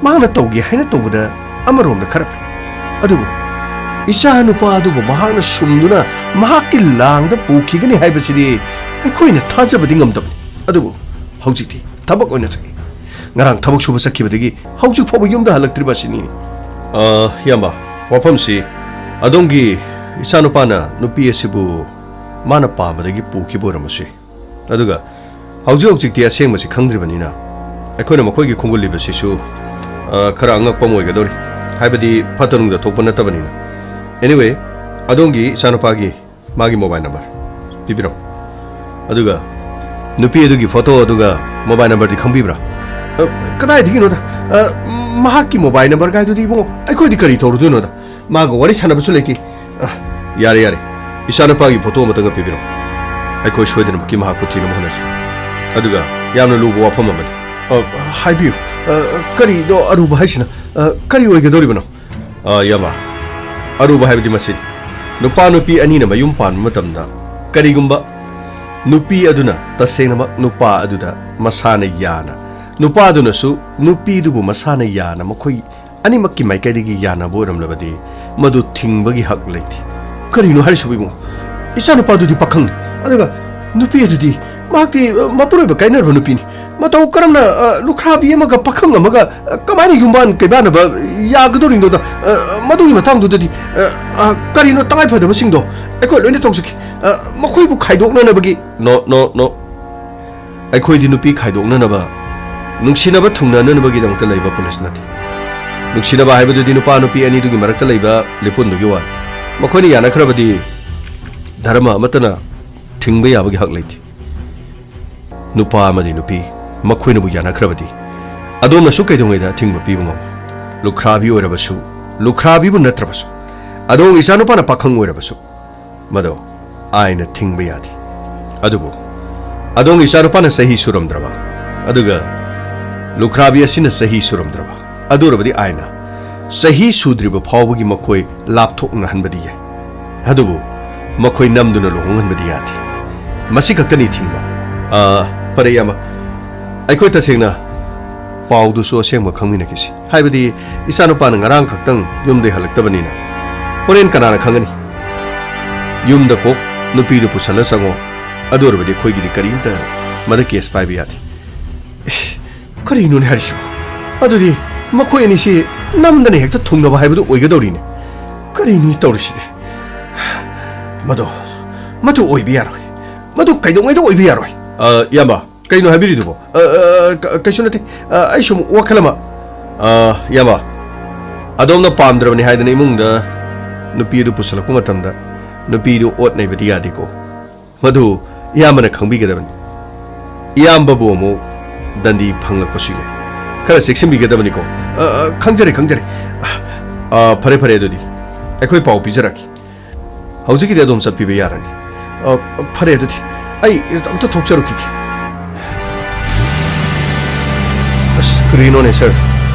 ꯃꯍꯥꯛꯅ ꯇꯧꯒꯦ ꯍꯥꯏꯅ ꯇꯧꯕꯗ ꯑꯃꯔꯣꯝꯗ ꯈꯔ ꯐꯩ꯫ ꯑꯗꯨꯕꯨ ꯏꯆꯥ ꯅꯨꯄꯥ ꯑꯗꯨꯕꯨ ꯃꯍꯥꯛꯅ ꯁꯨꯝꯗꯨꯅ ꯃꯍꯥꯛꯀꯤ ꯂꯥꯡꯗ ꯄꯨꯈꯤꯒꯅꯤ ꯍꯥꯏꯕꯁꯤꯗꯤ ꯑꯩꯈꯣꯏꯅ ꯊꯥꯖꯕꯗꯤ ꯉꯝꯗꯕꯅꯤ꯫ ꯑꯗꯨꯕꯨ ꯍꯧꯖꯤꯛꯇꯤ ꯊꯕꯛ ꯑꯣꯏꯅ ꯆꯠꯂꯤ꯫ ꯉꯔꯥꯡ ꯊꯕꯛ ꯁꯨꯕ ꯆꯠꯈꯤꯕꯗꯒꯤ ꯍꯧꯖꯤꯛ ꯐꯥꯎꯕ ꯌꯨꯝꯗ ꯍꯜꯂꯛꯇ꯭ꯔꯤꯕ ꯑꯁꯤꯅꯤꯅꯦ꯫ ꯑ, ꯏꯌꯥꯝꯕ, ꯋꯥꯐꯝꯁꯤ ꯑꯗꯣꯝꯒꯤ ꯏꯆꯥꯅꯨꯄꯥꯅ ꯅꯨꯄꯤ ꯑꯁꯤꯕꯨ ꯃꯥꯅ ꯄꯥꯝꯕꯗꯒꯤ ꯄꯨꯈꯤꯕ ꯑꯣꯏꯔꯝꯕꯁꯨ ꯌꯥꯏ꯫ ꯑꯗꯨꯒ ꯍꯧꯖꯤꯛ ꯍꯧꯖꯤꯛꯇꯤ ꯑꯁꯦꯡꯕꯁꯤ ꯈꯪꯗ꯭ꯔꯤꯕꯅꯤꯅ ꯑꯩꯈꯣꯏꯅ ꯃꯈꯣꯏꯒꯤ ꯈꯣꯡꯒꯨꯜ ꯂꯤꯕꯁꯤꯁꯨ, ꯑ, ꯈꯔ ꯑꯉꯛꯄ ꯑꯃ ꯑꯣꯏꯒꯗꯧꯔꯤ꯫ ꯍꯥꯏꯕꯗꯤ ꯐꯠꯇ ꯅꯨꯡꯗ ꯊꯣꯛꯄ ꯅꯠꯇꯕꯅꯤꯅ꯫ Anyway, ꯑꯗꯣꯝꯒꯤ ꯏꯆꯥꯅꯨꯄꯥꯒꯤ ꯃꯥꯒꯤ mobile number ꯄꯤꯕꯤꯔꯣ꯫ ꯑꯗꯨꯒ ꯅꯨꯄꯤ ꯑꯗꯨꯒꯤ photo ꯑꯗꯨꯒ mobile numberꯗꯤ ꯈꯪꯕꯤꯕ꯭ꯔꯥ? ꯑ, ꯀꯗꯥꯏꯗꯒꯤꯅꯣꯗ? ꯑ, ꯃꯍꯥꯛꯀꯤ mobile number ꯀꯥꯏꯗꯨꯗꯤ ꯏꯕꯨꯡꯉꯣ, ꯑꯩꯈꯣꯏꯗꯤ ꯀꯔꯤ ꯇꯧꯔꯨꯗꯣꯏꯅꯣꯗ? ꯃꯥꯒ ꯋꯥꯔꯤ ꯁꯥꯟꯅꯕꯁꯨ ꯂꯩꯇꯦ꯫ ꯑ, ꯌꯥꯔꯦ, ꯌꯥꯔꯦ꯫ ꯏꯆꯥꯅꯨꯄꯥꯒꯤ photo ꯑꯃꯇꯪꯒ ꯄꯤꯕꯤꯔꯣ꯫ ꯑꯩꯈꯣꯏ ꯁꯣꯏꯗꯅꯃꯛꯀꯤ ꯃꯍꯥꯛꯄꯨ ꯊꯤꯅꯕ ꯍꯣꯠꯅꯁꯤ꯫ ꯑꯗꯨꯒ ꯌꯥꯝꯅ ꯂꯨꯕ ꯋꯥꯐꯝ ꯑꯃꯅꯤ꯫ ꯑ, ꯍꯥꯏꯕꯤꯌꯨ꯫ ꯑ, ꯀꯔꯤꯅꯣ ꯑꯔꯨꯕ ꯍꯥꯏꯁꯤꯅ? ꯑ, ꯀꯔꯤ ꯑꯣꯏꯒꯗꯧꯔꯤꯕꯅꯣ? ꯑ, ꯏꯌꯥꯝꯕ, ꯑꯔꯨꯕ ꯍꯥꯏꯕꯗꯤ ꯃꯁꯤꯅꯤ꯫ ꯅꯨꯄꯥ ꯅꯨꯄꯤ ꯑꯅꯤꯅ ꯃꯌꯨꯝ ꯄꯥꯟꯕ ꯃꯇꯝꯗ ꯀꯔꯤꯒꯨꯝꯕ ꯅꯨꯄꯤ ꯑꯗꯨꯅ ꯇꯁꯦꯡꯅꯃꯛ ꯅꯨꯄꯥ ꯑꯗꯨꯗ ꯃꯁꯥꯅ ꯌꯥꯅ, ꯅꯨꯄꯥꯗꯨꯅꯁꯨ ꯅꯨꯄꯤꯗꯨꯕꯨ ꯃꯁꯥꯅ ꯌꯥꯅ ꯃꯈꯣꯏ ꯑꯅꯤꯃꯛꯀꯤ ꯃꯥꯏꯀꯩꯗꯒꯤ ꯌꯥꯅꯕ ꯑꯣꯏꯔꯝꯂꯕꯗꯤ ꯃꯗꯨ ꯊꯤꯡꯕꯒꯤ ꯍꯛ ꯂꯩꯇꯦ꯫ ꯀꯔꯤꯅꯣ ꯍꯥꯏꯔꯤꯁꯤꯕꯨ, ꯏꯕꯨꯡꯉꯣ? ꯏꯆꯥꯅꯨꯄꯥꯗꯨꯗꯤ ꯄꯥꯈꯪꯅꯤ, ꯑꯗꯨꯒ ꯅꯨꯄꯤ ꯑꯗꯨꯗꯤ ꯃꯍꯥꯛꯇꯤ, ꯑ, ꯃꯄꯨꯔꯣꯏꯕ ꯀꯥꯏꯅꯔꯕ ꯅꯨꯄꯤꯅꯤ꯫ ꯃꯇꯧ ꯀꯔꯝꯅ, ꯑ, ꯂꯨꯈ꯭ꯔꯥꯕꯤ ꯑꯃꯒ ꯄꯥꯈꯪ ꯑꯃꯒ, ꯑ, ꯀꯃꯥꯏꯅ ꯌꯨꯝꯕꯥꯟ ꯀꯩꯕꯥꯟꯅꯕ ꯌꯥꯒꯗꯧꯔꯤꯅꯣꯗ? ꯑ, ꯃꯗꯨꯒꯤ ꯃꯇꯥꯡꯗꯨꯗꯗꯤ, ꯑ, ꯑ, ꯀꯔꯤꯅꯣ, ꯇꯉꯥꯏ ꯐꯗꯕꯁꯤꯡꯗꯣ ꯑꯩꯈꯣꯏ ꯂꯣꯏꯅ ꯇꯧꯖꯒꯦ꯫ ꯑ, ꯃꯈꯣꯏꯕꯨ ꯈꯥꯏꯗꯣꯛꯅꯅꯕꯒꯤ꯫ No, no, no. ꯑꯩꯈꯣꯏꯗꯤ ꯅꯨꯄꯤ ꯈꯥꯏꯗꯣꯛꯅꯅꯕ, ꯅꯨꯡꯁꯤꯅꯕ ꯊꯨꯡꯅꯅꯅꯕꯒꯤꯗꯃꯛꯇ ꯂꯩꯕ ꯄꯨꯂꯤꯁ ꯅꯠꯇꯦ꯫ ꯅꯨꯡꯁꯤꯅꯕ ꯍꯥꯏꯕꯗꯨꯗꯤ ꯅꯨꯄꯥ ꯅꯨꯄꯤ ꯑꯅꯤꯗꯨꯒꯤ ꯃꯔꯛꯇ ꯂꯩꯕ ꯂꯤꯄꯨꯟꯗꯨꯒꯤ ꯋꯥꯅꯤ꯫ ꯃꯈꯣꯏꯅ ꯌꯥꯅꯈ꯭ꯔꯕꯗꯤ ꯙꯔꯃ ꯑꯃꯠꯇꯅ ꯊꯤꯡꯕ ꯌꯥꯕꯒꯤ ꯍꯛ ꯂꯩꯇꯦ꯫ ꯅꯨꯄꯥ ꯑꯃꯗꯤ ꯅꯨꯄꯤ ꯃꯈꯣꯏꯅꯕꯨ ꯌꯥꯅꯈ꯭ꯔꯕꯗꯤ ꯑꯗꯣꯝꯅꯁꯨ ꯀꯩꯗꯧꯉꯩꯗ ꯑꯊꯤꯡꯕ ꯄꯤꯕ ꯉꯝꯃꯣꯏ꯫ ꯂꯨꯈ꯭ꯔꯥꯕꯤ ꯑꯣꯏꯔꯕꯁꯨ, ꯂꯨꯈ꯭ꯔꯥꯕꯤꯕꯨ ꯅꯠꯇ꯭ꯔꯕꯁꯨ, ꯑꯗꯣꯝꯒꯤ ꯏꯆꯥꯅꯨꯄꯥꯅ ꯄꯥꯈꯪ ꯑꯣꯏꯔꯕꯁꯨ, ꯃꯗꯣ ꯑꯥꯏꯟꯅ ꯊꯤꯡꯕ ꯌꯥꯗꯦ꯫ ꯑꯗꯨꯕꯨ ꯑꯗꯣꯝꯒꯤ ꯏꯆꯥꯅꯨꯄꯥꯅ ꯆꯍꯤ ꯁꯨꯔꯝꯗ꯭ꯔꯕ, ꯑꯗꯨꯒ ꯂꯨꯈ꯭ꯔꯥꯕꯤ ꯑꯁꯤꯅ ꯆꯍꯤ ꯁꯨꯔꯝꯗ꯭ꯔꯕ, ꯑꯗꯨ ꯑꯣꯏꯔꯕꯗꯤ ꯑꯥꯏꯟꯅ ꯆꯍꯤ ꯁꯨꯗ꯭ꯔꯤꯕ ꯐꯥꯎꯕꯒꯤ ꯃꯈꯣꯏ ꯂꯥꯞꯊꯣꯛꯅꯍꯟꯕꯗꯤ ꯌꯥꯏ꯫ ꯑꯗꯨꯕꯨ ꯃꯈꯣꯏ ꯅꯝꯗꯨꯅ ꯂꯨꯍꯣꯡꯍꯟꯕꯗꯤ ꯌꯥꯗꯦ꯫ ꯃꯁꯤ ꯈꯛꯇꯅꯤ ꯊꯤꯡꯕ꯫ ꯑ, ꯐꯔꯦ, ꯏꯌꯥꯝꯕ꯫ ꯑꯩꯈꯣꯏ ꯇꯁꯦꯡꯅ ꯄꯥꯎꯗꯨꯁꯨ ꯑꯁꯦꯡꯕ ꯈꯪꯃꯤꯟꯅꯈꯤꯁꯤ꯫ ꯍꯥꯏꯕꯗꯤ, ꯏꯆꯥꯅꯨꯄꯥꯅ ꯉꯔꯥꯡ ꯈꯛꯇꯪ ꯌꯨꯝꯗꯩ ꯍꯜꯂꯛꯇꯕꯅꯤꯅ ꯍꯣꯔꯦꯟ ꯀꯅꯥꯅ ꯈꯪꯒꯅꯤ? ꯌꯨꯝꯗ ꯀꯣꯛ ꯅꯨꯄꯤꯗꯨ ꯄꯨꯁꯜꯂ ꯆꯪꯉꯣ꯫ ꯑꯗꯨ ꯑꯣꯏꯔꯕꯗꯤ ꯑꯩꯈꯣꯏꯒꯤꯗꯤ ꯀꯔꯤꯝꯇ ꯃꯗ ꯀꯦꯁ ꯄꯥꯏꯕ ꯌꯥꯗꯦ꯫ ꯑꯦ, ꯀꯔꯤꯅꯣꯅꯦ ꯍꯥꯏꯔꯤꯁꯤꯕꯣ? ꯑꯗꯨꯗꯤ ꯃꯈꯣꯏ ꯑꯅꯤꯁꯤ ꯅꯝꯗꯅ ꯍꯦꯛꯇ ꯊꯨꯡꯅꯕ ꯍꯥꯏꯕꯗꯨ ꯑꯣꯏꯒꯗꯧꯔꯤꯅꯦ꯫ ꯀꯔꯤꯅꯣ ꯇꯧꯔꯤꯁꯤꯗꯤ? ꯃꯗꯣ, ꯃꯗꯨ ꯑꯣꯏꯕ ꯌꯥꯔꯣꯏ꯫ ꯃꯗꯨ ꯀꯩꯗꯧꯉꯩꯗ ꯑꯣꯏꯕ ꯌꯥꯔꯣꯏ꯫ ꯑ, ꯏꯌꯥꯝꯕ, ꯀꯩꯅꯣ ꯍꯥꯏꯕꯤꯔꯤꯗꯨꯕꯣ? ꯑ, ꯑ, ꯀ-, ꯀꯩꯁꯨ ꯅꯠꯇꯦ꯫ ꯑ, ꯑꯩ ꯁꯨꯝ ꯋꯥꯈꯜ ꯑꯃ꯫ ꯑ, ꯏꯌꯥꯝꯕ, ꯑꯗꯣꯝꯅ ꯄꯥꯝꯗ꯭ꯔꯕꯅꯤ ꯍꯥꯏꯗꯅ ꯏꯃꯨꯡꯗ ꯅꯨꯄꯤ ꯑꯗꯨ ꯄꯨꯁꯜꯂꯛꯄ ꯃꯇꯝꯗ ꯅꯨꯄꯤꯗꯨ ꯑꯣꯠ ꯅꯩꯕꯗꯤ ꯌꯥꯗꯦꯀꯣ꯫ ꯃꯗꯨ ꯏꯌꯥꯝꯕꯅ ꯈꯪꯕꯤꯒꯗꯕꯅꯤ꯫ ꯏꯌꯥꯝꯕꯕꯨ ꯑꯃꯨꯛ ꯗꯟꯗꯤ ꯐꯪꯂꯛꯄꯁꯨ ꯌꯥꯏ꯫ ꯈꯔ ꯆꯦꯛꯁꯤꯟꯕꯤꯒꯗꯕꯅꯤꯀꯣ꯫ ꯑ, ꯑ, ꯈꯪꯖꯔꯦ, ꯈꯪꯖꯔꯦ꯫ ꯑ, ꯑ, ꯐꯔꯦ, ꯐꯔꯦ, ꯑꯗꯨꯗꯤ ꯑꯩꯈꯣꯏ ꯄꯥꯎ ꯄꯤꯖꯔꯛꯀꯦ꯫ ꯍꯧꯖꯤꯛꯀꯤꯗꯤ ꯑꯗꯨꯝ ꯆꯠꯄꯤꯕ ꯌꯥꯔꯅꯤ꯫ ꯑ, ꯐꯔꯦ, ꯑꯗꯨꯗꯤ ꯑꯩ ꯑꯝꯇ ꯊꯣꯛꯆꯔꯨꯈꯤꯒꯦ꯫ ꯑꯁ, ꯀꯔꯤꯅꯣꯅꯦ, ꯁꯥꯔ?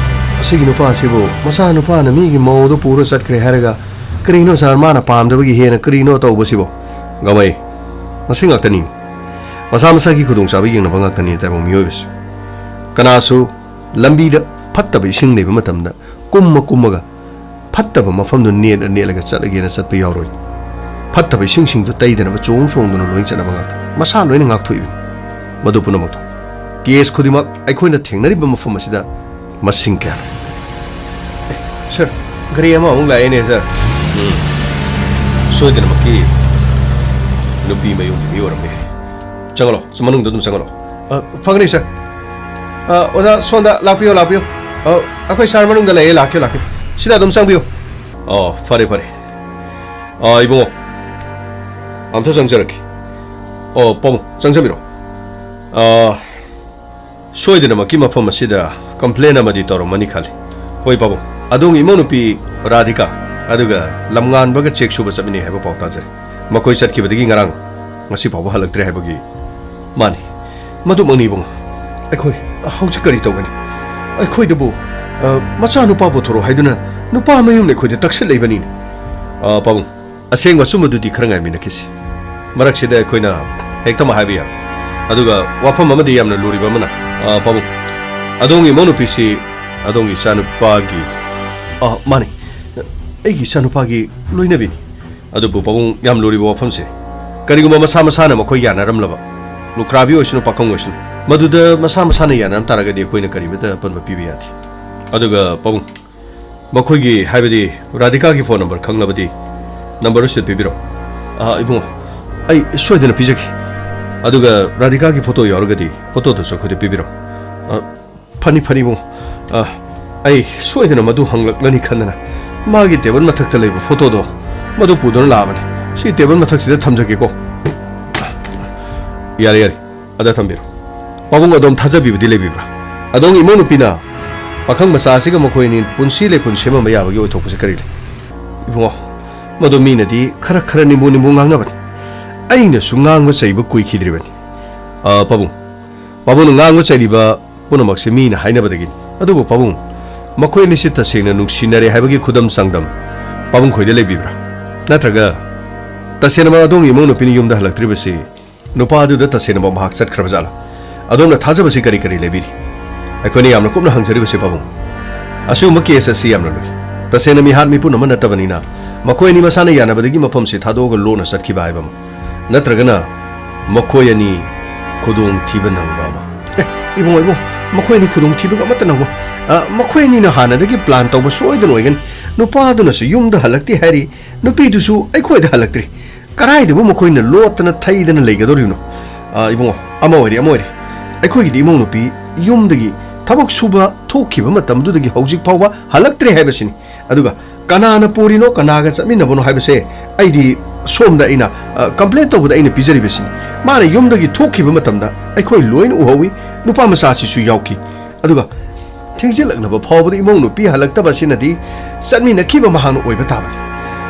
ꯑꯁꯤꯒꯤ ꯅꯨꯄꯥꯁꯤꯕꯨ ꯃꯆꯥ ꯅꯨꯄꯥꯅ ꯃꯤꯒꯤ ꯃꯧꯗꯣ ꯄꯨꯔ ꯆꯠꯈ꯭ꯔꯦ ꯍꯥꯏꯔꯒ, ꯀꯔꯤꯅꯣ, ꯁꯥꯔ, ꯃꯥꯅ ꯄꯥꯝꯗꯕꯒꯤ ꯍꯦꯟꯅ ꯀꯔꯤꯅꯣ ꯇꯧꯕꯁꯤꯕꯣ? ꯒꯃꯩ, ꯃꯁꯤ ꯉꯥꯛꯇꯅꯤ꯫ ꯃꯁꯥ ꯃꯁꯥꯒꯤ ꯈꯨꯗꯣꯡꯆꯥꯕ ꯌꯦꯡꯅꯕ ꯉꯥꯛꯇꯅꯤ ꯇꯥꯏꯕꯪ ꯃꯤꯑꯣꯏꯕꯁꯤ꯫ ꯀꯅꯥꯁꯨ ꯂꯝꯕꯤꯗ ꯐꯠꯇꯕ ꯏꯁꯤꯡ ꯂꯩꯕ ꯃꯇꯝꯗ ꯎꯝꯃ ꯀꯨꯝꯃꯒ ꯐꯠꯇꯕ ꯃꯐꯝꯗꯨ ꯅꯦꯠꯂ ꯅꯦꯠꯂꯒ ꯆꯠꯂꯒꯦꯅ ꯆꯠꯄ ꯌꯥꯎꯔꯣꯏ꯫ ꯐꯠꯇꯕ ꯏꯁꯤꯡꯁꯤꯡꯗꯨ ꯇꯩꯗꯅꯕ ꯆꯣꯡ ꯆꯣꯡꯗꯨꯅ ꯂꯣꯏ ꯆꯠꯅꯕ ꯉꯥꯛꯇ꯫ ꯃꯁꯥ ꯂꯣꯏꯅ ꯉꯥꯛꯊꯣꯛꯏꯕꯅꯤ꯫ ꯃꯗꯨ ꯄꯨꯝꯅꯃꯛꯇꯣ꯫ ꯀꯦꯁ ꯈꯨꯗꯤꯡꯃꯛ ꯑꯩꯈꯣꯏꯅ ꯊꯦꯡꯅꯔꯤꯕ ꯃꯐꯝ ꯑꯁꯤꯗ ꯃꯁꯤꯡ ꯀꯌꯥꯅꯣ? ꯑꯦ, ꯁꯥꯔ, ꯒꯥꯔꯤ ꯑꯃ ꯑꯃꯨꯛ ꯂꯥꯛꯑꯦꯅꯦ, ꯁꯥꯔ꯫ ꯎꯝ꯫ ꯁꯣꯏꯗꯅꯃꯛꯀꯤ ꯅꯨꯄꯤ ꯃꯌꯨꯝꯒꯤ ꯃꯤ ꯑꯣꯏꯔꯝꯕ ꯌꯥꯏ꯫ ꯆꯪꯉꯛꯑꯣ, ꯃꯅꯨꯡꯗ ꯑꯗꯨꯝ ꯆꯪꯉꯛꯑꯣ꯫ ꯑ, ꯐꯒꯅꯤ, ꯁꯥꯔ꯫ ꯑ, ꯑꯣꯖꯥ, ꯁꯣꯝꯗ ꯂꯥꯛꯄꯤꯌꯣ, ꯂꯥꯛꯄꯤꯌꯣ꯫ ꯑ, ꯑꯩꯈꯣꯏ ꯁꯥꯔ ꯃꯅꯨꯡꯗ ꯂꯩꯌꯦ, ꯂꯥꯛꯄꯤꯌꯣ, ꯂꯥꯛꯄꯤꯌꯣ꯫ ꯁꯤꯗ ꯑꯗꯨꯝ ꯆꯪꯕꯤꯌꯨ꯫ ꯑꯣ, ꯐꯔꯦ, ꯐꯔꯦ꯫ ꯑ, ꯏꯕꯨꯡꯉꯣ, ꯑꯝꯇ ꯆꯪꯖꯔꯛꯀꯦ꯫ ꯑꯣ, ꯄꯥꯕꯨꯡ, ꯆꯪꯖꯕꯤꯔꯣ꯫ ꯑ, ꯁꯣꯏꯗꯅꯃꯛꯀꯤ ꯃꯐꯝ ꯑꯁꯤꯗ ꯀꯝꯄ꯭ꯂꯦꯟ ꯑꯃꯗꯤ ꯇꯧꯔꯝꯃꯅꯤ ꯈꯜꯂꯤ꯫ ꯍꯣꯏ, ꯄꯥꯕꯨꯡ, ꯑꯗꯣꯝꯒꯤ ꯏꯃꯧꯅꯨꯄꯤ ꯔꯥꯙꯤꯀꯥ ꯑꯗꯨꯒ ꯂꯝꯉꯥꯟꯕꯒ ꯆꯦꯛ ꯁꯨꯕ ꯆꯠꯃꯤꯟꯅꯩ ꯍꯥꯏꯕ ꯄꯥꯎ ꯇꯥꯖꯔꯦ꯫ ꯃꯈꯣꯏ ꯆꯠꯈꯤꯕꯗꯒꯤ ꯉꯔꯥꯡ ꯉꯁꯤ ꯐꯥꯎꯕ ꯍꯜꯂꯛꯇ꯭ꯔꯦ ꯍꯥꯏꯕꯒꯤ꯫ ꯃꯥꯅꯤ, ꯃꯗꯨꯃꯛꯅꯤ, ꯏꯕꯨꯡꯉꯣ꯫ ꯑꯩꯈꯣꯏ ꯍꯧꯖꯤꯛ ꯀꯔꯤ ꯇꯧꯒꯅꯤ? ꯑꯩꯈꯣꯏꯗꯕꯨ, ꯑ, ꯃꯆꯥꯅꯨꯄꯥ ꯄꯨꯊꯣꯔꯛꯑꯣ ꯍꯥꯏꯗꯨꯅ ꯅꯨꯄꯥ ꯃꯌꯨꯝꯅ ꯑꯩꯈꯣꯏꯗ ꯇꯛꯁꯤꯜꯂꯛꯏꯕꯅꯤꯅꯦ꯫ ꯑ, ꯄꯥꯕꯨꯡ, ꯑꯁꯦꯡꯕ ꯑꯆꯨꯝꯕꯗꯨꯗꯤ ꯈꯔ ꯉꯥꯏꯃꯤꯟꯅꯈꯤꯁꯤ꯫ ꯃꯔꯛꯁꯤꯗ ꯑꯩꯈꯣꯏꯅ ꯍꯦꯛꯇꯃꯛ ꯍꯥꯏꯕ ꯌꯥꯔꯣꯏ꯫ ꯑꯗꯨꯒ ꯋꯥꯐꯝ ꯑꯃꯗꯤ ꯌꯥꯝꯅ ꯂꯨꯔꯤꯕ ꯑꯃꯅ, ꯑ, ꯄꯥꯕꯨꯡ, ꯑꯗꯣꯝꯒꯤ ꯏꯃꯧꯅꯨꯄꯤꯁꯤ ꯑꯗꯣꯝꯒꯤ ꯏꯆꯥꯅꯨꯄꯥꯒꯤ, ꯑ, ꯃꯥꯅꯤ, ꯑꯩꯒꯤ ꯏꯆꯥꯅꯨꯄꯥꯒꯤ ꯂꯣꯏꯅꯕꯤꯅꯤ꯫ ꯑꯗꯨꯕꯨ ꯄꯥꯕꯨꯡ, ꯌꯥꯝ ꯂꯨꯔꯤꯕ ꯋꯥꯐꯝꯁꯦ, ꯀꯔꯤꯒꯨꯝꯕ ꯃꯁꯥ ꯃꯁꯥꯅ ꯃꯈꯣꯏ ꯌꯥꯅꯔꯝꯂꯕ, ꯂꯨꯈ꯭ꯔꯥꯕꯤ ꯑꯣꯏꯁꯅꯨ, ꯄꯥꯈꯪ ꯑꯣꯏꯁꯅꯨ, ꯃꯗꯨꯗ ꯃꯁꯥ ꯃꯁꯥꯅ ꯌꯥꯅꯔꯝ ꯇꯥꯔꯒꯗꯤ ꯑꯩꯈꯣꯏꯅ ꯀꯔꯤꯃꯇ ꯑꯄꯟꯕ ꯄꯤꯕ ꯌꯥꯗꯦ꯫ ꯑꯗꯨꯒ ꯄꯥꯕꯨꯡ, ꯃꯈꯣꯏꯒꯤ, ꯍꯥꯏꯕꯗꯤ ꯔꯥꯙꯤꯀꯥꯒꯤ ꯐꯣꯟ ꯅꯝꯕꯔ ꯈꯪꯂꯕꯗꯤ ꯅꯝꯕꯔꯗꯨ ꯁꯤꯗ ꯄꯤꯕꯤꯔꯣ꯫ ꯑꯥ, ꯏꯕꯨꯡꯉꯣ, ꯑꯩ ꯁꯣꯏꯗꯅ ꯄꯤꯖꯒꯦ꯫ ꯑꯗꯨꯒ ꯔꯥꯙꯤꯀꯥꯒꯤ ꯐꯣꯇꯣ ꯌꯥꯎꯔꯒꯗꯤ ꯐꯣꯇꯣꯗꯨꯁꯨ ꯑꯩꯈꯣꯏꯗ ꯄꯤꯕꯤꯔꯣ꯫ ꯑ, ꯐꯅꯤ, ꯐꯅꯤ, ꯏꯕꯨꯡꯉꯣ꯫ ꯑ, ꯑꯩ ꯁꯣꯏꯗꯅ ꯃꯗꯨ ꯍꯪꯂꯛꯂꯅꯤ ꯈꯟꯗꯅ ꯃꯥꯒꯤ ꯇꯦꯕꯜ ꯃꯊꯛꯇ ꯂꯩꯕ ꯐꯣꯇꯣꯗꯣ ꯃꯗꯨ ꯄꯨꯗꯨꯅ ꯂꯥꯛꯑꯕꯅꯤ꯫ ꯁꯤ ꯇꯦꯕꯜ ꯃꯊꯛꯁꯤꯗ ꯊꯝꯖꯒꯦꯀꯣ꯫ ꯌꯥꯔꯦ, ꯌꯥꯔꯦ꯫ ꯑꯗ ꯊꯝꯕꯤꯔꯣ꯫ ꯄꯥꯕꯨꯡ, ꯑꯗꯣꯝ ꯊꯥꯖꯕꯤꯕꯗꯤ ꯂꯩꯕꯤꯕ꯭ꯔꯥ? ꯑꯗꯣꯝꯒꯤ ꯏꯃꯧ ꯅꯨꯄꯤꯅ ꯄꯥꯈꯪ ꯃꯆꯥ ꯑꯁꯤꯒ ꯃꯈꯣꯏ ꯑꯅꯤ ꯄꯨꯟꯁꯤ ꯂꯩꯄꯨꯟ ꯁꯦꯝꯃꯝꯕ ꯌꯥꯕꯒꯤ ꯑꯣꯏꯊꯣꯛꯄꯁꯦ ꯀꯔꯤ ꯂꯩ? ꯏꯕꯨꯡꯉꯣ, ꯃꯗꯨ ꯃꯤꯅꯗꯤ ꯈꯔ ꯈꯔ ꯅꯤꯝꯕꯨ ꯅꯤꯝꯕꯨ ꯉꯥꯡꯅꯕꯅꯤ꯫ ꯑꯩꯅꯁꯨ ꯉꯥꯡꯕ ꯆꯩꯕ ꯀꯨꯏꯈꯤꯗ꯭ꯔꯤꯕꯅꯤ꯫ ꯑ, ꯄꯥꯕꯨꯡ, ꯄꯥꯕꯨꯡꯅ ꯉꯥꯡꯕ ꯆꯩꯔꯤꯕ ꯄꯨꯝꯅꯃꯛꯁꯤ ꯃꯤꯅ ꯍꯥꯏꯅꯕꯗꯒꯤꯅꯤ꯫ ꯑꯗꯨꯕꯨ ꯄꯥꯕꯨꯡ, ꯃꯈꯣꯏ ꯑꯅꯤꯁꯤ ꯇꯁꯦꯡꯅ ꯅꯨꯡꯁꯤꯅꯔꯦ ꯍꯥꯏꯕꯒꯤ ꯈꯨꯗꯝ ꯆꯥꯡꯗꯝ ꯄꯥꯕꯨꯡ ꯈꯣꯏꯗ ꯂꯩꯕꯤꯕ꯭ꯔꯥ? ꯅꯠꯇ꯭ꯔꯒ ꯇꯁꯦꯡꯅꯃꯛ ꯑꯗꯣꯝꯒꯤ ꯏꯃꯧ ꯅꯨꯄꯤꯅ ꯌꯨꯝꯗ ꯍꯜꯂꯛꯇ꯭ꯔꯤꯕꯁꯤ ꯅꯨꯄꯥ ꯑꯗꯨꯗ ꯇꯁꯦꯡꯅꯃꯛ ꯃꯍꯥꯛ ꯆꯠꯈ꯭ꯔꯕ ꯖꯥꯠꯂꯥ? ꯑꯗꯣꯝꯅ ꯊꯥꯖꯕꯁꯤ ꯀꯔꯤ ꯀꯔꯤ ꯂꯩꯕꯤꯔꯤ? ꯑꯩꯈꯣꯏꯅ ꯌꯥꯝꯅ ꯀꯨꯞꯅ ꯍꯪꯖꯔꯤꯕꯁꯤ ꯄꯥꯕꯨꯡ, ꯑꯁꯤꯒꯨꯝꯕ ꯀꯦꯁ ꯑꯁꯤ ꯌꯥꯝꯅ ꯂꯨꯏ꯫ ꯇꯁꯦꯡꯅ ꯃꯤꯍꯥꯠ ꯃꯤꯄꯨꯟ ꯑꯃ ꯅꯠꯇꯕꯅꯤꯅ, ꯃꯈꯣꯏ ꯑꯅꯤ ꯃꯁꯥꯅ ꯌꯥꯅꯕꯗꯒꯤ ꯃꯐꯝꯁꯤ ꯊꯥꯗꯣꯛꯑꯒ ꯂꯣꯟꯅ ꯆꯠꯈꯤꯕ ꯍꯥꯏꯕ ꯑꯃ, ꯅꯠꯇ꯭ꯔꯒꯅ ꯃꯈꯣꯏ ꯑꯅꯤ ꯈꯨꯗꯣꯡꯊꯤꯕ ꯅꯪꯕ ꯑꯃ꯫ ꯑꯦ, ꯏꯕꯨꯡꯉꯣ, ꯏꯕꯨꯡꯉꯣ, ꯃꯈꯣꯏ ꯑꯅꯤ ꯈꯨꯗꯣꯡꯊꯤꯕꯒ ꯑꯃꯠꯇ ꯅꯪꯉꯣꯏ꯫ ꯑ, ꯃꯈꯣꯏ ꯑꯅꯤꯅ ꯍꯥꯟꯅꯗꯒꯤ ꯄ꯭ꯂꯥꯟ ꯇꯧꯕ ꯁꯣꯏꯗꯅ ꯑꯣꯏꯒꯅꯤ꯫ ꯅꯨꯄꯥꯗꯨꯅꯁꯨ ꯌꯨꯝꯗ ꯍꯜꯂꯛꯇꯦ ꯍꯥꯏꯔꯤ, ꯅꯨꯄꯤꯗꯨꯁꯨ ꯑꯩꯈꯣꯏꯗ ꯍꯜꯂꯛꯇ꯭ꯔꯤ꯫ ꯀꯗꯥꯏꯗꯕꯨ ꯃꯈꯣꯏꯅ ꯂꯣꯠꯇꯅ ꯊꯩꯗꯅ ꯂꯩꯒꯗꯧꯔꯤꯕꯅꯣ? ꯑ, ꯏꯕꯨꯡꯉꯣ, ꯑꯃ ꯑꯣꯏꯔꯦ, ꯑꯃ ꯑꯣꯏꯔꯦ꯫ ꯑꯩꯈꯣꯏꯒꯤꯗꯤ ꯏꯃꯧ ꯅꯨꯄꯤ ꯌꯨꯝꯗꯒꯤ ꯊꯕꯛ ꯁꯨꯕ ꯊꯣꯛꯈꯤꯕ ꯃꯇꯝꯗꯨꯗꯒꯤ ꯍꯧꯖꯤꯛ ꯐꯥꯎꯕ ꯍꯜꯂꯛꯇ꯭ꯔꯦ ꯍꯥꯏꯕꯁꯤꯅꯤ꯫ ꯑꯗꯨꯒ ꯀꯅꯥꯅ ꯄꯨꯔꯤꯅꯣ, ꯀꯅꯥꯒ ꯆꯠꯃꯤꯟꯅꯕꯅꯣ ꯍꯥꯏꯕꯁꯦ ꯑꯩꯗꯤ ꯁꯣꯝꯗ ꯑꯩꯅ, ꯑ, ꯀꯝꯄ꯭ꯂꯦꯟ ꯇꯧꯕꯗ ꯑꯩꯅ ꯄꯤꯖꯔꯤꯕꯁꯤꯅꯤ꯫ ꯃꯥꯅ ꯌꯨꯝꯗꯒꯤ ꯊꯣꯛꯈꯤꯕ ꯃꯇꯝꯗ ꯑꯩꯈꯣꯏ ꯂꯣꯏꯅ ꯎꯍꯧꯏ, ꯅꯨꯄꯥ ꯃꯆꯥꯁꯤꯁꯨ ꯌꯥꯎꯈꯤ꯫ ꯑꯗꯨꯒ ꯊꯦꯡꯖꯤꯜꯂꯛꯅꯕ ꯐꯥꯎꯕꯗ ꯏꯃꯧ ꯅꯨꯄꯤ ꯍꯜꯂꯛꯇꯕ ꯑꯁꯤꯅꯗꯤ ꯆꯠꯃꯤꯟꯅꯈꯤꯕ ꯃꯍꯥꯛꯅ ꯑꯣꯏꯕ ꯇꯥꯕꯅꯤ꯫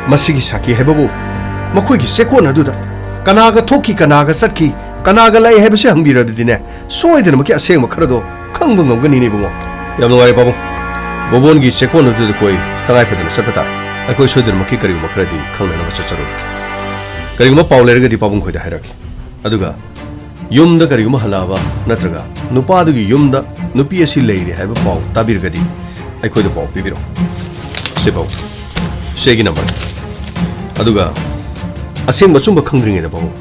ꯃꯁꯤꯒꯤ ꯁꯥꯈꯤ ꯍꯥꯏꯕꯕꯨ ꯃꯈꯣꯏꯒꯤ ꯆꯦꯛꯀꯣꯟ ꯑꯗꯨꯗ ꯀꯅꯥꯒ ꯊꯣꯛꯈꯤ, ꯀꯅꯥꯒ ꯆꯠꯈꯤ, ꯀꯅꯥꯒ ꯂꯥꯛꯏ ꯍꯥꯏꯕꯁꯤ ꯍꯪꯕꯤꯔꯕꯗꯤꯅꯦ, ꯁꯣꯏꯗꯅꯃꯛꯀꯤ ꯑꯁꯦꯡꯕ ꯈꯔꯗꯣ ꯈꯪꯕ ꯉꯝꯒꯅꯤꯅꯦ, ꯏꯕꯨꯡꯉꯣ꯫ ꯌꯥꯝ ꯅꯨꯡꯉꯥꯏꯔꯦ, ꯄꯥꯕꯨꯡ꯫ ꯕꯣꯕꯣꯟꯒꯤ ꯆꯦꯛꯀꯣꯟ ꯑꯗꯨꯗ ꯑꯩꯈꯣꯏ ꯇꯉꯥꯏ ꯐꯗꯅ ꯆꯠꯄ ꯇꯥꯔꯦ꯫ ꯑꯩꯈꯣꯏ ꯁꯣꯏꯗꯅꯃꯛꯀꯤ ꯀꯔꯤꯒꯨꯝꯕ ꯈꯔꯗꯤ ꯈꯪꯅꯅꯕ ꯆꯠꯆꯔꯨꯔꯒꯦ꯫ ꯀꯔꯤꯒꯨꯝꯕ ꯄꯥꯎ ꯂꯩꯔꯒꯗꯤ ꯄꯥꯕꯨꯡ ꯈꯣꯏꯗ ꯍꯥꯏꯔꯛꯀꯦ꯫ ꯑꯗꯨꯒ ꯌꯨꯝꯗ ꯀꯔꯤꯒꯨꯝꯕ ꯍꯜꯂꯛꯑꯕ ꯅꯠꯇ꯭ꯔꯒ ꯅꯨꯄꯥꯗꯨꯒꯤ ꯌꯨꯝꯗ ꯅꯨꯄꯤ ꯑꯁꯤ ꯂꯩꯔꯦ ꯍꯥꯏꯕ ꯄꯥꯎ ꯇꯥꯕꯤꯔꯒꯗꯤ ꯑꯩꯈꯣꯏꯗ ꯄꯥꯎ ꯄꯤꯕꯤꯔꯛꯎ꯫ ꯁꯤ ꯄꯥꯎ, ꯁꯤ ꯑꯩꯒꯤ ꯅꯝꯕꯔ꯫ ꯑꯗꯨꯒ ꯑꯁꯦꯡꯕ ꯑꯆꯨꯝꯕ ꯈꯪꯗ꯭ꯔꯤꯉꯩꯗ ꯄꯥꯕꯨꯡ,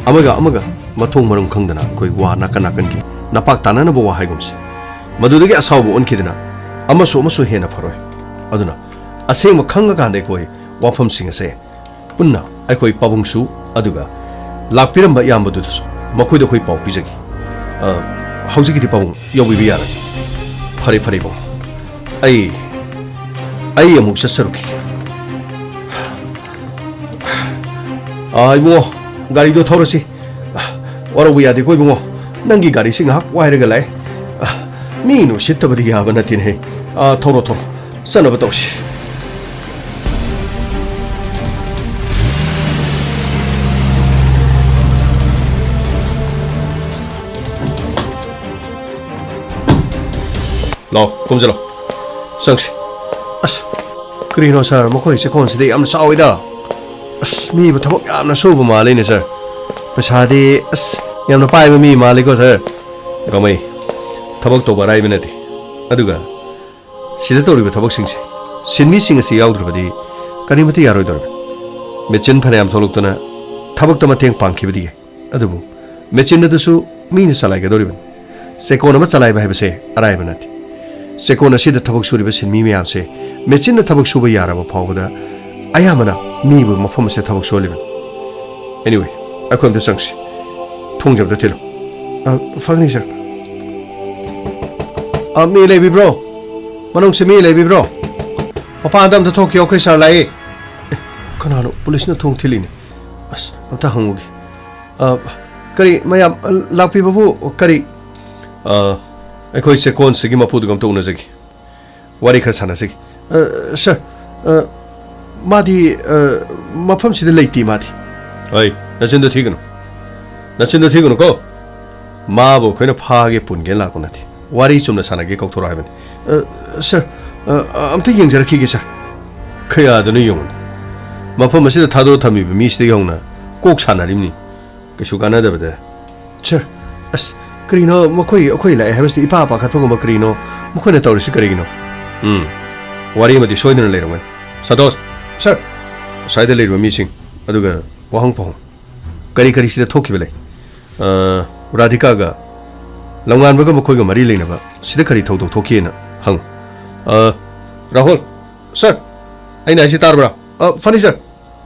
ꯑꯃꯒ ꯑꯃꯒ ꯃꯊꯣꯡ ꯃꯔꯝ ꯈꯪꯗꯅ ꯑꯩꯈꯣꯏ ꯋꯥ ꯅꯥꯀꯟ ꯅꯥꯀꯟꯒꯤ ꯅꯄꯥꯛ ꯇꯥꯅꯅꯕ ꯋꯥ ꯍꯥꯏꯒꯨꯝꯁꯤ꯫ ꯃꯗꯨꯗꯒꯤ ꯑꯁꯥꯎꯕ ꯑꯣꯟꯈꯤꯗꯅ ꯑꯃꯁꯨ ꯑꯃꯁꯨ ꯍꯦꯟꯅ ꯐꯔꯣꯏ꯫ ꯑꯗꯨꯅ ꯑꯁꯦꯡꯕ ꯈꯪꯉꯀꯥꯟꯗ ꯑꯩꯈꯣꯏ ꯋꯥꯐꯝꯁꯤꯡ ꯑꯁꯦ ꯄꯨꯟꯅ ꯑꯩꯈꯣꯏ ꯄꯥꯕꯨꯡꯁꯨ, ꯑꯗꯨꯒ ꯂꯥꯛꯄꯤꯔꯝꯕ ꯏꯌꯥꯝꯕꯗꯨꯗꯁꯨ, ꯃꯈꯣꯏꯗ ꯑꯩꯈꯣꯏ ꯄꯥꯎ ꯄꯤꯖꯒꯦ꯫ ꯑ, ꯍꯧꯖꯤꯛꯀꯤꯗꯤ ꯄꯥꯕꯨꯡ ꯌꯧꯕꯤꯕ ꯌꯥꯔꯅꯤ꯫ ꯐꯔꯦ, ꯐꯔꯦ, ꯏꯕꯨꯡꯉꯣ꯫ ꯑꯩ, ꯑꯩ ꯑꯃꯨꯛ ꯆꯠꯆꯔꯨꯈꯤꯒꯦ꯫ ꯑ, ꯏꯕꯨꯡꯉꯣ, ꯒꯥꯔꯤꯗꯣ ꯊꯧꯔꯁꯤ꯫ ꯑ, ꯋꯥꯔꯧꯕ ꯌꯥꯗꯦꯀꯣ, ꯏꯕꯨꯡꯉꯣ꯫ ꯅꯪꯒꯤ ꯒꯥꯔꯤꯁꯤ ꯉꯥꯏꯍꯥꯛ ꯋꯥꯏꯔꯒ ꯂꯥꯛꯑꯦ꯫ ꯑ, ꯃꯤꯅ ꯎꯁꯤꯠꯇꯕꯗꯤ ꯌꯥꯕ ꯅꯠꯇꯦꯅꯦꯍꯦ꯫ ꯑ, ꯊꯧꯔꯣ, ꯊꯧꯔꯣ꯫ ꯆꯠꯅꯕ ꯇꯧꯁꯤ꯫ ꯂꯥꯎ, ꯀꯨꯝꯁꯤꯜꯂꯣ꯫ ꯆꯪꯁꯤ꯫ ꯑꯁ, ꯀꯔꯤꯅꯣ ꯁꯥꯔ, ꯃꯈꯣꯏ ꯆꯦꯛꯀꯣꯟꯁꯤꯗꯤ ꯌꯥꯝꯅ ꯆꯥꯎꯋꯤꯗ꯫ ꯑꯁ, ꯃꯤꯕꯨ ꯊꯕꯛ ꯌꯥꯝꯅ ꯁꯨꯕ ꯃꯥꯜꯂꯤꯅꯦ ꯁꯥꯔ꯫ ꯄꯩꯁꯥꯗꯤ, ꯑꯁ, ꯌꯥꯝꯅ ꯄꯥꯏꯕ ꯃꯤ ꯃꯥꯜꯂꯤꯀꯣ ꯁꯥꯔ꯫ ꯒꯃꯩ, ꯊꯕꯛ ꯇꯧꯕ ꯑꯔꯥꯏꯕ ꯅꯠꯇꯦ꯫ ꯑꯗꯨꯒ ꯁꯤꯗ ꯇꯧꯔꯤꯕ ꯊꯕꯛꯁꯤꯡꯁꯦ ꯁꯤꯟꯃꯤꯁꯤꯡ ꯑꯁꯤ ꯌꯥꯎꯗ꯭ꯔꯕꯗꯤ ꯀꯔꯤꯃꯠꯇ ꯌꯥꯔꯣꯏꯗꯧꯔꯤꯕꯅꯤ꯫ ꯃꯦꯆꯤꯟ ꯐꯅꯌꯥꯝ ꯊꯣꯛꯂꯛꯇꯨꯅ ꯊꯕꯛꯇ ꯃꯇꯦꯡ ꯄꯥꯡꯈꯤꯕꯗꯤ ꯌꯥꯏ, ꯑꯗꯨꯕꯨ ꯃꯦꯆꯤꯟ ꯑꯗꯨꯁꯨ ꯃꯤꯅ ꯆꯂꯥꯏꯒꯗꯧꯔꯤꯕꯅꯤ꯫ ꯆꯦꯛꯀꯣꯟ ꯑꯃ ꯆꯂꯥꯏꯕ ꯍꯥꯏꯕꯁꯦ ꯑꯔꯥꯏꯕ ꯅꯠꯇꯦ꯫ ꯆꯦꯛꯀꯣꯟ ꯑꯁꯤꯗ ꯊꯕꯛ ꯁꯨꯔꯤꯕ ꯁꯤꯟꯃꯤ ꯃꯌꯥꯝꯁꯦ ꯃꯦꯆꯤꯟꯅ ꯊꯕꯛ ꯁꯨꯕ ꯌꯥꯔꯕ ꯐꯥꯎꯕꯗ ꯑꯌꯥꯝꯕꯅ ꯃꯤꯕꯨ ꯃꯐꯝ ꯑꯁꯤꯗ ꯊꯕꯛ ꯁꯨꯍꯜꯂꯤꯕꯅꯤ꯫ Anyway, ꯑꯩꯈꯣꯏ ꯑꯝꯇ ꯆꯪꯁꯤ꯫ ꯊꯣꯡꯁꯦ ꯑꯝꯇ ꯊꯤꯜꯂꯨ꯫ ꯑ, ꯐꯒꯅꯤ, ꯁꯥꯔ꯫ ꯑ, ꯃꯤ ꯂꯩꯕꯤꯕ꯭ꯔꯣ? ꯃꯅꯨꯡꯁꯤ ꯃꯤ ꯂꯩꯕꯤꯕ꯭ꯔꯣ? ꯃꯄꯥꯟꯗ ꯑꯝꯇ ꯊꯣꯛꯈꯤꯌꯣ, ꯑꯩꯈꯣꯏ ꯁꯥꯔ ꯂꯥꯛꯏ꯫ ꯑꯦ, ꯀꯅꯥꯅꯣ? ꯄꯨꯂꯤꯁꯅ ꯊꯣꯡ ꯊꯤꯜꯂꯤꯅꯦ꯫ ꯑꯁ, ꯑꯝꯇ ꯍꯪꯉꯨꯒꯦ꯫ ꯑ, ꯀꯔꯤ, ꯃꯌꯥꯝ, ꯑ, ꯂꯥꯛꯄꯤꯕꯕꯨ ꯀꯔꯤ? ꯑ, ꯑꯩꯈꯣꯏ ꯆꯦꯛꯀꯣꯟꯁꯤꯒꯤ ꯃꯄꯨꯗꯨꯒ ꯑꯝꯇ ꯎꯅꯖꯒꯦ꯫ ꯋꯥꯔꯤ ꯈꯔ ꯁꯥꯟꯅꯁꯤ꯫ ꯑ, ꯁꯥꯔ, ꯑ, ꯃꯥꯗꯤ, ꯑ, ꯃꯐꯝꯁꯤꯗ ꯂꯩꯇꯦ ꯃꯥꯗꯤ꯫ ꯑꯩ, ꯅꯆꯤꯟꯗꯣ ꯊꯤꯒꯅꯨ꯫ ꯅꯆꯤꯟꯗꯣ ꯊꯤꯒꯅꯨꯀꯣ꯫ ꯃꯥꯕꯨ ꯑꯩꯈꯣꯏꯅ ꯐꯥꯒꯦ ꯄꯨꯟꯒꯦꯅ ꯂꯥꯛꯄ ꯅꯠꯇꯦ꯫ ꯋꯥꯔꯤ ꯆꯨꯝꯅ ꯁꯥꯟꯅꯒꯦ ꯀꯧꯊꯣꯔꯛꯑꯣ ꯍꯥꯏꯕꯅꯤ꯫ ꯑ, ꯁꯥꯔ, ꯑ, ꯑ, ꯑꯝꯇ ꯌꯦꯡꯖꯔꯛꯈꯤꯒꯦ, ꯁꯥꯔ꯫ ꯀꯌꯥꯗꯅꯣ ꯌꯦꯡꯉꯨꯅꯦ꯫ ꯃꯐꯝ ꯑꯁꯤꯗ ꯊꯥꯗꯣꯛꯑ ꯊꯝꯃꯤꯕ ꯃꯤꯁꯤꯗꯒꯤ ꯍꯧꯅ ꯀꯣꯛ ꯁꯥꯟꯅꯔꯤꯕꯅꯤ꯫ ꯀꯩꯁꯨ ꯀꯥꯟꯅꯗꯕꯗ꯫ ꯁꯥꯔ, ꯑꯁ, ꯀꯔꯤꯅꯣ ꯃꯈꯣꯏ, ꯑꯩꯈꯣꯏ ꯂꯥꯛꯑꯦ ꯍꯥꯏꯕꯁꯤꯗ ꯏꯄꯥ ꯄꯥꯈꯠꯄꯒꯨꯝꯕ ꯀꯔꯤꯅꯣ ꯃꯈꯣꯏꯅ ꯇꯧꯔꯤꯁꯤ ꯀꯔꯤꯒꯤꯅꯣ? ꯎꯝ, ꯋꯥꯔꯤ ꯑꯃꯗꯤ ꯁꯣꯏꯗꯅ ꯂꯩꯔꯝꯒꯅꯤ꯫ ꯁꯟꯇꯣꯁ! ꯁꯥꯔ! ꯑꯁ꯭ꯋꯥꯏꯗ ꯂꯩꯔꯤꯕ ꯃꯤꯁꯤꯡ ꯑꯗꯨꯒ ꯋꯥꯍꯪ ꯄꯥꯎꯍꯪ꯫ ꯀꯔꯤ ꯀꯔꯤ ꯁꯤꯗ ꯊꯣꯛꯈꯤꯕ ꯂꯩ? ꯑ, ꯔꯥꯙꯤꯀꯥꯒ ꯂꯝꯉꯥꯟꯕꯒ ꯃꯈꯣꯏꯒ ꯃꯔꯤ ꯂꯩꯅꯕ ꯁꯤꯗ ꯀꯔꯤ ꯊꯧꯗꯣꯛ ꯊꯣꯛꯈꯤꯑꯅ ꯍꯪꯉꯨ꯫ ꯑ, ꯔꯥꯍꯨꯜ! ꯁꯥꯔ! ꯑꯩꯅ ꯍꯥꯏꯁꯤ ꯇꯥꯔꯕ꯭ꯔꯥ? ꯑ, ꯐꯅꯤ ꯁꯥꯔ꯫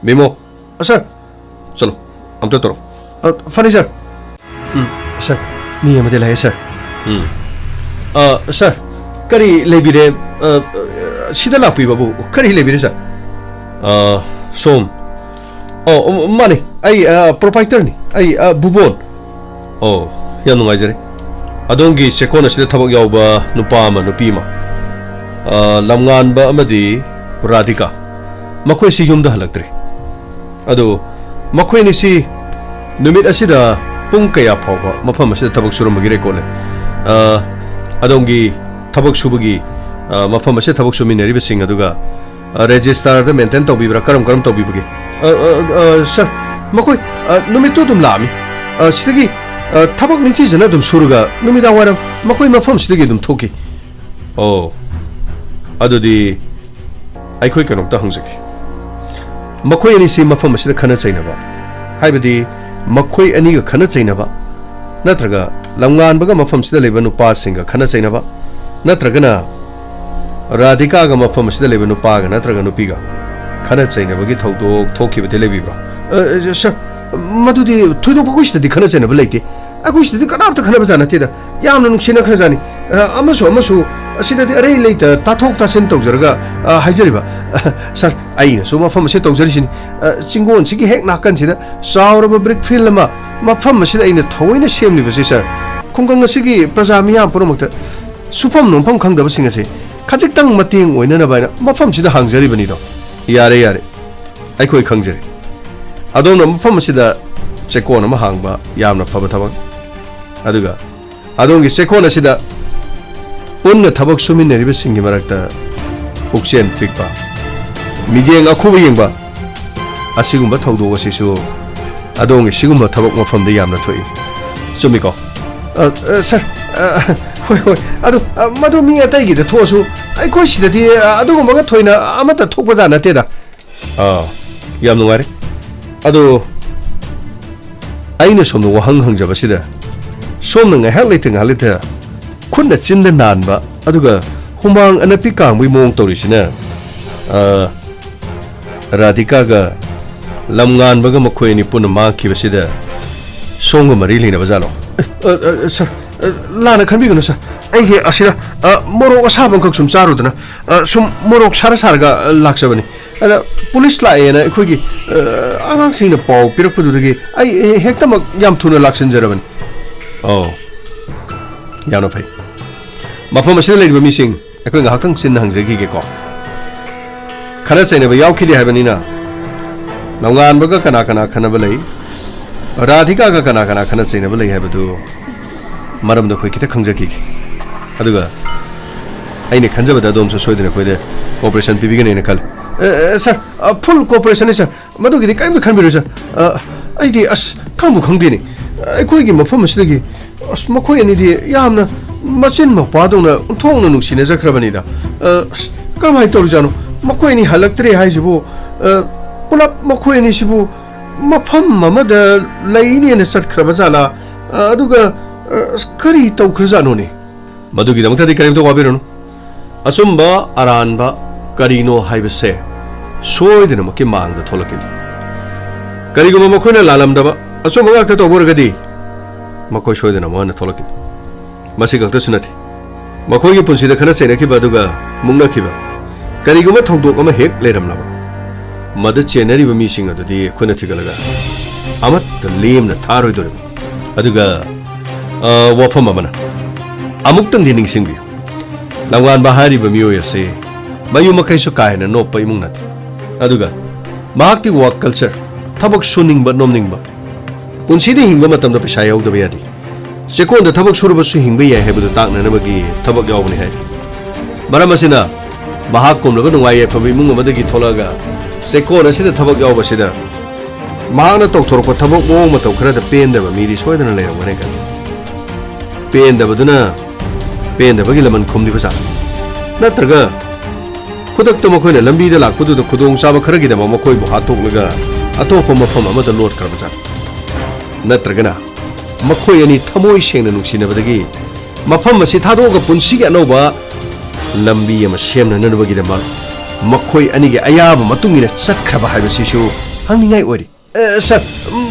ꯃꯤꯃꯣ! ꯑ, ꯁꯥꯔ! ꯆꯠꯂꯣ, ꯑꯝꯇ ꯇꯧꯔꯣ꯫ ꯑ, ꯐꯅꯤ ꯁꯥꯔ꯫ ꯎꯝ, ꯁꯥꯔ, ꯃꯤ ꯑꯃꯗꯤ ꯂꯥꯛꯑꯦ, ꯁꯥꯔ꯫ ꯎꯝ꯫ ꯑ, ꯁꯥꯔ, ꯀꯔꯤ ꯂꯩꯕꯤꯔꯦ? ꯑ, ꯑ, ꯁꯤꯗ ꯂꯥꯛꯄꯤꯕꯕꯨ ꯀꯔꯤ ꯂꯩꯕꯤꯔꯦ, ꯁꯥꯔ? ꯑ, ꯁꯣꯝ꯫ ꯑꯣ, ꯎꯝ, ꯃꯥꯅꯤ꯫ ꯑꯩ, ꯑ, ꯄ꯭ꯔꯣꯄꯥꯏꯇꯔꯅꯤ꯫ ꯑꯩ, ꯑ, ꯚꯨꯕꯣꯟ꯫ ꯑꯣ, ꯌꯥꯝ ꯅꯨꯡꯉꯥꯏꯖꯔꯦ꯫ ꯑꯗꯣꯝꯒꯤ ꯆꯦꯛꯀꯣꯟ ꯑꯁꯤꯗ ꯊꯕꯛ ꯌꯥꯎꯕ ꯅꯨꯄꯥ ꯑꯃ, ꯅꯨꯄꯤ ꯑꯃ, ꯑ, ꯂꯝꯉꯥꯟꯕ ꯑꯃꯗꯤ ꯔꯥꯙꯤꯀꯥ, ꯃꯈꯣꯏꯁꯤ ꯌꯨꯝꯗ ꯍꯜꯂꯛꯇ꯭ꯔꯤ꯫ ꯑꯗꯨ ꯃꯈꯣꯏ ꯑꯅꯤꯁꯤ ꯅꯨꯃꯤꯠ ꯑꯁꯤꯗ ꯄꯨꯡ ꯀꯌꯥ ꯐꯥꯎꯕ ꯃꯐꯝ ꯑꯁꯤꯗ ꯊꯕꯛ ꯁꯨꯔꯝꯕꯒꯤ ꯔꯦꯀꯣꯔꯗ ꯂꯩ? ꯑ, ꯑꯗꯣꯝꯒꯤ ꯊꯕꯛ ꯁꯨꯕꯒꯤ, ꯑ, ꯃꯐꯝ ꯑꯁꯤꯗ ꯊꯕꯛ ꯁꯨꯃꯤꯟꯅꯔꯤꯕꯁꯤꯡ ꯑꯗꯨꯒ, ꯑ, ꯔꯦꯖꯤꯁꯇꯥꯔꯗ ꯃꯦꯟꯇꯦꯟ ꯇꯧꯕꯤꯕ꯭ꯔꯥ? ꯀꯔꯝ ꯀꯔꯝ ꯇꯧꯕꯤꯕꯒꯦ? ꯑ, ꯑ, ꯑ, ꯁꯥꯔ, ꯃꯈꯣꯏ, ꯑ, ꯅꯨꯃꯤꯠꯇꯨ ꯑꯗꯨꯝ ꯂꯥꯛꯑꯝꯃꯤ꯫ ꯑ, ꯁꯤꯗꯒꯤ, ꯑ, ꯊꯕꯛ ꯅꯤꯡꯊꯤꯖꯅ ꯑꯗꯨꯝ ꯁꯨꯔꯒ ꯅꯨꯃꯤꯗꯥꯡ ꯋꯥꯏꯔꯝ ꯃꯈꯣꯏ ꯃꯐꯝꯁꯤꯗꯒꯤ ꯑꯗꯨꯝ ꯊꯣꯛꯈꯤ꯫ ꯑꯣ꯫ ꯑꯗꯨꯗꯤ ꯑꯩꯈꯣꯏ ꯀꯩꯅꯣꯝꯇ ꯍꯪꯖꯒꯦ꯫ ꯃꯈꯣꯏ ꯑꯅꯤꯁꯤ ꯃꯐꯝ ꯑꯁꯤꯗ ꯈꯠꯅ ꯆꯩꯅꯕ, ꯍꯥꯏꯕꯗꯤ ꯃꯈꯣꯏ ꯑꯅꯤꯒ ꯈꯠꯅ ꯆꯩꯅꯕ, ꯅꯠꯇ꯭ꯔꯒ ꯂꯝꯉꯥꯟꯕꯒ ꯃꯐꯝꯁꯤꯗ ꯂꯩꯕ ꯅꯨꯄꯥꯁꯤꯡꯒ ꯈꯠꯅ ꯆꯩꯅꯕ, ꯅꯠꯇ꯭ꯔꯒꯅ ꯔꯥꯙꯤꯀꯥꯒ ꯃꯐꯝ ꯑꯁꯤꯗ ꯂꯩꯕ ꯅꯨꯄꯥꯒ ꯅꯠꯇ꯭ꯔꯒ ꯅꯨꯄꯤꯒ ꯈꯠꯅ ꯆꯩꯅꯕꯒꯤ ꯊꯧꯗꯣꯛ ꯊꯣꯛꯈꯤꯕꯗꯤ ꯂꯩꯕꯤꯕ꯭ꯔꯣ? ꯑ, ꯁꯥꯔ, ꯃꯗꯨꯗꯤ ꯊꯣꯏꯗꯣꯛꯄ ꯑꯩꯈꯣꯏ ꯁꯤꯗꯗꯤ ꯈꯠꯅ ꯆꯩꯅꯕ ꯂꯩꯇꯦ꯫ ꯑꯩꯈꯣꯏ ꯁꯤꯗꯗꯤ ꯀꯅꯥꯝꯇ ꯈꯠꯅꯕꯖꯥꯠ ꯅꯠꯇꯦꯗ꯫ ꯌꯥꯝꯅ ꯅꯨꯡꯁꯤꯅꯈ꯭ꯔꯖꯥꯠꯅꯤ꯫ ꯑ, ꯑꯃꯁꯨ ꯑꯃꯁꯨ ꯑꯁꯤꯗꯗꯤ ꯑꯔꯩ ꯂꯩꯇ ꯇꯥꯊꯣꯛ ꯇꯥꯁꯤꯟ ꯇꯧꯖꯔꯒ, ꯑ, ꯍꯥꯏꯖꯔꯤꯕ꯫ ꯑ, ꯁꯥꯔ, ꯑꯩꯅꯁꯨ ꯃꯐꯝ ꯑꯁꯤꯗ ꯇꯧꯖꯔꯤꯁꯤꯅꯤ꯫ ꯑ, ꯆꯤꯡꯒꯣꯟꯁꯤꯒꯤ ꯍꯦꯛ ꯅꯥꯀꯟꯁꯤꯗ ꯆꯥꯎꯔꯕ ꯕ꯭ꯔꯤꯛ ꯐꯤꯜ ꯑꯃ, ꯃꯐꯝ ꯑꯁꯤꯗ ꯑꯩꯅ ꯊꯑꯣꯏꯅ ꯁꯦꯝꯂꯤꯕꯁꯤ, ꯁꯥꯔ, ꯈꯨꯡꯒꯪ ꯑꯁꯤꯒꯤ ꯄ꯭ꯔꯖꯥ ꯃꯤꯌꯥꯝ ꯄꯨꯝꯅꯃꯛꯇ ꯁꯨꯐꯝ ꯅꯣꯝꯐꯝ ꯈꯪꯗꯕꯁꯤꯡ ꯑꯁꯤ ꯈꯖꯤꯛꯇꯪ ꯃꯇꯦꯡ ꯑꯣꯏꯅꯅꯕ ꯍꯥꯏꯅ ꯃꯐꯝꯁꯤꯗ ꯍꯥꯡꯖꯔꯤꯕꯅꯤꯗꯣ꯫ ꯌꯥꯔꯦ, ꯌꯥꯔꯦ, ꯑꯩꯈꯣꯏ ꯈꯪꯖꯔꯦ꯫ ꯑꯗꯣꯝꯅ ꯃꯐꯝ ꯑꯁꯤꯗ ꯆꯦꯛꯀꯣꯟ ꯑꯃ ꯍꯥꯡꯕ ꯌꯥꯝꯅ ꯐꯕ ꯊꯕꯛ꯫ ꯑꯗꯨꯒ ꯑꯗꯣꯝꯒꯤ ꯆꯦꯛꯀꯣꯟ ꯑꯁꯤꯗ ꯄꯨꯟꯅ ꯊꯕꯛ ꯁꯨꯃꯤꯟꯅꯔꯤꯕꯁꯤꯡꯒꯤ ꯃꯔꯛꯇ ꯄꯨꯛꯆꯦꯜ ꯄꯤꯛꯄ, ꯃꯤꯠꯌꯦꯡ ꯑꯈꯨꯕ ꯌꯦꯡꯕ, ꯑꯁꯤꯒꯨꯝꯕ ꯊꯧꯗꯣꯛ ꯑꯁꯤꯁꯨ ꯑꯗꯣꯝꯒꯤ ꯁꯤꯒꯨꯝꯕ ꯊꯕꯛ ꯃꯐꯝꯗ ꯌꯥꯝꯅ ꯊꯣꯛꯏ꯫ ꯆꯨꯝꯃꯤꯀꯣ? ꯑ, ꯑ, ꯁꯥꯔ, ꯑ, ꯍꯣꯏ, ꯍꯣꯏ꯫ ꯑꯗꯨ, ꯑ, ꯃꯗꯨ ꯃꯤ ꯑꯇꯩꯒꯤꯗ ꯊꯣꯛꯑꯁꯨ, ꯑꯩꯈꯣꯏ ꯁꯤꯗꯗꯤ, ꯑ, ꯑꯗꯨꯒꯨꯝꯕꯒ ꯊꯣꯏꯅ ꯑꯃꯠꯇ ꯊꯣꯛꯄꯖꯥꯠ ꯅꯠꯇꯦꯗ꯫ ꯑꯥ, ꯌꯥꯝ ꯅꯨꯡꯉꯥꯏꯔꯦ꯫ ꯑꯗꯣ, ꯑꯩꯅ ꯁꯣꯝꯗ ꯋꯥꯍꯪ ꯍꯪꯖꯕꯁꯤꯗ, ꯁꯣꯝꯅ ꯉꯥꯏꯍꯥꯛ ꯂꯩꯇ ꯉꯥꯏꯍꯥꯛ ꯂꯩꯇ ꯈꯨꯠꯅ ꯆꯤꯟꯗ ꯅꯥꯟꯕ, ꯑꯗꯨꯒ ꯍꯨꯃꯥꯡ ꯑꯅꯞꯄꯤ ꯀꯥꯡꯕꯒꯤ ꯃꯑꯣꯡ ꯇꯧꯔꯤꯁꯤꯅ, ꯑ, ꯔꯥꯙꯤꯀꯥꯒ ꯂꯝꯉꯥꯟꯕꯒ ꯃꯈꯣꯏ ꯑꯅꯤ ꯄꯨꯟꯅ ꯃꯥꯡꯈꯤꯕꯁꯤꯗ ꯁꯣꯝꯒ ꯃꯔꯤ ꯂꯩꯅꯕ ꯖꯥꯠꯂꯣ? ꯑꯦ, ꯑ, ꯑ, ꯁꯥꯔ, ꯑ, ꯂꯥꯟꯅ ꯈꯟꯕꯤꯒꯅꯨ, ꯁꯥꯔ꯫ ꯑꯩꯁꯦ ꯑꯁꯤꯗ, ꯑ, ꯃꯣꯔꯣꯛ ꯑꯁꯥꯕ ꯑꯃꯈꯛ ꯁꯨꯝ ꯆꯥꯔꯨꯗꯅ, ꯑ, ꯁꯨꯝ ꯃꯣꯔꯣꯛ ꯁꯥꯔ ꯁꯥꯔꯒ, ꯑ, ꯂꯥꯛꯆꯕꯅꯤ꯫ ꯑꯗ ꯄꯨꯂꯤꯁ ꯂꯥꯛꯑꯦꯅ ꯑꯩꯈꯣꯏꯒꯤ, ꯑ, ꯑꯉꯥꯡꯁꯤꯡꯅ ꯄꯥꯎ ꯄꯤꯔꯛꯄꯗꯨꯗꯒꯤ ꯑꯩ, ꯑꯦ, ꯍꯦꯛꯇꯃꯛ ꯌꯥꯝ ꯊꯨꯅ ꯂꯥꯛꯁꯤꯟꯖꯔꯕꯅꯤ꯫ ꯑꯣ, ꯌꯥꯝꯅ ꯐꯩ꯫ ꯃꯐꯝ ꯑꯁꯤꯗ ꯂꯩꯔꯤꯕ ꯃꯤꯁꯤꯡ, ꯑꯩꯈꯣꯏ ꯉꯥꯏꯍꯥꯛꯇꯪ ꯆꯤꯟꯅ ꯍꯪꯖꯈꯤꯒꯦꯀꯣ꯫ ꯈꯠꯅ ꯆꯩꯅꯕ ꯌꯥꯎꯈꯤꯗꯦ ꯍꯥꯏꯕꯅꯤꯅ, ꯅꯣꯡꯉꯥꯟꯕꯒ ꯀꯅꯥ ꯀꯅꯥ ꯈꯠꯅꯕ ꯂꯩ, ꯔꯥꯙꯤꯀꯥꯒ ꯀꯅꯥ ꯀꯅꯥ ꯈꯠꯅ ꯆꯩꯅꯕ ꯂꯩ ꯍꯥꯏꯕꯗꯨ ꯃꯔꯝꯗ ꯑꯩꯈꯣꯏ ꯈꯤꯇ ꯈꯪꯖꯈꯤꯒꯦ꯫ ꯑꯗꯨꯒ ꯑꯩꯅ ꯈꯟꯖꯕꯗ ꯑꯗꯣꯝꯁꯨ ꯁꯣꯏꯗꯅ ꯑꯩꯈꯣꯏꯗ cooperation ꯄꯤꯕꯤꯒꯅꯤ ꯍꯥꯏꯅ ꯈꯜꯂꯤ꯫ ꯑꯦ, ꯑꯦ, ꯁꯥꯔ, ꯑ, full cooperation ꯅꯤ, ꯁꯥꯔ꯫ ꯃꯗꯨꯒꯤꯗꯤ ꯀꯔꯤꯝꯇ ꯈꯟꯕꯤꯔꯣꯏ, ꯁꯥꯔ꯫ ꯑ, ꯑꯩꯗꯤ, ꯑꯁ, ꯈꯪꯕꯨ ꯈꯪꯗꯦꯅꯦ꯫ ꯑꯩꯈꯣꯏꯒꯤ ꯃꯐꯝ ꯑꯁꯤꯗꯒꯤ, ꯑꯁ, ꯃꯈꯣꯏ ꯑꯅꯤꯗꯤ ꯌꯥꯝꯅ ꯃꯆꯤꯟ ꯃꯧꯄ꯭ꯋꯥꯗꯧꯅ ꯑꯣꯟꯊꯣꯛꯅ ꯅꯨꯡꯁꯤꯅꯖꯈ꯭ꯔꯕꯅꯤꯗ꯫ ꯑ, ꯑꯁ, ꯀꯔꯝꯍꯥꯏꯅ ꯇꯧꯔꯤꯖꯥꯠꯅꯣ? ꯃꯈꯣꯏ ꯑꯅꯤ ꯍꯜꯂꯛꯇ꯭ꯔꯦ ꯍꯥꯏꯁꯤꯕꯨ, ꯑ, ꯄꯨꯂꯞ ꯃꯈꯣꯏ ꯑꯅꯤꯁꯤꯕꯨ ꯃꯐꯝ ꯑꯃꯗ ꯂꯩꯅꯦꯅ ꯆꯠꯈ꯭ꯔꯕ ꯖꯥꯠꯂꯥ? ꯑ, ꯑꯗꯨꯒ, ꯑ, ꯑꯁ, ꯀꯔꯤ ꯇꯧꯈ꯭ꯔꯖꯥꯠꯅꯣꯅꯦ? ꯃꯗꯨꯒꯤꯗꯃꯛꯇꯗꯤ ꯀꯔꯤꯝꯇ ꯋꯥꯕꯤꯔꯨꯅꯨ꯫ ꯑꯆꯨꯝꯕ ꯑꯔꯥꯟꯕ ꯀꯔꯤꯅꯣ ꯍꯥꯏꯕꯁꯦ ꯁꯣꯏꯗꯅꯃꯛꯀꯤ ꯃꯥꯡꯗ ꯊꯣꯛꯂꯛꯀꯅꯤ꯫ ꯀꯔꯤꯒꯨꯝꯕ ꯃꯈꯣꯏꯅ ꯂꯥꯜꯂꯝꯗꯕ, ꯑꯆꯨꯝꯕ ꯉꯥꯛꯇ ꯇꯧꯕ ꯑꯣꯏꯔꯒꯗꯤ, ꯃꯈꯣꯏ ꯁꯣꯏꯗꯅ ꯃꯥꯡꯗ ꯊꯣꯛꯂꯛꯀꯅꯤ꯫ ꯃꯁꯤ ꯈꯛꯇꯁꯨ ꯅꯠꯇꯦ, ꯃꯈꯣꯏꯒꯤ ꯄꯨꯟꯁꯤꯗ ꯈꯠꯅ ꯆꯩꯅꯈꯤꯕ ꯑꯗꯨꯒ ꯃꯨꯛꯅꯈꯤꯕ ꯀꯔꯤꯒꯨꯝꯕ ꯊꯧꯗꯣꯛ ꯑꯃ ꯍꯦꯛ ꯂꯩꯔꯝꯂꯕ, ꯃꯗꯨ ꯆꯦꯟꯅꯔꯤꯕ ꯃꯤꯁꯤꯡ ꯑꯗꯨꯗꯤ ꯑꯩꯈꯣꯏꯅ ꯊꯤꯒꯠꯂꯒ ꯑꯃꯠꯇ ꯂꯦꯝꯅ ꯊꯥꯔꯣꯏꯗꯧꯔꯤꯕꯅꯤ꯫ ꯑꯗꯨꯒ, ꯑ, ꯋꯥꯐꯝ ꯑꯃꯅ, ꯑꯃꯨꯛꯇꯪꯗꯤ ꯅꯤꯡꯁꯤꯡꯕꯤꯌꯨ, ꯂꯝꯉꯥꯟꯕ ꯍꯥꯏꯔꯤꯕ ꯃꯤꯑꯣꯏ ꯑꯁꯤ ꯃꯌꯨꯝ ꯃꯀꯩꯁꯨ ꯀꯥ ꯍꯦꯟꯅ ꯅꯣꯞꯄ ꯏꯃꯨꯡ ꯅꯠꯇꯦ꯫ ꯑꯗꯨꯒ ꯃꯍꯥꯛꯇꯤ work culture, ꯊꯕꯛ ꯁꯨꯅꯤꯡꯕ ꯅꯣꯝꯅꯤꯡꯕ, ꯄꯨꯟꯁꯤꯗ ꯍꯤꯡꯕ ꯃꯇꯝꯗ ꯄꯩꯁꯥ ꯌꯥꯎꯗꯕ ꯌꯥꯗꯦ꯫ ꯆꯦꯛꯀꯣꯟꯗ ꯊꯕꯛ ꯁꯨꯔꯕꯁꯨ ꯍꯤꯡꯕ ꯌꯥꯏ ꯍꯥꯏꯕꯗꯨ ꯇꯥꯛꯅꯅꯕꯒꯤ ꯊꯕꯛ ꯌꯥꯎꯕꯅꯤ ꯍꯥꯏꯔꯤ꯫ ꯃꯔꯝ ꯑꯁꯤꯅ, ꯃꯍꯥꯛ ꯀꯨꯝꯂꯕ ꯅꯨꯡꯉꯥꯏ ꯌꯥꯏꯐꯕ ꯏꯃꯨꯡ ꯑꯃꯗꯒꯤ ꯊꯣꯛꯂꯛꯑꯒ ꯆꯦꯛꯀꯣꯟ ꯑꯁꯤꯗ ꯊꯕꯛ ꯌꯥꯎꯕꯁꯤꯗ, ꯃꯍꯥꯛꯅ ꯇꯧꯊꯣꯔꯛꯄ ꯊꯕꯛ ꯃꯑꯣꯡ ꯃꯇꯧ ꯈꯔꯗ ꯄꯦꯟꯗꯕ ꯃꯤꯗꯤ ꯁꯣꯏꯗꯅ ꯂꯩꯔꯝꯒꯅꯤ ꯈꯜꯂꯤ꯫ ꯄꯦꯟꯗꯕꯗꯨꯅ ꯄꯦꯟꯗꯕꯒꯤ ꯂꯃꯟ ꯈꯨꯝꯂꯤꯕ ꯖꯥꯠꯂ? ꯅꯠꯇ꯭ꯔꯒ ꯈꯨꯗꯛꯇ ꯃꯈꯣꯏꯅ ꯂꯝꯕꯤꯗ ꯂꯥꯛꯄꯗꯨꯗ ꯈꯨꯗꯣꯡꯆꯥꯕ ꯈꯔꯒꯤꯗꯃꯛ ꯃꯈꯣꯏꯕꯨ ꯍꯥꯠꯇꯣꯛꯂꯒ ꯑꯇꯣꯞꯄ ꯃꯐꯝ ꯑꯃꯗ ꯂꯣꯠꯈ꯭ꯔꯕ ꯖꯥꯠꯂ? ꯅꯠꯇ꯭ꯔꯒꯅ ꯃꯈꯣꯏ ꯑꯅꯤ ꯊꯃꯣꯏ ꯁꯦꯡꯅ ꯅꯨꯡꯁꯤꯅꯕꯗꯒꯤ ꯃꯐꯝ ꯑꯁꯤ ꯊꯥꯗꯣꯛꯑꯒ ꯄꯨꯟꯁꯤꯒꯤ ꯑꯅꯧꯕ ꯂꯝꯕꯤ ꯑꯃ ꯁꯦꯝꯅꯅꯕꯒꯤꯗꯃꯛ ꯃꯈꯣꯏ ꯑꯅꯤꯒꯤ ꯑꯌꯥꯕ ꯃꯇꯨꯡ ꯏꯟꯅ ꯆꯠꯈ꯭ꯔꯕ ꯍꯥꯏꯕꯁꯤꯁꯨ ꯍꯪꯅꯤꯡꯉꯥꯏ ꯑꯣꯏꯔꯤ꯫ ꯑ, ꯁꯥꯔ,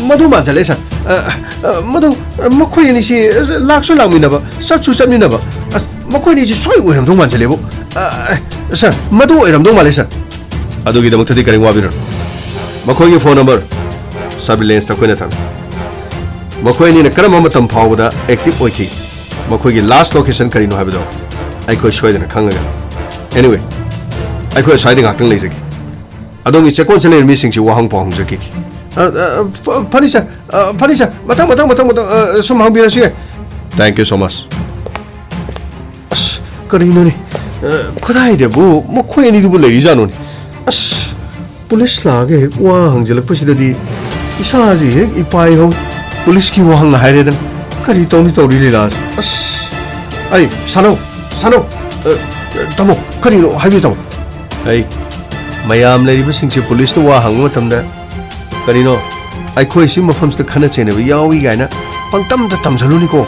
ꯃꯗꯨ ꯃꯥꯟꯁꯤꯜꯂꯛꯑꯦ, ꯁꯥꯔ꯫ ꯑ, ꯑ, ꯃꯗꯨ, ꯑ, ꯃꯈꯣꯏ ꯑꯅꯤꯁꯤ, ꯑ, ꯂꯥꯛꯁꯨ ꯂꯥꯛꯃꯤꯟꯅꯕ, ꯆꯠꯁꯨ ꯆꯠꯃꯤꯟꯅꯕ꯫ ꯑꯁ, ꯃꯈꯣꯏ ꯑꯅꯤꯁꯤ ꯁꯣꯏ ꯑꯣꯏꯔꯝꯗꯧ ꯃꯥꯟꯁꯤꯜꯂꯦꯕꯨ꯫ ꯑ, ꯑ, ꯁꯥꯔ, ꯃꯗꯨ ꯑꯣꯏꯔꯝꯗꯧ ꯃꯥꯜꯂꯦ, ꯁꯥꯔ꯫ ꯑꯗꯨꯒꯤꯗꯃꯛꯇꯗꯤ ꯀꯔꯤꯝ ꯋꯥꯕꯤꯔꯨꯅꯨ꯫ ꯃꯈꯣꯏꯒꯤ phone number surveillance ꯇ ꯑꯩꯈꯣꯏꯅ ꯊꯝꯃꯤ꯫ ꯃꯈꯣꯏ ꯑꯅꯤꯅ ꯀꯔꯝꯕ ꯃꯇꯝ ꯐꯥꯎꯕꯗ active ꯑꯣꯏꯈꯤ, ꯃꯈꯣꯏꯒꯤ last location ꯀꯔꯤꯅꯣ ꯍꯥꯏꯕꯗꯣ ꯑꯩꯈꯣꯏ ꯁꯣꯏꯗꯅ ꯈꯪꯂꯒ꯫ Anyway, ꯑꯩꯈꯣꯏ ꯑꯁ꯭ꯋꯥꯏꯗ ꯉꯥꯛꯇꯪ ꯂꯩꯖꯒꯦ꯫ ꯑꯗꯣꯝꯒꯤ ꯆꯦꯛꯀꯣꯟꯁꯦ ꯂꯩꯔꯤꯕ ꯃꯤꯁꯤꯡꯁꯤ ꯋꯥꯍꯪ ꯄꯥꯎꯍꯪ ꯆꯠꯈꯤꯒꯦ꯫ ꯑ, ꯑ, ꯐ-, ꯐꯅꯤ ꯁꯥꯔ, ꯑ, ꯐꯅꯤ ꯁꯥꯔ, ꯃꯊꯪ, ꯃꯊꯪ, ꯃꯊꯪ, ꯃꯊꯪ, ꯑ, ꯁꯨꯝ ꯍꯪꯕꯤꯔꯁꯨ ꯌꯥꯏ꯫ Thank you so much. ꯑꯁ, ꯀꯔꯤꯅꯣꯅꯦ? ꯑ, ꯀꯗꯥꯏꯗꯕꯨ ꯃꯈꯣꯏ ꯑꯅꯤꯗꯨꯕꯨ ꯂꯩꯔꯤꯖꯥꯠꯅꯣꯅꯦ? ꯑꯁ, ꯄꯨꯂꯤꯁ ꯂꯥꯛꯑꯒ ꯍꯦꯛ ꯋꯥ ꯍꯪꯖꯤꯜꯂꯛꯄꯁꯤꯗꯗꯤ ꯏꯁꯥꯁꯤ ꯍꯦꯛ ꯏꯄꯥꯏ ꯍꯧ꯫ ꯄꯨꯂꯤꯁꯀꯤ ꯋꯥꯍꯪ ꯍꯥꯏꯔꯦꯗꯅ꯫ ꯀꯔꯤ ꯇꯧꯅꯤ ꯇꯧꯔꯤ ꯂꯤꯂꯥꯁꯦ? ꯑꯁ꯫ ꯑꯩ, ꯁꯥꯅꯧ, ꯁꯥꯅꯧ꯫ ꯑ, ꯇꯥꯃꯣ, ꯀꯔꯤꯅꯣ? ꯍꯥꯏꯕꯤꯌꯨ, ꯇꯥꯃꯣ꯫ ꯑꯩ, ꯃꯌꯥꯝ ꯂꯩꯔꯤꯕꯁꯤꯡꯁꯦ ꯄꯨꯂꯤꯁꯇ ꯋꯥ ꯍꯪꯕ ꯃꯇꯝꯗ, "ꯀꯔꯤꯅꯣ? ꯑꯩꯈꯣꯏ ꯁꯤ ꯃꯐꯝꯁꯤꯗ ꯈꯠꯅ ꯆꯩꯅꯕ ꯌꯥꯎꯏ" ꯀꯥꯏꯅ ꯄꯪꯇꯝꯗ ꯇꯝꯁꯤꯜꯂꯨꯅꯤꯀꯣ꯫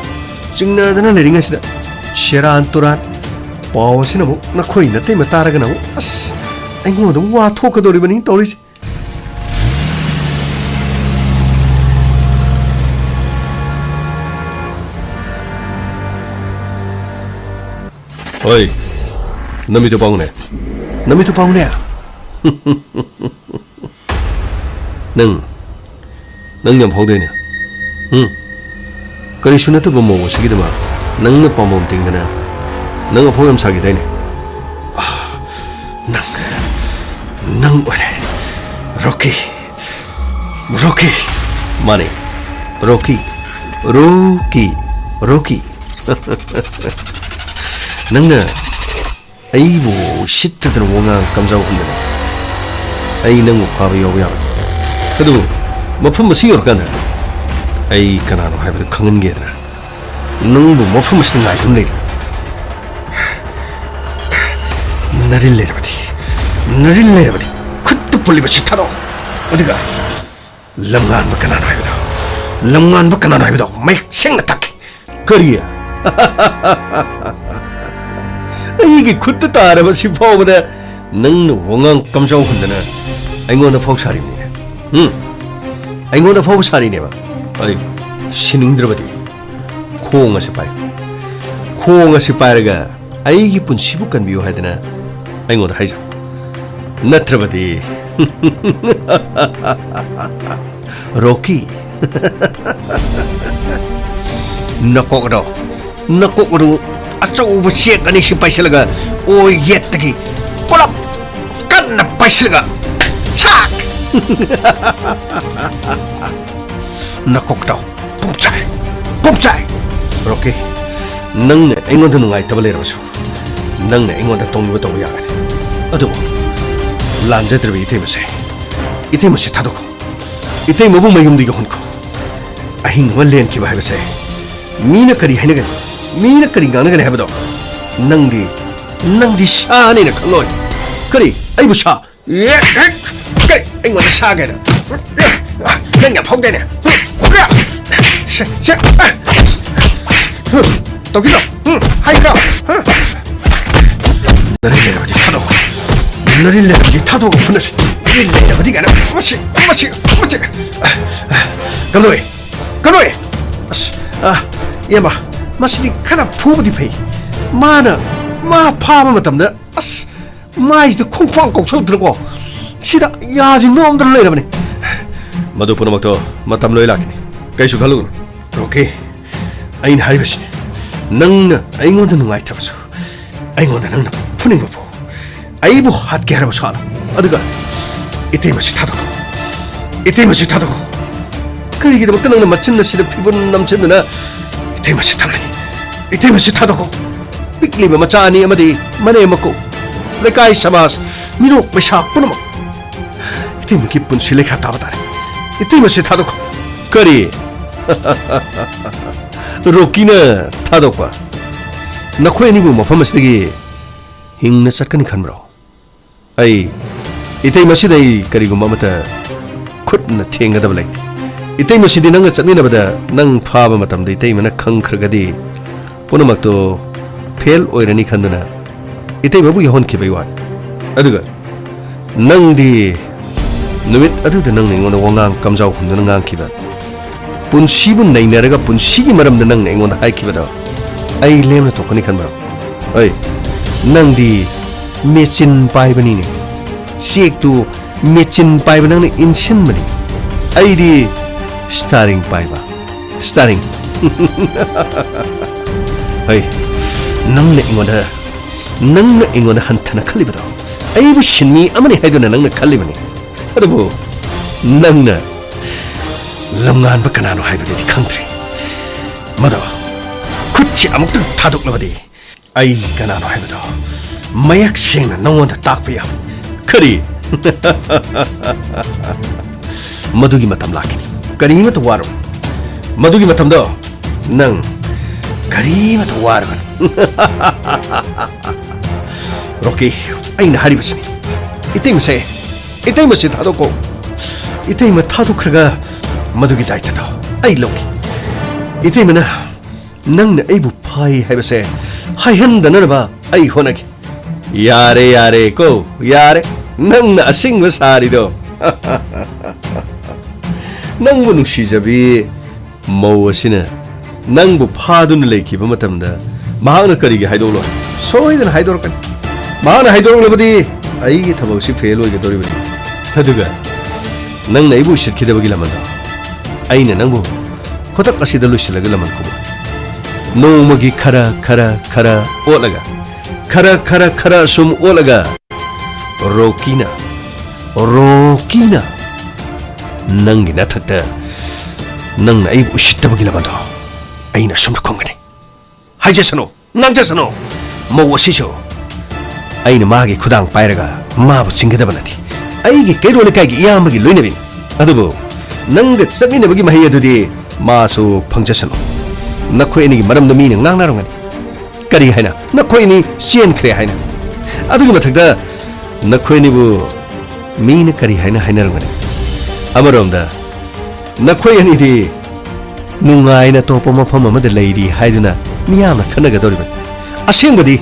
ꯆꯤꯡꯅꯗꯅ ꯂꯩꯔꯤꯉꯩꯁꯤꯗ꯫ ꯁꯦꯔꯥꯟ ꯇꯨꯔꯥꯟ꯫ ꯄꯥꯎ ꯑꯁꯤꯅ ꯑꯃꯨꯛ ꯅꯈꯣꯏ ꯅꯇꯩꯃ ꯇꯥꯔꯒꯅ ꯑꯃꯨꯛ, ꯑꯁ, ꯑꯩꯉꯣꯟꯗ ꯑꯃꯨꯛ ꯋꯥ ꯊꯣꯛꯀꯗꯧꯔꯤꯕꯅꯤ ꯇꯧꯔꯤꯁꯦ꯫ ꯍꯣꯏ, ꯅꯃꯤꯠꯇꯨ ꯄꯥꯡꯉꯨꯅꯦ꯫ ꯅꯃꯤꯠꯇꯨ ꯄꯥꯡꯉꯨꯅꯦ꯫ ꯅꯪ, ꯅꯪ ꯌꯥꯝ ꯐꯥꯎꯗꯣꯏꯅꯦ꯫ ꯎꯝ? ꯀꯔꯤꯁꯨ ꯅꯠꯇꯕ ꯃꯧ ꯑꯁꯤꯒꯤꯗꯃꯛ ꯅꯪꯅ ꯄꯥꯝꯕꯣꯝ ꯇꯤꯡꯗꯅ ꯅꯪ ꯑꯐꯥꯎ ꯌꯥꯝ ꯁꯥꯈꯤꯗꯥꯏꯅꯦ? ꯑꯥ, ꯅꯪ, ꯅꯪ ꯑꯣꯏꯔꯦ꯫ ꯔꯣꯀꯤ꯫ ꯔꯣꯀꯤ꯫ ꯃꯥꯅꯦ꯫ ꯔꯣꯀꯤ꯫ ꯔꯣꯀꯤ꯫ ꯔꯣꯀꯤ꯫ ꯅꯪꯅ ꯑꯩꯕꯨ ꯎꯁꯤꯠꯇꯗꯅ ꯋꯥꯉꯥꯡ ꯀꯝꯖꯥꯎꯍꯟꯗꯅ ꯑꯩ ꯅꯪꯕꯨ ꯐꯥꯕ ꯌꯥꯎꯕ ꯌꯥꯔꯣꯏ꯫ ꯑꯗꯨꯕꯨ ꯃꯐꯝ ꯑꯁꯤ ꯌꯧꯔꯀꯥꯟꯗ ꯑꯩ ꯀꯅꯥꯅꯣ ꯍꯥꯏꯕꯗꯨ ꯈꯪꯍꯟꯒꯦꯗꯅ ꯅꯪꯕꯨ ꯃꯐꯝ ꯑꯁꯤꯗ ꯉꯥꯏꯗꯨꯅ ꯂꯩꯔꯤ꯫ ꯅꯔꯤꯜ ꯂꯩꯔꯕꯗꯤ, ꯅꯔꯤꯜ ꯂꯩꯔꯕꯗꯤ ꯈꯨꯠꯇ ꯄꯨꯜꯂꯤꯕ ꯁꯤ ꯊꯥꯗꯣꯛꯑꯣ꯫ ꯑꯗꯨꯒ ꯂꯝꯉꯥꯟꯕ ꯀꯅꯥꯅꯣ ꯍꯥꯏꯕꯗꯣ, ꯂꯝꯉꯥꯟꯕ ꯀꯅꯥꯅꯣ ꯍꯥꯏꯕꯗꯣ ꯃꯌꯦꯛ ꯁꯦꯡꯅ ꯇꯥꯛꯀꯦ꯫ ꯀꯔꯤ? ꯑꯩꯒꯤ ꯈꯨꯠꯇ ꯇꯥꯔꯕ ꯁꯤ ꯐꯥꯎꯕꯗ ꯅꯪꯅ ꯋꯥꯉꯥꯡ ꯀꯝꯖꯥꯎꯍꯟꯗꯅ ꯑꯩꯉꯣꯟꯗ ꯐꯥꯎ ꯁꯥꯔꯤꯕꯅꯤꯅꯦ꯫ ꯎꯝ? ꯑꯩꯉꯣꯟꯗ ꯐꯥꯎꯕ ꯁꯥꯔꯤꯅꯦꯕ꯫ ꯑꯩ ꯁꯤꯅꯤꯡꯗ꯭ꯔꯕꯗꯤ ꯈꯣꯡ ꯑꯁꯤ ꯄꯥꯏ꯫ ꯈꯣꯡ ꯑꯁꯤ ꯄꯥꯏꯔꯒ ꯑꯩꯒꯤ ꯄꯨꯟꯁꯤꯕꯨ ꯀꯟꯕꯤꯌꯨ ꯍꯥꯏꯗꯅ ꯑꯩꯉꯣꯟꯗ ꯍꯥꯏꯖꯧ꯫ ꯅꯠꯇ꯭ꯔꯕꯗꯤ, ꯔꯣꯀꯤ, ꯅꯀꯣꯛ ꯑꯗꯣ, ꯅꯀꯣꯛ ꯑꯗꯨ ꯑꯆꯧꯕ ꯆꯦꯛ ꯑꯅꯤꯁꯤ ꯄꯥꯏꯁꯤꯜꯂꯒ ꯑꯣꯏ ꯌꯦꯠꯇꯒꯤ ꯄꯨꯂꯞ ꯀꯟꯅ ꯄꯥꯏꯁꯤꯜꯂꯒ ꯁꯥꯛ! ꯅꯀꯣꯛꯇꯣ ꯄꯨꯡꯆꯥꯏ, ꯄꯨꯡꯆꯥꯏ! ꯔꯣꯀꯤ, ꯅꯪꯅ ꯑꯩꯉꯣꯟꯗ ꯅꯨꯡꯉꯥꯏꯇꯕ ꯂꯩꯔꯕꯁꯨ, ꯅꯪꯅ ꯑꯩꯉꯣꯟꯗ ꯇꯧꯅꯤꯡꯕ ꯇꯧꯕ ꯌꯥꯒꯅꯤ꯫ ꯑꯗꯨꯕꯨ ꯂꯥꯟꯖꯗ꯭ꯔꯕ ꯏꯇꯩꯃꯁꯦ, ꯏꯇꯩꯃꯁꯦ ꯊꯥꯗꯣꯛꯈꯣ꯫ ꯏꯇꯩꯃꯕꯨ ꯃꯌꯨꯝꯗꯒꯤ ꯍꯨꯟꯈꯣ꯫ ꯑꯍꯤꯡ ꯑꯃ ꯂꯦꯟꯈꯤꯕ ꯍꯥꯏꯕꯁꯦ ꯃꯤꯅ ꯀꯔꯤ ꯍꯥꯏꯅꯒꯅꯤ? ꯃꯤꯅ ꯀꯔꯤ ꯉꯥꯡꯅꯒꯅꯤ ꯍꯥꯏꯕꯗꯣ ꯅꯪꯗꯤ, ꯅꯪꯗꯤ ꯁꯥꯅꯦꯅ ꯈꯜꯂꯣꯏ꯫ ꯀꯔꯤ? ꯑꯩꯕꯨ ꯁꯥ? ꯀꯔꯤ? ꯑꯩꯉꯣꯟꯗ ꯁꯥ ꯀꯥꯏꯅ? ꯅꯪ ꯌꯥꯝ ꯐꯥꯎꯗꯦꯅꯦ꯫ ꯁꯦ, ꯁꯦ꯫ ꯇꯧꯈꯤꯗ꯭ꯔꯣ? ꯍꯥꯏꯈ꯭ꯔꯣ? ꯅꯔꯤ ꯂꯩꯔꯕꯗꯤ ꯊꯥꯗꯣꯛꯑꯣ꯫ ꯅꯔꯤ ꯂꯩꯔꯕꯗꯤ ꯊꯥꯗꯣꯛꯑꯒ ꯐꯨꯅꯁꯤ꯫ ꯅꯔꯤ ꯂꯩꯔꯕꯗꯤ ꯀꯥꯏꯅ꯫ ꯃꯁꯤ, ꯃꯁꯤ, ꯃꯁꯤ꯫ ꯀꯝꯗꯧꯏ? ꯀꯩꯅꯣ, ꯑꯁ, ꯑ, ꯏꯌꯥꯝꯕ, ꯃꯁꯤꯗꯤ ꯈꯔ ꯐꯨꯕꯗꯤ ꯐꯩ꯫ ꯃꯥꯅ, ꯃꯥ ꯐꯥꯕ ꯃꯇꯝꯗ, ꯑꯁ, ꯃꯥꯏꯁꯤꯗ ꯈꯣꯡꯈ꯭ꯋꯥꯡ ꯀꯧꯁꯜꯂꯛꯇꯅꯀꯣ, ꯁꯤꯗ ꯌꯥꯁꯤ ꯅꯣꯝꯗꯅ ꯂꯩꯔꯕꯅꯤ꯫ ꯃꯗꯨ ꯄꯨꯝꯅꯃꯛꯇꯣ ꯃꯇꯝ ꯂꯣꯏ ꯂꯥꯛꯈꯤꯅꯤ, ꯀꯩꯁꯨ ꯈꯜꯂꯨꯒꯅꯨ꯫ ꯔꯣꯀꯤ, ꯑꯩꯅ ꯍꯥꯏꯔꯤꯕꯁꯤꯅꯤ, ꯅꯪꯅ ꯑꯩꯉꯣꯟꯗ ꯅꯨꯡꯉꯥꯏꯇ꯭ꯔꯕꯁꯨ, ꯑꯩꯉꯣꯟꯗ ꯅꯪꯅ ꯐꯨꯅꯤꯡꯕ ꯐꯥꯎ꯫ ꯑꯩꯕꯨ ꯍꯥꯠꯀꯦ ꯍꯥꯏꯔꯕꯁꯨ ꯍꯥꯠꯂꯣ꯫ ꯑꯗꯨꯒ ꯏꯇꯩꯃꯁꯤ ꯊꯥꯗꯣꯛꯈꯣ꯫ ꯏꯇꯩꯃꯁꯤ ꯊꯥꯗꯣꯛꯈꯣ꯫ ꯀꯔꯤꯒꯤꯗꯃꯛꯇ ꯅꯪꯅ ꯃꯆꯤꯟ ꯑꯁꯤꯗ ꯐꯤꯕꯨꯟ ꯅꯝꯁꯤꯟꯗꯨꯅ ꯏꯇꯩꯃꯁꯤ ꯊꯝꯂꯤ? ꯏꯇꯩꯃꯁꯤ ꯊꯥꯗꯣꯛꯈꯣ꯫ ꯄꯤꯛꯂꯤꯕ ꯃꯆꯥ ꯑꯅꯤ ꯑꯃꯗꯤ ꯃꯅꯦꯝ ꯃꯀꯨ, ꯂꯩꯀꯥꯏ ꯁꯃꯥꯖ, ꯃꯤꯅꯣꯛ ꯃꯩꯁꯥ ꯄꯨꯝꯅꯃꯛ ꯏꯇꯩꯃꯒꯤ ꯄꯨꯟꯁꯤ ꯂꯩꯈꯥ ꯇꯥꯕ ꯇꯥꯔꯦ꯫ ꯏꯇꯩꯃꯁꯤ ꯊꯥꯗꯣꯛꯈꯣ꯫ ꯀꯔꯤ? ꯔꯣꯀꯤꯅ ꯊꯥꯗꯣꯛꯄ? ꯅꯈꯣꯏ ꯑꯅꯤꯕꯨ ꯃꯐꯝ ꯑꯁꯤꯗꯒꯤ ꯍꯤꯡꯅ ꯆꯠꯀꯅꯤ ꯈꯟꯕ꯭ꯔꯣ? ꯑꯩ, ꯏꯇꯩꯃꯁꯤꯗ ꯑꯩ ꯀꯔꯤꯒꯨꯝꯕ ꯑꯃꯠꯇ ꯈꯨꯠꯅ ꯊꯦꯡꯒꯗꯕ ꯂꯩꯇꯦ꯫ ꯏꯇꯩꯃꯁꯤꯗꯤ ꯅꯪꯒ ꯆꯠꯃꯤꯟꯅꯕꯗ ꯅꯪ ꯐꯥꯕ ꯃꯇꯝꯗ ꯏꯇꯩꯃꯅ ꯈꯪꯈ꯭ꯔꯒꯗꯤ ꯄꯨꯝꯅꯃꯛꯇꯣ ꯐꯦꯜ ꯑꯣꯏꯔꯅꯤ ꯈꯟꯗꯨꯅ ꯏꯇꯩꯃꯕꯨ ꯌꯥꯎꯍꯟꯈꯤꯕꯩ ꯋꯥꯅꯤ꯫ ꯑꯗꯨꯒ ꯅꯪꯗꯤ ꯅꯨꯃꯤꯠ ꯑꯗꯨꯗ ꯅꯪꯅ ꯑꯩꯉꯣꯟꯗ ꯋꯥꯉꯥꯡ ꯀꯝꯖꯥꯎ ꯍꯨꯝꯗꯨꯅ ꯉꯥꯡꯈꯤꯕ, ꯄꯨꯟꯁꯤꯕꯨ ꯅꯩꯅꯔꯒ ꯄꯨꯟꯁꯤꯒꯤ ꯃꯔꯝꯗ ꯅꯪꯅ ꯑꯩꯉꯣꯟꯗ ꯍꯥꯏꯈꯤꯕꯗꯣ ꯑꯩ ꯂꯦꯝꯅ ꯇꯣꯛꯀꯅꯤ ꯈꯟꯕ꯭ꯔꯣ? ꯑꯩ, ꯅꯪꯗꯤ ꯃꯦꯆꯤꯟ ꯄꯥꯏꯕꯅꯤꯅꯦ꯫ ꯆꯦꯛꯇꯨ ꯃꯦꯆꯤꯟ ꯄꯥꯏꯕ ꯅꯪꯅ ꯏꯟꯁꯤꯟꯕꯅꯤ꯫ ꯑꯩꯗꯤ ꯁ꯭ꯇꯥꯔꯤꯡ ꯄꯥꯏꯕ꯫ ꯁ꯭ꯇꯥꯔꯤꯡ꯫ ꯍꯩ, ꯅꯪꯅ ꯑꯩꯉꯣꯟꯗ, ꯅꯪꯅ ꯑꯩꯉꯣꯟꯗ ꯍꯟꯊꯅ ꯈꯜꯂꯤꯕꯗꯣ ꯑꯩꯕꯨ ꯁꯤꯟꯃꯤ ꯑꯃꯅꯤ ꯍꯥꯏꯗꯨꯅ ꯅꯪꯅ ꯈꯜꯂꯤꯕꯅꯤ꯫ ꯑꯗꯨꯕꯨ ꯅꯪꯅ ꯂꯝꯉꯥꯟꯕ ꯀꯅꯥꯅꯣ ꯍꯥꯏꯕꯗꯨꯗꯤ ꯈꯪꯗ꯭ꯔꯤ꯫ ꯃꯗꯣ ꯈꯨꯠꯁꯤ ꯑꯃꯨꯛꯇꯪ ꯊꯥꯗꯣꯛꯂꯕꯗꯤ ꯑꯩ ꯀꯅꯥꯅꯣ ꯍꯥꯏꯕꯗꯣ ꯃꯌꯦꯛ ꯁꯦꯡꯅ ꯅꯉꯣꯟꯗ ꯇꯥꯛꯄ ꯌꯥꯕꯅꯤ꯫ ꯀꯔꯤ? ꯃꯗꯨꯒꯤ ꯃꯇꯝ ꯂꯥꯛꯈꯤꯅꯤ꯫ ꯀꯔꯤꯃꯠꯇ ꯋꯥꯔꯨ꯫ ꯃꯗꯨꯒꯤ ꯃꯇꯝꯗꯣ ꯅꯪ ꯀꯔꯤꯃꯠꯇ ꯋꯥꯔꯨꯒꯅꯨ꯫ ꯔꯣꯀꯤ, ꯑꯩꯅ ꯍꯥꯏꯔꯤꯕꯁꯤꯅꯤ꯫ ꯏꯇꯩꯃꯁꯦ, ꯏꯇꯩꯃꯁꯦ ꯊꯥꯗꯣꯛꯀꯣ꯫ ꯏꯇꯩꯃ ꯊꯥꯗꯣꯛꯈ꯭ꯔꯒ ꯃꯗꯨꯒꯤ ꯗꯥꯏꯇꯗꯣ ꯑꯩ ꯂꯧꯒꯦ꯫ ꯏꯇꯩꯃꯅ ꯅꯪꯅ ꯑꯩꯕꯨ ꯐꯥꯏ ꯍꯥꯏꯕꯁꯦ ꯍꯥꯏꯍꯟꯗꯅꯅꯕ ꯑꯩ ꯍꯣꯠꯅꯒꯦ꯫ ꯌꯥꯔꯦ, ꯌꯥꯔꯦ ꯀꯣ, ꯌꯥꯔꯦ꯫ ꯅꯪꯅ ꯑꯁꯦꯡꯕ ꯁꯥꯔꯤꯗꯣ꯫ ꯅꯪꯕꯨ ꯅꯨꯡꯁꯤꯖꯕꯤ ꯃꯧ ꯑꯁꯤꯅ ꯅꯪꯕꯨ ꯐꯥꯗꯨꯅ ꯂꯩꯈꯤꯕ ꯃꯇꯝꯗ ꯃꯍꯥꯛꯅ ꯀꯔꯤꯒꯤ ꯍꯥꯏꯗꯣꯛꯂꯣꯏ? ꯁꯣꯏꯗꯅ ꯍꯥꯏꯗꯣꯔꯛꯀꯅꯤ꯫ ꯃꯍꯥꯛꯅ ꯍꯥꯏꯗꯣꯔꯛꯂꯕꯗꯤ ꯑꯩꯒꯤ ꯊꯕꯛꯁꯤ ꯐꯦꯜ ꯑꯣꯏꯒꯗꯧꯔꯤꯕꯅꯤ꯫ ꯑꯗꯨꯒ ꯅꯪꯅ ꯑꯩꯕꯨ ꯎꯁꯤꯠꯈꯤꯗꯕꯒꯤ ꯂꯃꯟꯗꯣ ꯑꯩꯅ ꯅꯪꯕꯨ ꯈꯨꯗꯛ ꯑꯁꯤꯗ ꯂꯣꯏꯁꯤꯜꯂꯒ ꯂꯃꯟ ꯈꯨꯝꯃꯨ꯫ ꯅꯣꯡꯃꯒꯤ ꯈꯔ, ꯈꯔ, ꯈꯔ ꯑꯣꯠꯂꯒ, ꯈꯔ, ꯈꯔ, ꯈꯔ ꯁꯨꯝ ꯑꯣꯠꯂꯒ, ꯔꯣꯀꯤꯅ, ꯔꯣꯀꯤꯅ ꯅꯪꯒꯤ ꯅꯊꯛꯇ ꯅꯪꯅ ꯑꯩꯕꯨ ꯎꯁꯤꯠꯇꯕꯒꯤ ꯂꯃꯟꯗꯣ ꯑꯩꯅ ꯑꯁꯨꯝꯅ ꯈꯨꯝꯒꯅꯤ꯫ ꯍꯥꯏꯖꯁꯅꯨ, ꯉꯥꯡꯖꯁꯅꯨ꯫ ꯃꯧ ꯑꯁꯤꯁꯨ ꯑꯩꯅ ꯃꯥꯒꯤ ꯈꯨꯗꯥꯡ ꯄꯥꯏꯔꯒ ꯃꯥꯕꯨ ꯆꯤꯡꯒꯗꯕ ꯅꯠꯇꯦ꯫ ꯑꯩꯒꯤ ꯀꯩꯔꯣꯜ ꯂꯩꯀꯥꯏꯒꯤ ꯏꯌꯥꯝꯕꯒꯤ ꯂꯣꯏꯅꯕꯤꯅꯤ꯫ ꯑꯗꯨꯕꯨ ꯅꯪꯒ ꯆꯠꯃꯤꯟꯅꯕꯒꯤ ꯃꯍꯩ ꯑꯗꯨꯗꯤ ꯃꯥꯁꯨ ꯐꯪꯖꯁꯅꯨ꯫ ꯅꯈꯣꯏ ꯑꯅꯤꯒꯤ ꯃꯔꯝꯗ ꯃꯤꯅ ꯉꯥꯡꯅꯔꯝꯒꯅꯤ꯫ ꯀꯔꯤ ꯍꯥꯏꯅ? ꯅꯈꯣꯏ ꯑꯅꯤ ꯆꯦꯟꯈ꯭ꯔꯦ ꯍꯥꯏꯅ꯫ ꯑꯗꯨꯒꯤ ꯃꯊꯛꯇ ꯅꯈꯣꯏ ꯑꯅꯤꯕꯨ ꯃꯤꯅ ꯀꯔꯤ ꯍꯥꯏꯅ ꯍꯥꯏꯅꯔꯝꯒꯅꯤ? ꯑꯃꯔꯣꯝꯗ ꯅꯈꯣꯏ ꯑꯅꯤꯗꯤ ꯅꯨꯡꯉꯥꯏꯅ ꯑꯇꯣꯞꯄ ꯃꯐꯝ ꯑꯃꯗ ꯂꯩꯔꯤ ꯍꯥꯏꯗꯨꯅ ꯃꯤꯌꯥꯝꯅ ꯈꯟꯅꯒꯗꯧꯔꯤꯕꯅꯤ꯫ ꯑꯁꯦꯡꯕꯗꯤ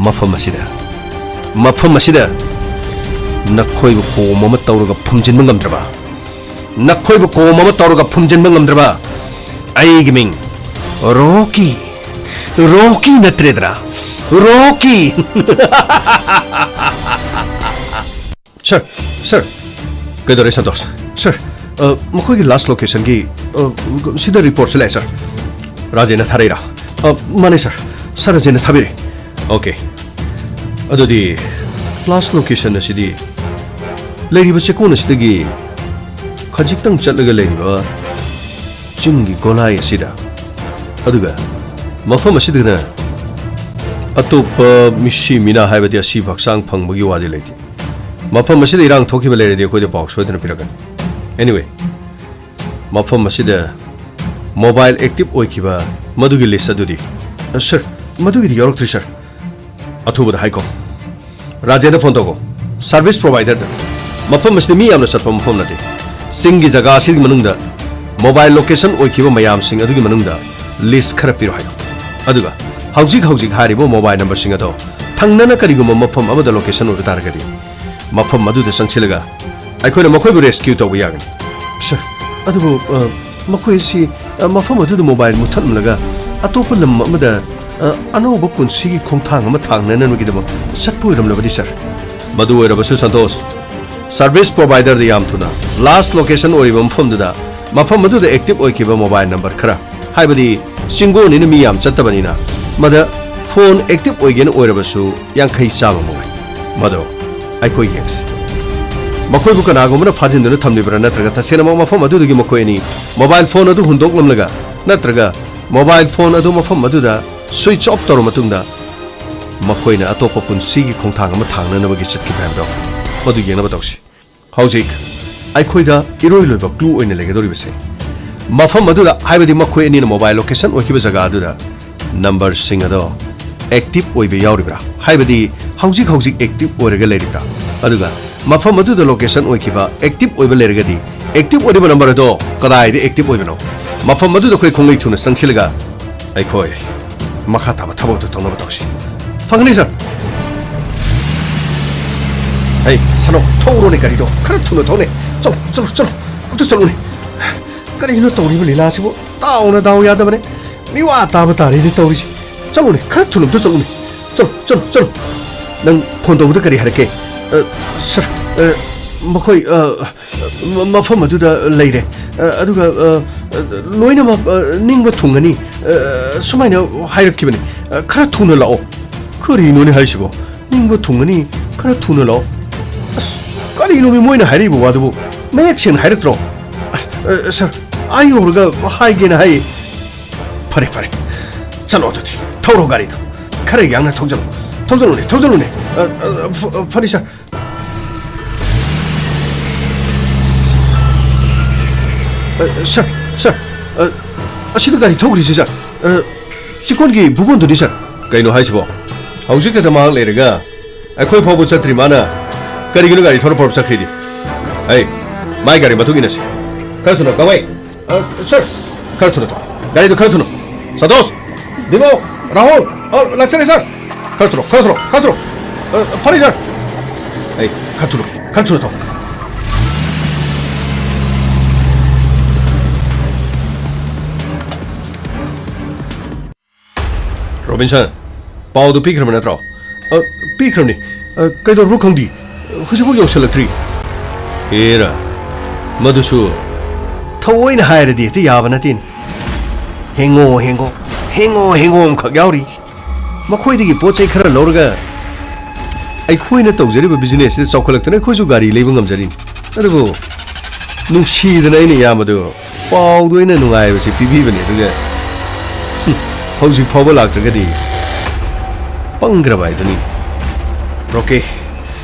ꯃꯐꯝ ꯑꯁꯤꯗ, ꯃꯐꯝ ꯑꯁꯤꯗ ꯅꯈꯣꯏꯕꯨ ꯀꯣꯝ ꯑꯃ ꯇꯧꯔꯒ ꯐꯨꯝꯖꯤꯟꯕ ꯉꯝꯗ꯭ꯔꯕ, ꯅꯈꯣꯏꯕꯨ ꯀꯣꯝ ꯑꯃ ꯇꯧꯔꯒ ꯐꯨꯝꯖꯤꯟꯕ ꯉꯝꯗ꯭ꯔꯕ ꯑꯩꯒꯤ ꯃꯤꯡ ꯔꯣꯀꯤ, ꯔꯣꯀꯤ ꯅꯠꯇ꯭ꯔꯦꯗ꯭ꯔꯥ? ꯔꯣꯀꯤ! ꯁꯔ, ꯁꯔ, ꯀꯩꯗꯧꯔꯦ ꯁꯟꯇꯣꯁ? ꯁꯔ, ꯑ, ꯃꯈꯣꯏꯒꯤ ꯂꯥꯁ ꯂꯣꯀꯦꯁꯟꯒꯤ, ꯑ, ꯁꯤꯗ ꯔꯤꯄꯣꯔꯠꯁꯦ ꯂꯥꯛꯑꯦ, ꯁꯔ꯫ ꯔꯥꯖꯦꯟꯅ ꯊꯥꯔꯛꯏꯔꯥ? ꯑ, ꯃꯥꯅꯦ, ꯁꯔ꯫ ꯁꯔ ꯔꯥꯖꯦꯟꯅ ꯊꯥꯕꯤꯔꯦ꯫ ꯑꯣꯀꯦ꯫ ꯑꯗꯨꯗꯤ ꯂꯥꯁ ꯂꯣꯀꯦꯁꯟ ꯑꯁꯤꯗꯤ ꯂꯩꯔꯤꯕ ꯆꯦꯛꯀꯣꯟ ꯑꯁꯤꯗꯒꯤ ꯈꯖꯤꯛꯇꯪ ꯆꯠꯂꯒ ꯂꯩꯔꯤꯕ ꯆꯤꯡꯒꯤ ꯒꯣꯂꯥꯏ ꯑꯁꯤꯗ, ꯑꯗꯨꯒ ꯃꯐꯝ ꯑꯁꯤꯗꯅ ꯑꯇꯣꯞꯄ ꯃꯤꯁꯤ ꯃꯤꯅꯥ ꯍꯥꯏꯕꯗꯤ ꯑꯁꯤꯕ ꯍꯛꯆꯥꯡ ꯐꯪꯕꯒꯤ ꯋꯥꯗꯤ ꯂꯩꯇꯦ꯫ ꯃꯐꯝ ꯑꯁꯤꯗ ꯏꯔꯥꯡ ꯊꯣꯛꯈꯤꯕ ꯂꯩꯔꯗꯤ ꯑꯩꯈꯣꯏꯗ ꯄꯥꯎ ꯁꯣꯏꯗꯅ ꯄꯤꯔꯛꯀꯅꯤ꯫ Anyway, ꯃꯐꯝ ꯑꯁꯤꯗ ꯃꯣꯕꯥꯏꯜ ꯑꯦꯛꯇꯤꯚ ꯑꯣꯏꯈꯤꯕ ꯃꯗꯨꯒꯤ ꯂꯤꯁ ꯑꯗꯨꯗꯤ? ꯑ, ꯁꯔ, ꯃꯗꯨꯒꯤꯗꯤ ꯌꯥꯎꯔꯛꯇ꯭ꯔꯤ, ꯁꯔ꯫ ꯑꯊꯨꯕꯗ ꯍꯥꯏꯀꯣ꯫ ꯔꯥꯖꯦꯟꯗ ꯐꯣꯟ ꯇꯧꯀꯣ꯫ ꯁꯔꯚꯤꯁ ꯄ꯭ꯔꯣꯚꯥꯏꯗꯔꯗ ꯃꯐꯝ ꯑꯁꯤꯗ ꯃꯤ ꯌꯥꯝꯅ ꯆꯠꯄ ꯃꯐꯝ ꯅꯠꯇꯦ꯫ ꯆꯤꯡꯒꯤ ꯖꯒꯥ ꯑꯁꯤꯒꯤ ꯃꯅꯨꯡꯗ ꯃꯣꯕꯥꯏꯜ ꯂꯣꯀꯦꯁꯟ ꯑꯣꯏꯈꯤꯕ ꯃꯌꯥꯝꯁꯤꯡ ꯑꯗꯨꯒꯤ ꯃꯅꯨꯡꯗ ꯂꯤꯁ ꯈꯔ ꯄꯤꯔꯣ ꯍꯥꯏꯌꯨ꯫ ꯑꯗꯨꯒ ꯍꯧꯖꯤꯛ ꯍꯧꯖꯤꯛ ꯍꯥꯏꯔꯤꯕ ꯃꯣꯕꯥꯏꯜ ꯅꯝꯕꯔꯁꯤꯡ ꯑꯗꯣ ꯊꯪꯅꯅ ꯀꯔꯤꯒꯨꯝꯕ ꯃꯐꯝ ꯑꯃꯗ ꯂꯣꯀꯦꯁꯟ ꯑꯣꯏꯕ ꯇꯥꯔꯒꯗꯤ, ꯃꯐꯝ ꯑꯗꯨꯗ ꯆꯪꯁꯤꯜꯂꯒ ꯑꯩꯈꯣꯏꯅ ꯃꯈꯣꯏꯕꯨ ꯔꯦꯁꯀ꯭ꯌꯨ ꯇꯧꯕ ꯌꯥꯒꯅꯤ꯫ ꯁꯔ, ꯑꯗꯨꯕꯨ, ꯑ, ꯃꯈꯣꯏ ꯑꯁꯤ, ꯑ, ꯃꯐꯝ ꯑꯗꯨꯗ ꯃꯣꯕꯥꯏꯜ ꯃꯨꯠꯊꯠꯂꯝꯂꯒ ꯑꯇꯣꯞꯄ ꯂꯝ ꯑꯃꯗ, ꯑ, ꯑꯅꯧꯕ ꯄꯨꯟꯁꯤꯒꯤ ꯈꯣꯡꯊꯥꯡ ꯑꯃ ꯊꯥꯡꯅꯅꯕꯒꯤꯗꯃꯛ ꯆꯠꯄ ꯑꯣꯏꯔꯝꯂꯕꯗꯤ, ꯁꯔ? ꯃꯗꯨ ꯑꯣꯏꯔꯕꯁꯨ, ꯁꯟꯇꯣꯁ, ꯁꯔꯚꯤꯁ ꯄ꯭ꯔꯣꯚꯥꯏꯗꯔꯗ ꯌꯥꯝ ꯊꯨꯅ ꯂꯥꯁ ꯂꯣꯀꯦꯁꯟ ꯑꯣꯏꯔꯤꯕ ꯃꯐꯝꯗꯨꯗ, ꯃꯐꯝ ꯑꯗꯨꯗ ꯑꯦꯛꯇꯤꯚ ꯑꯣꯏꯈꯤꯕ ꯃꯣꯕꯥꯏꯜ ꯅꯝꯕꯔ ꯈꯔ, ꯍꯥꯏꯕꯗꯤ ꯆꯤꯡꯒꯣꯟꯅꯤꯅ ꯃꯤ ꯌꯥꯝ ꯆꯠꯇꯕꯅꯤꯅ, ꯃꯗ ꯐꯣꯟ ꯑꯦꯛꯇꯤꯚ ꯑꯣꯏꯒꯦꯅ ꯑꯣꯏꯔꯕꯁꯨ ꯌꯥꯡꯈꯩ ꯆꯥꯝꯃ ꯃꯉꯥꯏ꯫ ꯃꯗꯣ ꯑꯩꯈꯣꯏ ꯌꯦꯡꯁꯤ꯫ ꯃꯈꯣꯏꯕꯨ ꯀꯅꯥꯒꯨꯝꯕꯅ ꯐꯥꯖꯤꯟꯗꯨꯅ ꯊꯝꯂꯤꯕ꯭ꯔꯥ, ꯅꯠꯇ꯭ꯔꯒ ꯇꯁꯦꯡꯅꯃꯛ ꯃꯐꯝ ꯑꯗꯨꯗꯒꯤ ꯃꯈꯣꯏ ꯑꯅꯤ ꯃꯣꯕꯥꯏꯜ ꯐꯣꯟ ꯑꯗꯨ ꯍꯨꯟꯗꯣꯛꯂꯝꯂꯒ, ꯅꯠꯇ꯭ꯔꯒ ꯃꯣꯕꯥꯏꯜ ꯐꯣꯟ ꯑꯗꯨ ꯃꯐꯝ ꯑꯗꯨꯗ ꯁ꯭ꯋꯤꯆ ꯑꯣꯐ ꯇꯧꯔꯕ ꯃꯇꯨꯡꯗ ꯃꯈꯣꯏꯅ ꯑꯇꯣꯞꯄ ꯄꯨꯟꯁꯤꯒꯤ ꯈꯣꯡꯊꯥꯡ ꯑꯃ ꯊꯥꯡꯅꯅꯕꯒꯤ ꯆꯠꯈꯤꯕ꯭ꯔꯥ ꯍꯥꯏꯕꯗꯣ, ꯃꯗꯨ ꯌꯦꯡꯅꯕ ꯇꯧꯁꯤ꯫ ꯍꯧꯖꯤꯛ ꯑꯩꯈꯣꯏꯗ ꯏꯔꯣꯏ ꯂꯣꯏꯕ ꯀ꯭ꯂꯨ ꯑꯣꯏꯅ ꯂꯩꯒꯗꯧꯔꯤꯕꯁꯦ, ꯃꯐꯝ ꯑꯗꯨꯗ, ꯍꯥꯏꯕꯗꯤ ꯃꯈꯣꯏ ꯑꯅꯤꯅ ꯃꯣꯕꯥꯏꯜ ꯂꯣꯀꯦꯁꯟ ꯑꯣꯏꯈꯤꯕ ꯖꯒꯥ ꯑꯗꯨꯗ ꯅꯝꯕꯔꯁꯤꯡ ꯑꯗꯣ ꯑꯦꯛꯇꯤꯚ ꯑꯣꯏꯕ ꯌꯥꯎꯔꯤꯕ꯭ꯔꯥ, ꯍꯥꯏꯕꯗꯤ ꯍꯧꯖꯤꯛ ꯍꯧꯖꯤꯛ ꯑꯦꯛꯇꯤꯚ ꯑꯣꯏꯔꯒ ꯂꯩꯔꯤꯕ꯭ꯔꯥ? ꯑꯗꯨꯒ ꯃꯐꯝ ꯑꯗꯨꯗ ꯂꯣꯀꯦꯁꯟ ꯑꯣꯏꯈꯤꯕ ꯑꯦꯛꯇꯤꯚ ꯑꯣꯏꯕ ꯂꯩꯔꯒꯗꯤ, ꯑꯦꯛꯇꯤꯚ ꯑꯣꯏꯔꯤꯕ ꯅꯝꯕꯔ ꯑꯗꯣ ꯀꯗꯥꯏꯗ ꯑꯦꯛꯇꯤꯚ ꯑꯣꯏꯕꯅꯣ? ꯃꯐꯝ ꯑꯗꯨꯗ ꯑꯩꯈꯣꯏ ꯈꯣꯡꯂꯩ ꯊꯨꯅ ꯆꯪꯁꯤꯜꯂꯒ ꯑꯩꯈꯣꯏ ꯃꯈꯥ ꯇꯥꯕ ꯊꯕꯛ ꯑꯗꯨ ꯇꯧꯅꯕ ꯇꯧꯁꯤ꯫ ꯐꯪꯒꯅꯤ, ꯁꯔ꯫ ꯍꯩ, ꯁꯅꯣ, ꯊꯧꯔꯣꯅꯦ ꯒꯥꯔꯤꯗꯣ꯫ ꯈꯔ ꯊꯨꯅ ꯊꯧꯅꯦ꯫ ꯆꯠꯂꯣ, ꯆꯠꯂꯣ, ꯆꯠꯂꯣ꯫ ꯑꯝꯇ ꯆꯠꯂꯨꯅꯦ꯫ ꯀꯔꯤꯅꯣ ꯇꯧꯔꯤꯕ ꯂꯤꯂꯥꯁꯤꯕꯨ? ꯗꯥꯎꯅ ꯗꯥꯎ ꯌꯥꯗꯕꯅꯦ꯫ ꯃꯤꯋꯥ ꯇꯥꯕ ꯇꯥꯔꯦꯅꯦ ꯇꯧꯔꯤꯁꯦ꯫ ꯆꯠꯂꯨꯅꯦ, ꯈꯔ ꯊꯨꯅ ꯑꯝꯇ ꯆꯠꯂꯨꯅꯦ꯫ ꯆꯠꯂꯣ, ꯆꯠꯂꯣ, ꯆꯠꯂꯣ꯫ ꯅꯪ ꯐꯣꯟ ꯇꯧꯕꯗ ꯀꯔꯤ ꯍꯥꯏꯔꯛꯀꯦ? ꯑ, ꯁꯔ, ꯑ, ꯃꯈꯣꯏ, ꯑ, ꯃ-, ꯃꯐꯝ ꯑꯗꯨꯗ ꯂꯩꯔꯦ꯫ ꯑ, ꯑꯗꯨꯒ, ꯑ, ꯂꯣꯏꯅꯃꯛ, ꯑ, ꯅꯤꯡꯕ ꯊꯨꯡꯒꯅꯤ, ꯑ, ꯁꯨꯃꯥꯏꯅ ꯍꯥꯏꯔꯛꯈꯤꯕꯅꯤ꯫ ꯑ, "ꯈꯔ ꯊꯨꯅ ꯂꯥꯛꯑꯣ"꯫ ꯀꯔꯤꯅꯣꯅꯦ ꯍꯥꯏꯁꯤꯕꯣ? "ꯅꯤꯡꯕ ꯊꯨꯡꯒꯅꯤ, ꯈꯔ ꯊꯨꯅ ꯂꯥꯛꯑꯣ"? ꯑꯁ, ꯀꯔꯤꯅꯣꯃꯤ ꯃꯣꯏꯅ ꯍꯥꯏꯔꯤꯕ ꯋꯥꯗꯨꯕꯨ? ꯃꯌꯦꯛ ꯁꯦꯡꯅ ꯍꯥꯏꯔꯛꯇ꯭ꯔꯣ? ꯑ, ꯑ, ꯁꯔ, ꯑꯥ ꯌꯧꯔꯒ ꯍꯥꯏꯒꯦꯅ ꯍꯥꯏ꯫ ꯐꯔꯦ, ꯐꯔꯦ, ꯆꯠꯂꯣ ꯑꯗꯨꯗꯤ꯫ ꯊꯧꯔꯣ ꯒꯥꯔꯤꯗꯣ꯫ ꯈꯔ ꯌꯥꯡꯅ ꯊꯧꯖꯜꯂꯨ꯫ ꯊꯧꯖꯜꯂꯨꯅꯦ, ꯊꯧꯖꯜꯂꯨꯅꯦ꯫ ꯑ, ꯑ, ꯐ-, ꯐꯅꯤ, ꯁꯔ꯫ ꯑ, ꯁꯔ, ꯁꯔ, ꯑ, ꯑꯁꯤꯗ ꯒꯥꯔꯤ ꯊꯧꯈ꯭ꯔꯤꯁꯤ, ꯁꯥꯔ꯫ ꯑ, ꯆꯤꯀꯣꯟꯒꯤ ꯚꯨꯕꯣꯟꯗꯨꯅꯤ, ꯁꯥꯔ꯫ ꯀꯩꯅꯣ ꯍꯥꯏꯁꯤꯕꯣ? ꯍꯧꯖꯤꯛ ꯈꯛꯇ ꯃꯍꯥꯛ ꯂꯩꯔꯒ ꯑꯩꯈꯣꯏ ꯐꯥꯎꯕ ꯆꯠꯇ꯭ꯔꯤ ꯃꯥꯅ꯫ ꯀꯔꯤꯒꯤꯅꯣ ꯒꯥꯔꯤ ꯊꯧꯔ ꯄꯨꯔꯞ ꯆꯠꯈ꯭ꯔꯤꯗꯤ? ꯑꯩ, ꯃꯥꯏ ꯒꯥꯔꯤ ꯃꯇꯨꯡ ꯏꯟꯅꯁꯤ꯫ ꯈꯔ ꯊꯨꯅ, ꯀꯃꯥꯏ? ꯑ, ꯁꯥꯔ, ꯈꯔ ꯊꯨꯅ ꯊꯧ꯫ ꯒꯥꯔꯤꯗꯨ ꯈꯔ ꯊꯨꯅ꯫ ꯁꯟꯇꯣꯁ! ꯗꯤꯃꯣ! ꯔꯥꯍꯨꯜ! ꯑ, ꯂꯥꯛꯆꯔꯦ, ꯁꯥꯔ! ꯈꯔ ꯊꯨꯅ, ꯈꯔ ꯊꯨꯅ, ꯈꯔ ꯊꯨꯅ! ꯑ, ꯐꯔꯦ, ꯁꯥꯔ! ꯑꯩ, ꯈꯔ ꯊꯨꯅ, ꯈꯔ ꯊꯨꯅ ꯊꯧ꯫ ꯔꯣꯕꯤꯟꯁꯟ, ꯄꯥꯎꯗꯨ ꯄꯤꯈ꯭ꯔꯕ ꯅꯠꯇ꯭ꯔꯣ? ꯑ, ꯄꯤꯈ꯭ꯔꯕꯅꯤ꯫ ꯑ, ꯀꯩꯗꯧꯔꯕꯅꯣ ꯈꯪꯗꯦ꯫ ꯍꯧꯖꯤꯛꯐꯥꯎ ꯌꯧꯁꯜꯂꯛꯇ꯭ꯔꯤ꯫ ꯍꯦꯔꯥ, ꯃꯗꯨꯁꯨ ꯊꯑꯣꯏꯅ ꯍꯥꯏꯔꯗꯤ ꯍꯦꯛꯇ ꯌꯥꯕ ꯅꯠꯇꯦꯅꯦ꯫ ꯍꯦꯡꯉꯣ, ꯍꯦꯡꯉꯣ, ꯍꯦꯡꯉꯣ, ꯍꯦꯡꯉꯣ ꯑꯃꯈꯛ ꯌꯥꯎꯔꯤ꯫ ꯃꯈꯣꯏꯗꯒꯤ ꯄꯣꯠ ꯆꯩ ꯈꯔ ꯂꯧꯔꯒ ꯑꯩꯈꯣꯏꯅ ꯇꯧꯖꯔꯤꯕ business ꯁꯤꯗ ꯆꯥꯎꯈꯠꯂꯛꯇꯅ ꯑꯩꯈꯣꯏꯁꯨ ꯒꯥꯔꯤ ꯂꯩꯕ ꯉꯝꯖꯔꯤꯅꯤ꯫ ꯑꯗꯨꯕꯨ ꯅꯨꯡꯁꯤꯗꯅ ꯑꯩꯅ ꯏꯌꯥꯝꯕꯗꯨ ꯄꯥꯎꯗꯣ ꯑꯩꯅ ꯅꯨꯡꯉꯥꯏꯕꯁꯤ ꯄꯤꯕꯤꯕꯅꯤ, ꯑꯗꯨꯒ, ꯍꯨꯝ, ꯍꯧꯖꯤꯛ ꯐꯥꯎꯕ ꯂꯥꯛꯇ꯭ꯔꯒꯗꯤ ꯄꯪꯈ꯭ꯔꯕ ꯍꯥꯏꯗꯨꯅꯤ꯫ ꯔꯣꯀꯦ,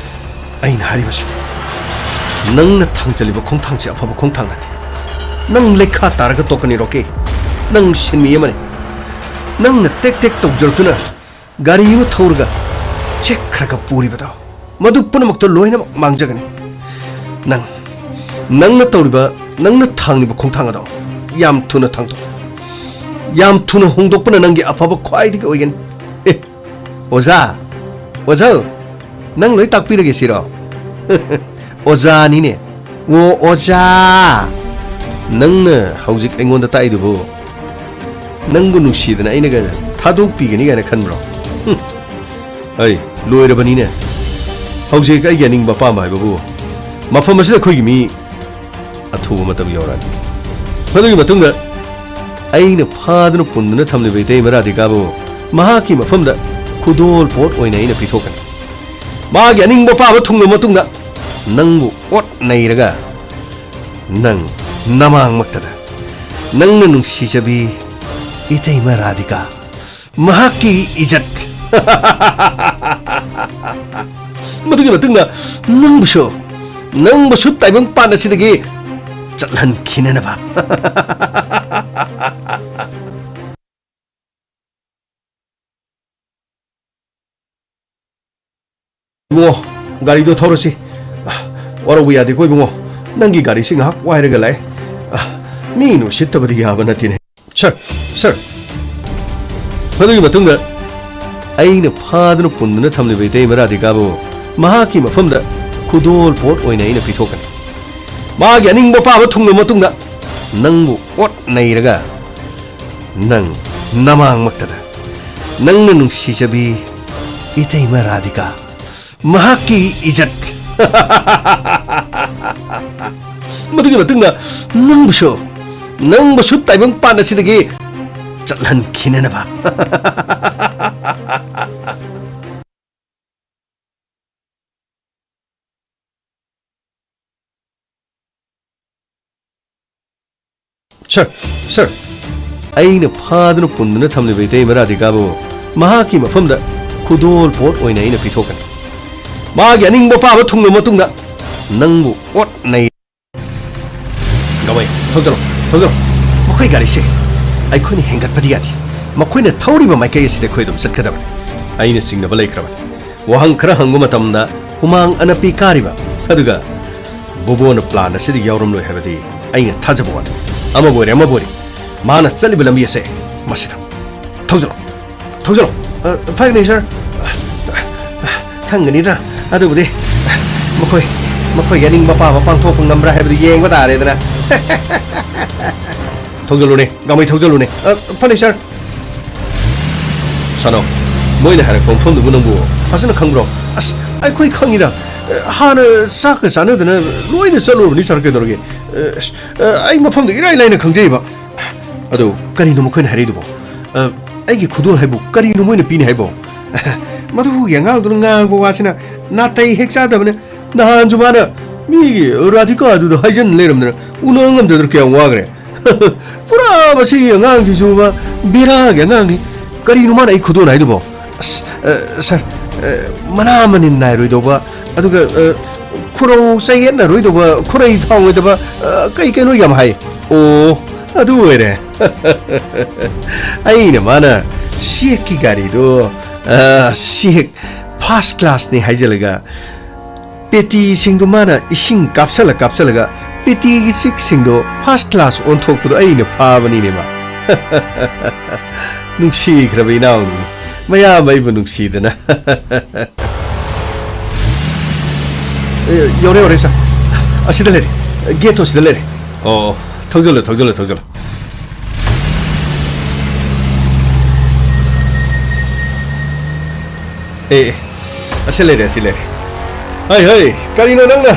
ꯑꯩꯅ ꯍꯥꯏꯔꯤꯕꯁꯤ ꯅꯪꯅ ꯊꯥꯡꯖꯜꯂꯤꯕ ꯈꯣꯡꯊꯥꯡꯁꯤ ꯑꯐꯕ ꯈꯣꯡꯊꯥꯡ ꯅꯠꯇꯦ꯫ ꯅꯪ ꯂꯩꯈꯥ ꯇꯥꯔꯒ ꯇꯣꯛꯀꯅꯤ, ꯔꯣꯀꯦ꯫ ꯅꯪ ꯁꯤꯟꯃꯤ ꯑꯃꯅꯤ꯫ ꯅꯪꯅ ꯇꯦꯛ ꯇꯦꯛ ꯇꯧꯖꯔꯛꯇꯨꯅ ꯒꯥꯔꯤ ꯑꯃ ꯊꯧꯔꯒ ꯆꯦꯛꯈ꯭ꯔꯒ ꯄꯨꯔꯤꯕꯗꯣ, ꯃꯗꯨ ꯄꯨꯝꯅꯃꯛꯇꯣ ꯂꯣꯏꯅꯃꯛ ꯃꯥꯡꯖꯒꯅꯤ꯫ ꯅꯪ, ꯅꯪꯅ ꯇꯧꯔꯤꯕ, ꯅꯪꯅ ꯊꯥꯡꯂꯤꯕ ꯈꯣꯡꯊꯥꯡ ꯑꯗꯣ ꯌꯥꯝ ꯊꯨꯅ ꯊꯥꯡꯗꯣꯛ꯫ ꯌꯥꯝ ꯊꯨꯅ ꯍꯣꯡꯗꯣꯛꯄꯅ ꯅꯪꯒꯤ ꯑꯐꯕ ꯈ꯭ꯋꯥꯏꯗꯒꯤ ꯑꯣꯏꯒꯅꯤ꯫ ꯑꯦ, ꯑꯣꯖꯥ, ꯑꯣꯖꯥ, ꯅꯪ ꯂꯣꯏ ꯇꯥꯛꯄꯤꯔꯒꯦ ꯁꯤꯔꯣ? ꯑꯣꯖꯥꯅꯤꯅꯦ꯫ ꯑꯣ, ꯑꯣꯖꯥ! ꯅꯪꯅ ꯍꯧꯖꯤꯛ ꯑꯩꯉꯣꯟꯗ ꯇꯥꯛꯏꯗꯨꯕꯨ ꯅꯪꯕꯨ ꯅꯨꯡꯁꯤꯗꯅ ꯑꯩꯅꯒ ꯊꯥꯗꯣꯛꯄꯤꯒꯅꯤ ꯀꯥꯏꯅ ꯈꯟꯕ꯭ꯔꯣ? ꯍꯨꯝ꯫ ꯑꯩ ꯂꯣꯏꯔꯕꯅꯤꯅꯦ꯫ ꯍꯧꯖꯤꯛ ꯑꯩꯒꯤ ꯑꯅꯤꯡꯕ ꯑꯄꯥꯝꯕ ꯍꯥꯏꯕꯕꯨ ꯃꯐꯝ ꯑꯁꯤꯗ ꯑꯩꯈꯣꯏꯒꯤ ꯃꯤ ꯑꯊꯨꯕ ꯃꯇꯝ ꯌꯧꯔꯛꯑꯅꯤ꯫ ꯃꯗꯨꯒꯤ ꯃꯇꯨꯡꯗ ꯑꯩꯅ ꯐꯥꯗꯨꯅ ꯄꯨꯟꯗꯨꯅ ꯊꯝꯂꯤꯕ ꯏꯇꯩꯃ ꯔꯥꯙꯤꯀꯥꯕꯨ ꯃꯍꯥꯛꯀꯤ ꯃꯐꯝꯗ ꯈꯨꯗꯣꯜ ꯄꯣꯠ ꯑꯣꯏꯅ ꯑꯩꯅ ꯄꯤꯊꯣꯛꯀꯅꯤ꯫ ꯃꯥꯒꯤ ꯑꯅꯤꯡꯕ ꯑꯄꯥꯝꯕ ꯊꯨꯡꯂꯕ ꯃꯇꯨꯡꯗ ꯅꯪꯕꯨ ꯑꯣꯠ ꯅꯩꯔꯒ ꯅꯪ ꯅꯃꯥꯡꯃꯛꯇꯗ ꯅꯪꯅ ꯅꯨꯡꯁꯤꯖꯕꯤ ꯏꯇꯩꯃ ꯔꯥꯙꯤꯀꯥ, ꯃꯍꯥꯛꯀꯤ ꯏꯖꯠ꯫ ꯃꯗꯨꯒꯤ ꯃꯇꯨꯡꯗ ꯅꯪꯕꯨꯁꯨ, ꯅꯪꯕꯨꯁꯨ ꯇꯥꯏꯕꯪ ꯄꯥꯟ ꯑꯁꯤꯗꯒꯤ ꯆꯠꯍꯟꯈꯤꯅꯅꯕ꯫ ꯏꯕꯨꯡꯉꯣ, ꯒꯥꯔꯤꯗꯣ ꯊꯧꯔꯁꯤ꯫ ꯑ, ꯋꯥꯔꯧꯕ ꯌꯥꯗꯦꯀꯣ ꯏꯕꯨꯡꯉꯣ, ꯅꯪꯒꯤ ꯒꯥꯔꯤꯁꯤ ꯉꯥꯏꯍꯥꯛ ꯋꯥꯏꯔꯒ ꯂꯥꯛꯑꯦ꯫ ꯑ, ꯃꯤꯅ ꯎꯁꯤꯠꯇꯕꯗꯤ ꯌꯥꯕ ꯅꯠꯇꯦꯅꯦ꯫ ꯁꯥꯔ, ꯁꯥꯔ, ꯃꯗꯨꯒꯤ ꯃꯇꯨꯡꯗ ꯑꯩꯅ ꯐꯥꯗꯨꯅ ꯄꯨꯟꯗꯨꯅ ꯊꯝꯂꯤꯕ ꯏꯇꯩꯃ ꯔꯥꯙꯤꯀꯥꯕꯨ ꯃꯍꯥꯛꯀꯤ ꯃꯐꯝꯗ ꯈꯨꯗꯣꯜ ꯄꯣꯠ ꯑꯣꯏꯅ ꯑꯩꯅ ꯄꯤꯊꯣꯛꯀꯅꯤ꯫ ꯃꯥꯒꯤ ꯑꯅꯤꯡꯕ ꯑꯄꯥꯝꯕ ꯊꯨꯡꯂꯕ ꯃꯇꯨꯡꯗ ꯅꯪꯕꯨ ꯑꯣꯠ ꯅꯩꯔꯒ ꯅꯪ ꯅꯃꯥꯡꯃꯛꯇꯗ ꯅꯪꯅ ꯅꯨꯡꯁꯤꯖꯕꯤ ꯏꯇꯩꯃ ꯔꯥꯙꯤꯀꯥ, ꯃꯍꯥꯛꯀꯤ ꯏꯖꯠ꯫ ꯃꯗꯨꯒꯤ ꯃꯇꯨꯡꯗ ꯅꯪꯕꯨꯁꯨ, ꯅꯪꯕꯨꯁꯨ ꯇꯥꯏꯕꯪꯄꯥꯟ ꯑꯁꯤꯗꯒꯤ ꯆꯠꯍꯟꯈꯤꯅꯅꯕ꯫ ꯁꯥꯔ, ꯁꯥꯔ, ꯑꯩꯅ ꯐꯥꯗꯨꯅ ꯄꯨꯟꯗꯨꯅ ꯊꯝꯂꯤꯕ ꯏꯇꯩꯃ ꯔꯥꯙꯤꯀꯥꯕꯨ ꯃꯍꯥꯛꯀꯤ ꯃꯐꯝꯗ ꯈꯨꯗꯣꯜ ꯄꯣꯠ ꯑꯣꯏꯅ ꯑꯩꯅ ꯄꯤꯊꯣꯛꯀꯅꯤ꯫ ꯃꯥꯒꯤ ꯑꯅꯤꯡꯕ ꯑꯄꯥꯝꯕ ꯊꯨꯡꯂꯕ ꯃꯇꯨꯡꯗ ꯅꯪꯕꯨ ꯑꯣꯠ ꯅꯩ꯫ ꯒꯃꯩ, ꯊꯧꯖꯤꯜꯂꯣ, ꯊꯧꯖꯤꯜꯂꯣ꯫ ꯃꯈꯣꯏ ꯒꯥꯔꯤꯁꯦ ꯑꯩꯈꯣꯏꯅ ꯍꯦꯟꯒꯠꯄꯗꯤ ꯌꯥꯗꯦ꯫ ꯃꯈꯣꯏꯅ ꯊꯧꯔꯤꯕ ꯃꯥꯏꯀꯩ ꯑꯁꯤꯗ ꯑꯩꯈꯣꯏ ꯑꯗꯨꯝ ꯆꯠꯀꯗꯕꯅꯤ꯫ ꯑꯩꯅ ꯆꯤꯡꯅꯕ ꯂꯩꯈ꯭ꯔꯕꯅꯤ꯫ ꯋꯥꯍꯪ ꯈꯔ ꯍꯪꯕ ꯃꯇꯝꯗ ꯍꯨꯃꯥꯡ ꯑꯅꯞꯄꯤ ꯀꯥꯔꯤꯕ, ꯑꯗꯨꯒ ꯕꯣꯕꯣꯅ ꯄ꯭ꯂꯥꯟ ꯑꯁꯤꯗ ꯌꯥꯎꯔꯝꯂꯣꯏ ꯍꯥꯏꯕꯗꯤ ꯑꯩꯅ ꯊꯥꯖꯕ ꯋꯥꯠꯂꯤ꯫ ꯑꯃꯕꯨ ꯑꯣꯏꯔꯦ, ꯑꯃꯕꯨ ꯑꯣꯏꯔꯦ, ꯃꯥꯅ ꯆꯠꯂꯤꯕ ꯂꯝꯕꯤ ꯑꯁꯦ ꯃꯁꯤꯗ꯫ ꯊꯧꯖꯤꯜꯂꯣ, ꯊꯧꯖꯤꯜꯂꯣ꯫ ꯑ, ꯐꯒꯅꯤ, ꯁꯥꯔ꯫ ꯈꯪꯒꯅꯤꯗ, ꯑꯗꯨꯕꯨꯗꯤ꯫ ꯃꯈꯣꯏ, ꯃꯈꯣꯏꯒꯤ ꯑꯅꯤꯡꯕ ꯑꯄꯥꯝꯕ ꯄꯥꯡꯊꯣꯛꯄ ꯉꯝꯕ꯭ꯔꯥ ꯍꯥꯏꯕꯗꯨ ꯌꯦꯡꯕ ꯇꯥꯔꯦꯗꯅ꯫ ꯊꯧꯖꯤꯜꯂꯨꯅꯦ, ꯒꯥꯃꯩ ꯊꯧꯖꯤꯜꯂꯨꯅꯦ꯫ ꯑ, ꯐꯅꯤ, ꯁꯥꯔ꯫ ꯁꯥꯅꯧ, ꯃꯣꯏꯅ ꯍꯥꯏꯔꯛꯄ ꯃꯐꯝꯗꯨꯕꯨ ꯅꯪꯕꯨ ꯐꯖꯅ ꯈꯪꯕ꯭ꯔꯣ? ꯑꯁ, ꯑꯩꯈꯣꯏ ꯈꯪꯉꯤꯗ꯫ ꯍꯥꯟꯅ ꯆꯥꯛꯀ ꯆꯥꯅꯗꯅ ꯂꯣꯏꯅ ꯆꯠꯂꯨꯔꯕꯅꯤ, ꯁꯥꯔ, ꯀꯩꯗꯧꯔꯒꯦ? ꯑꯁ, ꯑꯩ ꯃꯐꯝꯗꯨ ꯏꯔꯥꯏ ꯂꯥꯏꯅ ꯈꯪꯖꯩꯕ꯫ ꯑꯗꯨ ꯀꯔꯤꯅꯣ ꯃꯈꯣꯏꯅ ꯍꯥꯏꯔꯛꯏꯗꯨꯕꯣ? ꯑ, ꯑꯩꯒꯤ ꯈꯨꯗꯣꯜ ꯍꯥꯏꯕꯨ ꯀꯔꯤꯅꯣ ꯃꯣꯏꯅ ꯄꯤꯅꯤ ꯍꯥꯏꯕꯣ? ꯃꯗꯨꯒꯤ ꯑꯉꯥꯡꯗꯨꯅ ꯉꯥꯡꯕ ꯋꯥꯁꯤꯅ ꯅꯥꯇꯩ ꯍꯦꯛ ꯆꯥꯗꯕꯅꯦ꯫ ꯅꯍꯥꯟꯁꯨ ꯃꯥꯅ ꯃꯤꯒꯤ ꯔꯥꯙꯤꯀꯥꯗꯨꯗ ꯍꯥꯏꯖꯟ ꯂꯩꯔꯝꯗꯅ ꯎꯅ ꯉꯝꯗꯗꯅ ꯀꯌꯥꯝ ꯋꯥꯈ꯭ꯔꯦ꯫ ꯄꯨꯔꯥ ꯃꯁꯤꯒꯤ ꯑꯉꯥꯡꯁꯤꯁꯨꯕ ꯕꯦꯔꯥꯒꯤ ꯑꯉꯥꯡꯅꯤ꯫ ꯀꯔꯤꯅꯣ ꯃꯥꯅ ꯑꯩ ꯈꯨꯗꯣꯜ ꯍꯥꯏꯗꯨꯕꯣ? ꯑꯁ, ꯑ, ꯁꯥꯔ, ꯑ, ꯃꯅꯥ ꯃꯅꯤꯟ ꯅꯥꯏꯔꯣꯏꯗꯧꯕ, ꯑꯗꯨꯒ, ꯑ, ꯈꯨꯔꯧ ꯆꯌꯦꯠꯅꯔꯣꯏꯗꯧꯕ, ꯈꯨꯔꯩ ꯊꯥꯡꯉꯣꯏꯗꯕ, ꯑ, ꯀꯩ ꯀꯩꯅꯣ ꯌꯥꯝ ꯍꯥꯏ꯫ ꯑꯣ, ꯑꯗꯨ ꯑꯣꯏꯔꯦ꯫ ꯑꯩꯅ ꯃꯥꯅ ꯆꯦꯛꯀꯤ ꯒꯥꯔꯤꯗꯣ, ꯑ, ꯆꯦꯛ ꯐꯥꯔꯁ ꯀ꯭ꯂꯥꯁꯅꯤ ꯍꯥꯏꯖꯤꯜꯂꯒ, ꯄꯦꯇꯤꯁꯤꯡꯗꯣ ꯃꯥꯅ ꯏꯁꯤꯡ ꯀꯥꯞꯁꯜꯂ ꯀꯥꯞꯁꯜꯂꯒ ꯄꯦꯇꯤꯒꯤ ꯆꯤꯛꯁꯤꯡꯗꯣ ꯐꯥꯔꯁ ꯀ꯭ꯂꯥꯁ ꯑꯣꯟꯊꯣꯛꯄꯗꯣ ꯑꯩꯅ ꯐꯥꯕꯅꯤꯅꯦ ꯃꯥ꯫ ꯅꯨꯡꯁꯤꯈ꯭ꯔꯕ ꯏꯅꯥꯎꯅꯤꯅꯦ, ꯃꯌꯥꯝ ꯑꯩꯕꯨ ꯅꯨꯡꯁꯤꯗꯅ꯫ ꯑꯦ, ꯌꯧꯔꯦ, ꯌꯧꯔꯦ, ꯁꯥꯔ꯫ ꯑꯁꯤꯗ ꯂꯩꯔꯦ꯫ ꯒꯦꯠꯇꯣ ꯑꯁꯤꯗ ꯂꯩꯔꯦ꯫ ꯑꯣ, ꯊꯧꯖꯜꯂꯣ, ꯊꯧꯖꯜꯂꯣ, ꯊꯧꯖꯜꯂꯣ꯫ ꯑꯦ, ꯑꯦ, ꯑꯁꯤ ꯂꯩꯔꯦ, ꯑꯁꯤ ꯂꯩꯔꯦ꯫ ꯍꯩ, ꯍꯩ, ꯀꯔꯤꯅꯣ ꯅꯪꯅ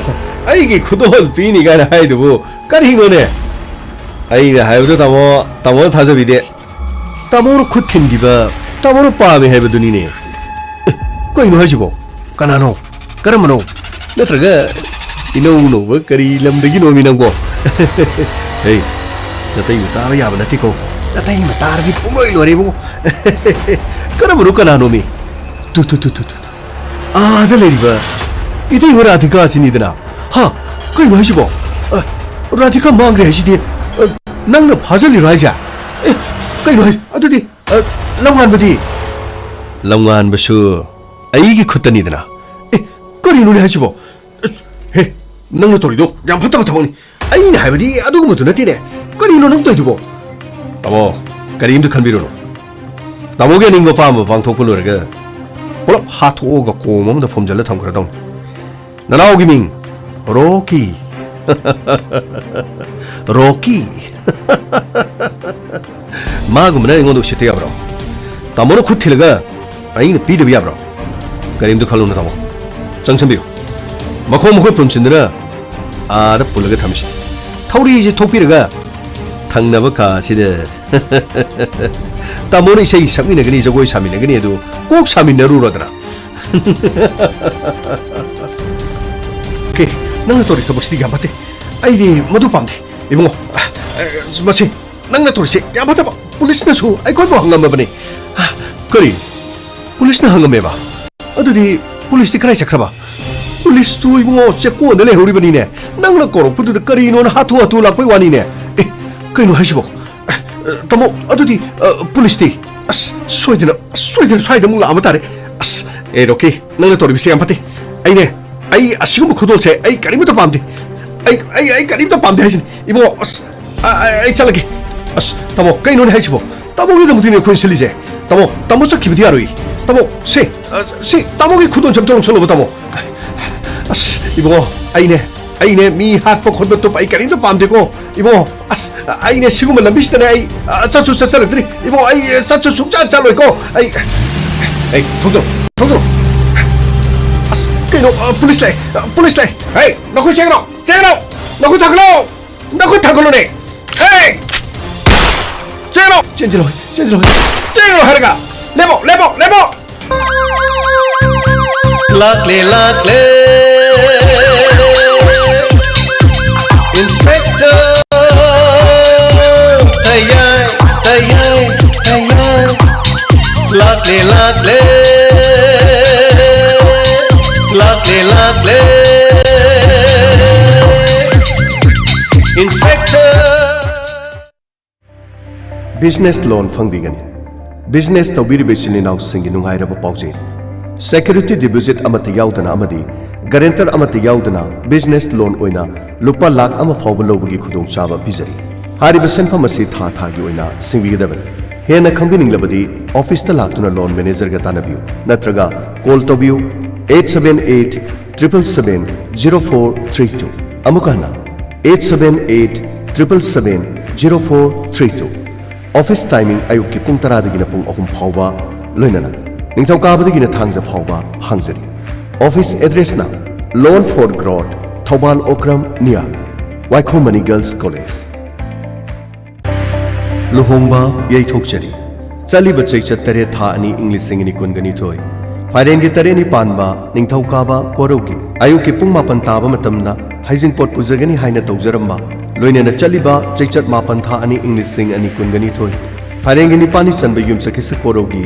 ꯑꯩꯒꯤ ꯈꯨꯗꯣꯜ ꯄꯤꯅꯤ ꯀꯥꯏꯅ ꯍꯥꯏꯗꯨꯕꯨ? ꯀꯔꯤꯅꯣꯅꯦ? ꯑꯩꯅ ꯍꯥꯏꯕꯗꯨ ꯇꯥꯃꯣ, ꯇꯥꯃꯣꯅ ꯊꯥꯖꯕꯤꯗꯦ꯫ ꯇꯥꯃꯣꯅ ꯈꯨꯠ ꯊꯤꯟꯈꯤꯕ, ꯇꯥꯃꯣꯅ ꯄꯥꯝꯃꯦ ꯍꯥꯏꯕꯗꯨꯅꯤꯅꯦ꯫ ꯑꯦ, ꯀꯩꯅꯣ ꯍꯥꯏꯁꯤꯕꯣ? ꯀꯅꯥꯅꯣ? ꯀꯔꯝꯕꯅꯣ? ꯅꯠꯇ꯭ꯔꯒ ꯏꯅꯧ ꯅꯧꯕ ꯀꯔꯤ ꯂꯝꯗꯒꯤꯅꯣꯃꯤ ꯅꯪꯕꯣ? ꯍꯦ, ꯅꯇꯩꯃ ꯇꯥꯕ ꯌꯥꯕ ꯅꯠꯇꯦꯀꯣ꯫ ꯅꯇꯩꯃ ꯇꯥꯔꯗꯤ ꯄꯨꯡꯂꯣꯏ ꯂꯣꯏꯔꯦ ꯏꯕꯨꯡꯉꯣ꯫ ꯀꯔꯝꯕꯅꯣ ꯀꯅꯥꯅꯣꯃꯤ? ꯇꯨ, ꯇꯨ, ꯇꯨ, ꯇꯨ, ꯇꯨ, ꯇꯨ꯫ ꯑꯥꯗ ꯂꯩꯔꯤꯕ ꯏꯇꯩꯃ ꯔꯥꯙꯤꯀꯥ ꯑꯁꯤꯅꯤꯗꯅ꯫ ꯍꯥ? ꯀꯩꯅꯣ ꯍꯥꯏꯁꯤꯕꯣ? ꯑ, ꯔꯥꯙꯤꯀꯥ ꯃꯥꯡꯈ꯭ꯔꯦ ꯍꯥꯏꯁꯤꯗꯤ, ꯑ, ꯅꯪꯅ ꯐꯥꯖꯜꯂꯤꯔꯣ ꯍꯥꯏꯁꯦ? ꯑꯦ, ꯀꯩꯅꯣ ꯍꯥꯏ-, ꯑꯗꯨꯗꯤ, ꯑ, ꯂꯝꯉꯥꯟꯕꯗꯤ? ꯂꯝꯉꯥꯟꯕꯁꯨ ꯑꯩꯒꯤ ꯈꯨꯠꯇꯅꯤꯗꯅ꯫ ꯑꯦ, ꯀꯔꯤꯅꯣꯅꯦ ꯍꯥꯏꯁꯤꯕꯣ? ꯑꯁ, ꯍꯦ, ꯅꯪꯅ ꯇꯧꯔꯤꯗꯣ ꯌꯥꯝ ꯐꯠꯇꯕ ꯊꯕꯛꯅꯤ꯫ ꯑꯩꯅ ꯍꯥꯏꯕꯗꯤ ꯑꯗꯨꯒꯨꯝꯕꯗꯨ ꯅꯠꯇꯦꯅꯦ꯫ ꯀꯔꯤꯅꯣ ꯅꯪ ꯇꯧꯔꯤꯗꯨꯕꯣ? ꯇꯥꯃꯣ, ꯀꯔꯤꯝꯇ ꯈꯟꯕꯤꯔꯨꯅꯨ꯫ ꯇꯥꯃꯣꯒꯤ ꯑꯅꯤꯡꯕ ꯑꯄꯥꯝꯕ ꯄꯥꯡꯊꯣꯛꯄ ꯂꯣꯏꯔꯒ ꯄꯨꯂꯞ ꯍꯥꯠꯇꯣꯛꯑꯒ ꯀꯣꯝ ꯑꯃꯗ ꯐꯨꯝꯖꯤꯜꯂ ꯊꯝꯈ꯭ꯔꯗꯧꯅꯤ꯫ ꯅꯅꯥꯎꯒꯤ ꯃꯤꯡ ꯔꯣꯀꯤ꯫ ꯔꯣꯀꯤ꯫ ꯃꯥꯒꯨꯝꯕꯅ ꯑꯩꯉꯣꯟꯗ ꯎꯁꯤꯠꯇ ꯌꯥꯕ꯭ꯔꯣ? ꯇꯥꯃꯣꯅ ꯈꯨꯠ ꯊꯤꯜꯂꯒ ꯑꯩꯅ ꯄꯤꯗꯕ ꯌꯥꯕ꯭ꯔꯣ? ꯀꯔꯤꯝꯇ ꯈꯜꯂꯨꯅꯨ ꯇꯥꯃꯣ꯫ ꯆꯪꯁꯟꯕꯤꯌꯨ꯫ ꯃꯈꯣꯡ ꯃꯈꯨꯠ ꯄꯨꯟꯁꯤꯟꯗꯨꯅ ꯑꯥꯗ ꯄꯨꯜꯂꯒ ꯊꯝꯁꯤ꯫ ꯊꯧꯔꯤꯁꯦ ꯊꯣꯛꯄꯤꯔꯒ ꯊꯪꯅꯕ ꯀꯥ ꯑꯁꯤꯗ ꯇꯥꯃꯣꯅ ꯏꯁꯩ ꯁꯛꯃꯤꯟꯅꯒꯅꯤ, ꯖꯒꯣꯏ ꯁꯥꯃꯤꯟꯅꯒꯅꯤ ꯑꯗꯨ ꯀꯣꯛ ꯁꯥꯃꯤꯟꯅꯔꯨꯔꯣꯗꯅ꯫ ꯑꯣꯀꯦ, ꯅꯪꯅ ꯇꯧꯔꯤ ꯊꯕꯛꯁꯤꯗꯤ ꯌꯥꯝ ꯐꯠꯇꯦ꯫ ꯑꯩꯗꯤ ꯃꯗꯨ ꯄꯥꯝꯗꯦ꯫ ꯏꯕꯨꯡꯉꯣ, ꯑ, ꯑ, ꯃꯁꯤ ꯅꯪꯅ ꯇꯧꯔꯤꯁꯦ ꯌꯥꯝ ꯐꯠꯇꯕ꯫ ꯄꯨꯂꯤꯁꯅꯁꯨ ꯑꯩꯈꯣꯏꯕꯨ ꯍꯪꯉꯝꯃꯕꯅꯤ꯫ ꯀꯔꯤ? ꯄꯨꯂꯤꯁꯅ ꯍꯪꯉꯝꯃꯦꯕ? ꯑꯗꯨꯗꯤ ꯄꯨꯂꯤꯁꯇꯤ ꯀꯗꯥꯏ ꯆꯠꯈ꯭ꯔꯕ? ꯄꯨꯂꯤꯁꯇꯨ ꯏꯕꯨꯡꯉꯣ ꯆꯦꯛꯀꯣꯟꯗ ꯂꯩꯍꯧꯔꯤꯕꯅꯤꯅꯦ꯫ ꯅꯪꯅ ꯀꯧꯔꯛꯄꯗꯨꯗ ꯀꯔꯤꯅꯣꯅ ꯍꯥꯊꯨ ꯍꯥꯊꯨ ꯂꯥꯛꯄꯩ ꯋꯥꯅꯤꯅꯦ꯫ ꯑꯦ, ꯀꯩꯅꯣ ꯍꯥꯏꯁꯤꯕꯣ? ꯑꯦ, ꯇꯥꯃꯣ, ꯑꯗꯨꯗꯤ, ꯑ, ꯄꯨꯂꯤꯁꯇꯤ? ꯑꯁ, ꯁꯣꯏꯗꯅ, ꯁꯣꯏꯗꯅ ꯁ꯭ꯋꯥꯏꯗ ꯑꯃꯨꯛ ꯂꯥꯛꯑꯝꯕ ꯇꯥꯔꯦ꯫ ꯑꯁ, ꯑꯦ ꯔꯣꯀꯤ, ꯅꯪꯅ ꯇꯧꯔꯤꯕꯁꯦ ꯌꯥꯝ ꯐꯠꯇꯦ꯫ ꯑꯩꯅꯦ, ꯑꯩ ꯑꯁꯤꯒꯨꯝꯕ ꯈꯨꯗꯣꯜꯁꯦ ꯑꯩ ꯀꯔꯤꯝꯇ ꯄꯥꯝꯗꯦ꯫ ꯑꯩ, ꯑꯩ, ꯑꯩ ꯀꯔꯤꯝꯇ ꯄꯥꯝꯗꯦ ꯍꯥꯏꯁꯤꯅꯤ ꯏꯕꯨꯡꯉꯣ꯫ ꯑꯁ, ꯑ, ꯑ, ꯑꯩ ꯆꯠꯂꯒꯦ꯫ ꯑꯁ ꯇꯥꯃꯣ, ꯀꯩꯅꯣꯅꯦ ꯍꯥꯏꯁꯤꯕꯣ? ꯇꯥꯃꯣꯒꯤꯗꯃꯛꯇꯤꯅꯦ ꯑꯩꯈꯣꯏꯅ ꯁꯤꯜꯂꯤꯁꯦ꯫ ꯇꯥꯃꯣ, ꯇꯥꯃꯣ ꯆꯠꯈꯤꯕꯗꯤ ꯌꯥꯔꯣꯏ꯫ ꯇꯥꯃꯣ, ꯁꯦ, ꯑ, ꯁꯤ ꯇꯥꯃꯣꯒꯤ ꯈꯨꯗꯣꯜꯁꯦ ꯑꯝꯇ ꯂꯧꯁꯜꯂꯣꯕ ꯇꯥꯃꯣ꯫ ꯑꯁ ꯏꯕꯨꯡꯉꯣ, ꯑꯩꯅꯦ, ꯑꯩꯅꯦ ꯃꯤ ꯍꯥꯠꯄ ꯈꯣꯠꯄ ꯇꯨꯞꯄ ꯑꯩ ꯀꯔꯤꯝꯇ ꯄꯥꯝꯗꯦꯀꯣ ꯏꯕꯨꯡꯉꯣ꯫ ꯑꯁ, ꯑꯩꯅꯦ ꯁꯤꯒꯨꯝꯕ ꯂꯝꯕꯤꯁꯤꯗꯅꯦ ꯑꯩ, ꯑ, ꯆꯠꯁꯨ ꯆꯠꯆꯔꯛꯇ꯭ꯔꯤ ꯏꯕꯨꯡꯉꯣ꯫ ꯑꯩ, ꯑ, ꯆꯠꯁꯨ ꯁꯨꯡꯆꯠ ꯆꯠꯂꯣꯏꯀꯣ꯫ ꯑꯩ, ꯑꯩ ꯊꯧꯖꯤꯜꯂꯣ, ꯊꯧꯖꯤꯜꯂꯣ꯫ ꯑꯁ, ꯀꯩꯅꯣ, ꯑ, ꯄꯨꯂꯤꯁ ꯂꯥꯛꯑꯦ, ꯑ, ꯄꯨꯂꯤꯁ ꯂꯥꯛꯑꯦ꯫ ꯍꯦ, ꯅꯈꯣꯏ ꯆꯦꯡꯅꯣ, ꯆꯦꯡꯅꯣ, ꯅꯈꯣꯏ ꯊꯥꯡꯒꯠꯂꯣ, ꯅꯈꯣꯏ ꯊꯥꯡꯒꯠꯂꯣꯅꯦ꯫ ꯍꯦ, ꯆꯦꯡꯅꯣ, ꯆꯦꯟꯁꯤꯜꯂꯣ, ꯆꯦꯟꯁꯤꯜꯂꯣ, ꯆꯦꯟꯁꯤꯜꯂꯣ ꯍꯥꯏꯔꯒ꯫ ꯂꯦꯞꯄꯣ, ꯂꯦꯞꯄꯣ, ꯂꯦꯞꯄꯣ꯫ ꯂꯥꯛꯂꯦ, ꯂꯥꯛꯂꯦ꯫ Inspector꯫ ꯇꯌꯥꯏ, ꯇꯌꯥꯏ, ꯇꯌꯥꯏ꯫ ꯂꯥꯛꯂꯦ, ꯂꯥꯛꯂꯦ꯫ ꯂꯥꯛꯂꯦ, ꯂꯥꯛꯂꯦ꯫ Inspector꯫ Business loan ꯐꯪꯕꯤꯒꯅꯤ꯫ Business ꯇꯧꯕꯤꯔꯤꯕ ꯏꯆꯤꯟ ꯏꯅꯥꯎꯁꯤꯡꯒꯤ ꯅꯨꯡꯉꯥꯏꯔꯕ ꯄꯥꯎꯖꯦꯜ꯫ Security deposit ꯑꯃꯠꯇ ꯌꯥꯎꯗꯅ ꯑꯃꯗꯤ guarantor ꯑꯃꯠꯇ ꯌꯥꯎꯗꯅ business loan ꯑꯣꯏꯅ ꯂꯨꯄꯥ ꯂꯥꯈ ꯑꯃ ꯐꯥꯎꯕ ꯂꯧꯕꯒꯤ ꯈꯨꯗꯣꯡꯆꯥꯕ ꯄꯤꯖꯔꯤ꯫ ꯍꯥꯏꯔꯤꯕ ꯁꯦꯟꯐꯝ ꯑꯁꯤ ꯊꯥ ꯊꯥꯒꯤ ꯑꯣꯏꯅ ꯁꯤꯡꯕꯤꯒꯗꯕꯅꯤ꯫ ꯍꯦꯟꯅ ꯈꯪꯕꯤꯅꯤꯡꯂꯕꯗꯤ office ꯇ ꯂꯥꯛꯇꯨꯅ loan manager ꯒ ꯇꯥꯟꯅꯕꯤꯌꯨ ꯅꯠꯇ꯭ꯔꯒ call ꯇꯧꯕꯤꯌꯨ eight seven eight triple seven zero four three two꯫ ꯑꯃꯨꯛ ꯍꯟꯅ eight seven eight triple seven zero four three two꯫ Office timing ꯑꯌꯨꯛꯀꯤ ꯄꯨꯡ ꯇꯔꯥꯗꯒꯤꯅ ꯄꯨꯡ ꯑꯍꯨꯝ ꯐꯥꯎꯕ, ꯂꯣꯏꯅꯅ ꯅꯤꯡꯊꯧꯀꯥꯕꯗꯒꯤꯅ ꯊꯥꯡꯖ ꯐꯥꯎꯕ ꯍꯥꯡꯖꯔꯤ꯫ Office address ꯅ Loan for Growth, Thoubal Okram near ꯋꯥꯏꯈꯣꯝ ꯃꯅꯤ Girls College꯫ ꯂꯨꯍꯣꯡꯕ ꯌꯩꯊꯣꯛꯆꯔꯤ꯫ ꯆꯠꯂꯤꯕ ꯆꯩꯆꯠ ꯇꯔꯦꯠ ꯊꯥ ꯑꯅꯤ ꯏꯪ ꯂꯤꯁꯤꯡ ꯑꯅꯤ ꯀꯨꯟꯒ ꯅꯤꯊꯣꯏ꯫ ꯐꯥꯏꯔꯦꯟꯒꯤ ꯇꯔꯦꯠꯅꯤ ꯄꯥꯟꯕ ꯅꯤꯡꯊꯧꯀꯥꯕ ꯀꯣꯔꯧꯒꯤ ꯑꯌꯨꯛꯀꯤ ꯄꯨꯡ ꯃꯥꯄꯟ ꯇꯥꯕ ꯃꯇꯝꯗ ꯍꯩꯖꯤꯡꯄꯣꯠ ꯄꯨꯖꯒꯅꯤ ꯍꯥꯏꯅ ꯇꯧꯖꯔꯝꯕ, ꯂꯣꯏꯅꯅ ꯆꯠꯂꯤꯕ ꯆꯩꯆꯠ ꯃꯥꯄꯟ ꯊꯥ ꯑꯅꯤ ꯏꯪ ꯂꯤꯁꯤꯡ ꯑꯅꯤ ꯀꯨꯟꯒ ꯅꯤꯊꯣꯏ꯫ ꯐꯥꯏꯔꯦꯟꯒꯤ ꯅꯤꯄꯥꯜꯅꯤ ꯆꯟꯕ ꯌꯨꯝꯁꯀꯩꯁ ꯀꯣꯔꯧꯒꯤ